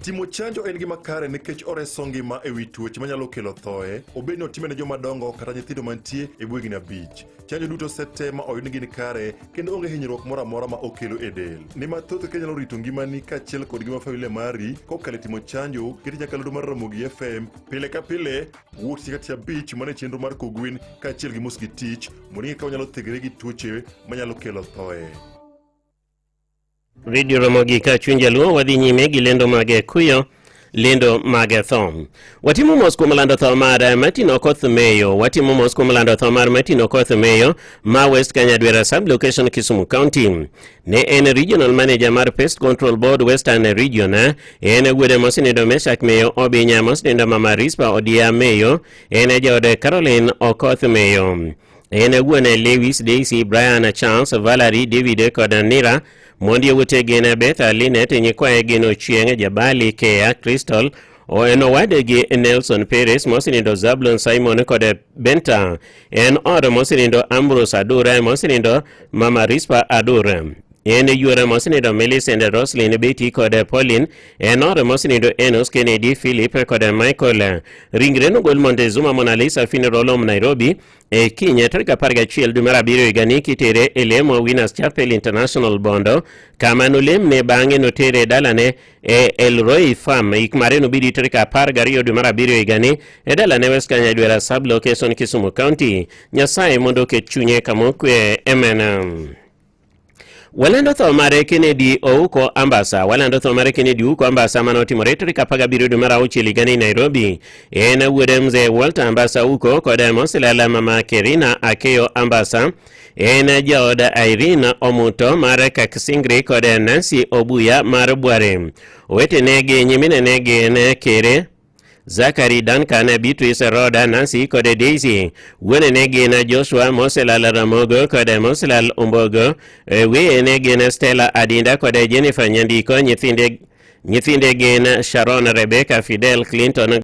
Speaker 9: Timo chanjo en gima kare nikech oreso ngima e wi tuoche manyalo kelo thoe, obed ni otime ne joma dongo kata nyithindo mantie e bwo higni 5. Chanjo duto osetem ma oyud ni gin kare kendo onge hinyruok moro amora ma okelo e del. Ni mathoth kaka inyalo rito ngimani kaachiel kod ngima familia mari kokalo e timo chanjo, ket nyakalondo mar Ramogi FM pile ka pile wuok tich ka tich abich mana e chenro mar Kogwin kaachiel gi Mos gi Tich mondo ing'e kaka wanyalo thegre gi tuoche manyalo kelo thoe.
Speaker 3: Radio Ramogi ka chuny jaluo wadhi nyime gi lendo mag kuyo lendo mag tho. Watimo mos kuom lando tho mar Martin Okoth Meyo. Watimo mos kuom lando tho mar Martin Okoth Meyo ma West Kanyadwera sub-location Kisumu County. Ne en regional manager mar Pest Control Board Western Region. En wuode mosenindo Meshak Meyo Obinya mosenindo Mama Rispa Odia Meyo. En jaode Caroline Okoth Meyo. En wuon Lewis, Daisy, Brian, Charles, Valerie, David kod Nira. Mond yawuote gin Betha, Linet, nyikwaye gin Ochieng, Jabali, Kea, Crystal, en owadgi Nelson Perez mosenindo Zablon Simon kod Benta. En or mosenindo Ambrose Adura mosenindo Mama Rispa Adura. En yuoro mosenindo Millicent, Roslyn, Betty kod Pauline. En or mosenindo Enos, Kennedy, Philip kod Michael. Ringre nogol Montezuma Mona Lisa Funeral Home Nairobi e kiny tarik 11 dwe mar 7 higani kitere e lemo Winners Chapel International Bondo kama nolemne bang'e notere e dalane e Elroy Farm. Ik mare nobidi tarik 12 dwe mar 7 higani e dalane West Kanyadwera sub location Kisumu County. Nyasaye mondo oket chunye kama okwe. Amen. Walando tho mare Kennedy Ouko Ambasa. Walando tho mare Kennedy Ouko Ambasa mane otimore tarik 17 dwe mar 6 higani Nairobi. En wuod mzee Walter Ambasa Ouko kod Mosilala mama Kerina Akeyo Ambasa. En jaod Irene Omuto mar Kaksingri kod Nancy Obuya mar Bware. Owetene gi nyiminene gin Kere Zachary, Duncan, Beatrice, Rhoda, Nancy kod Daisy. Wuonene gin Joshua Moselal Ramogo kod Moselal Ombogo. Weyene gin Stella Adinda kod Jennifer Nyandiko. Nyithinde gin Sharon, Rebecca, Fidel, Clinton.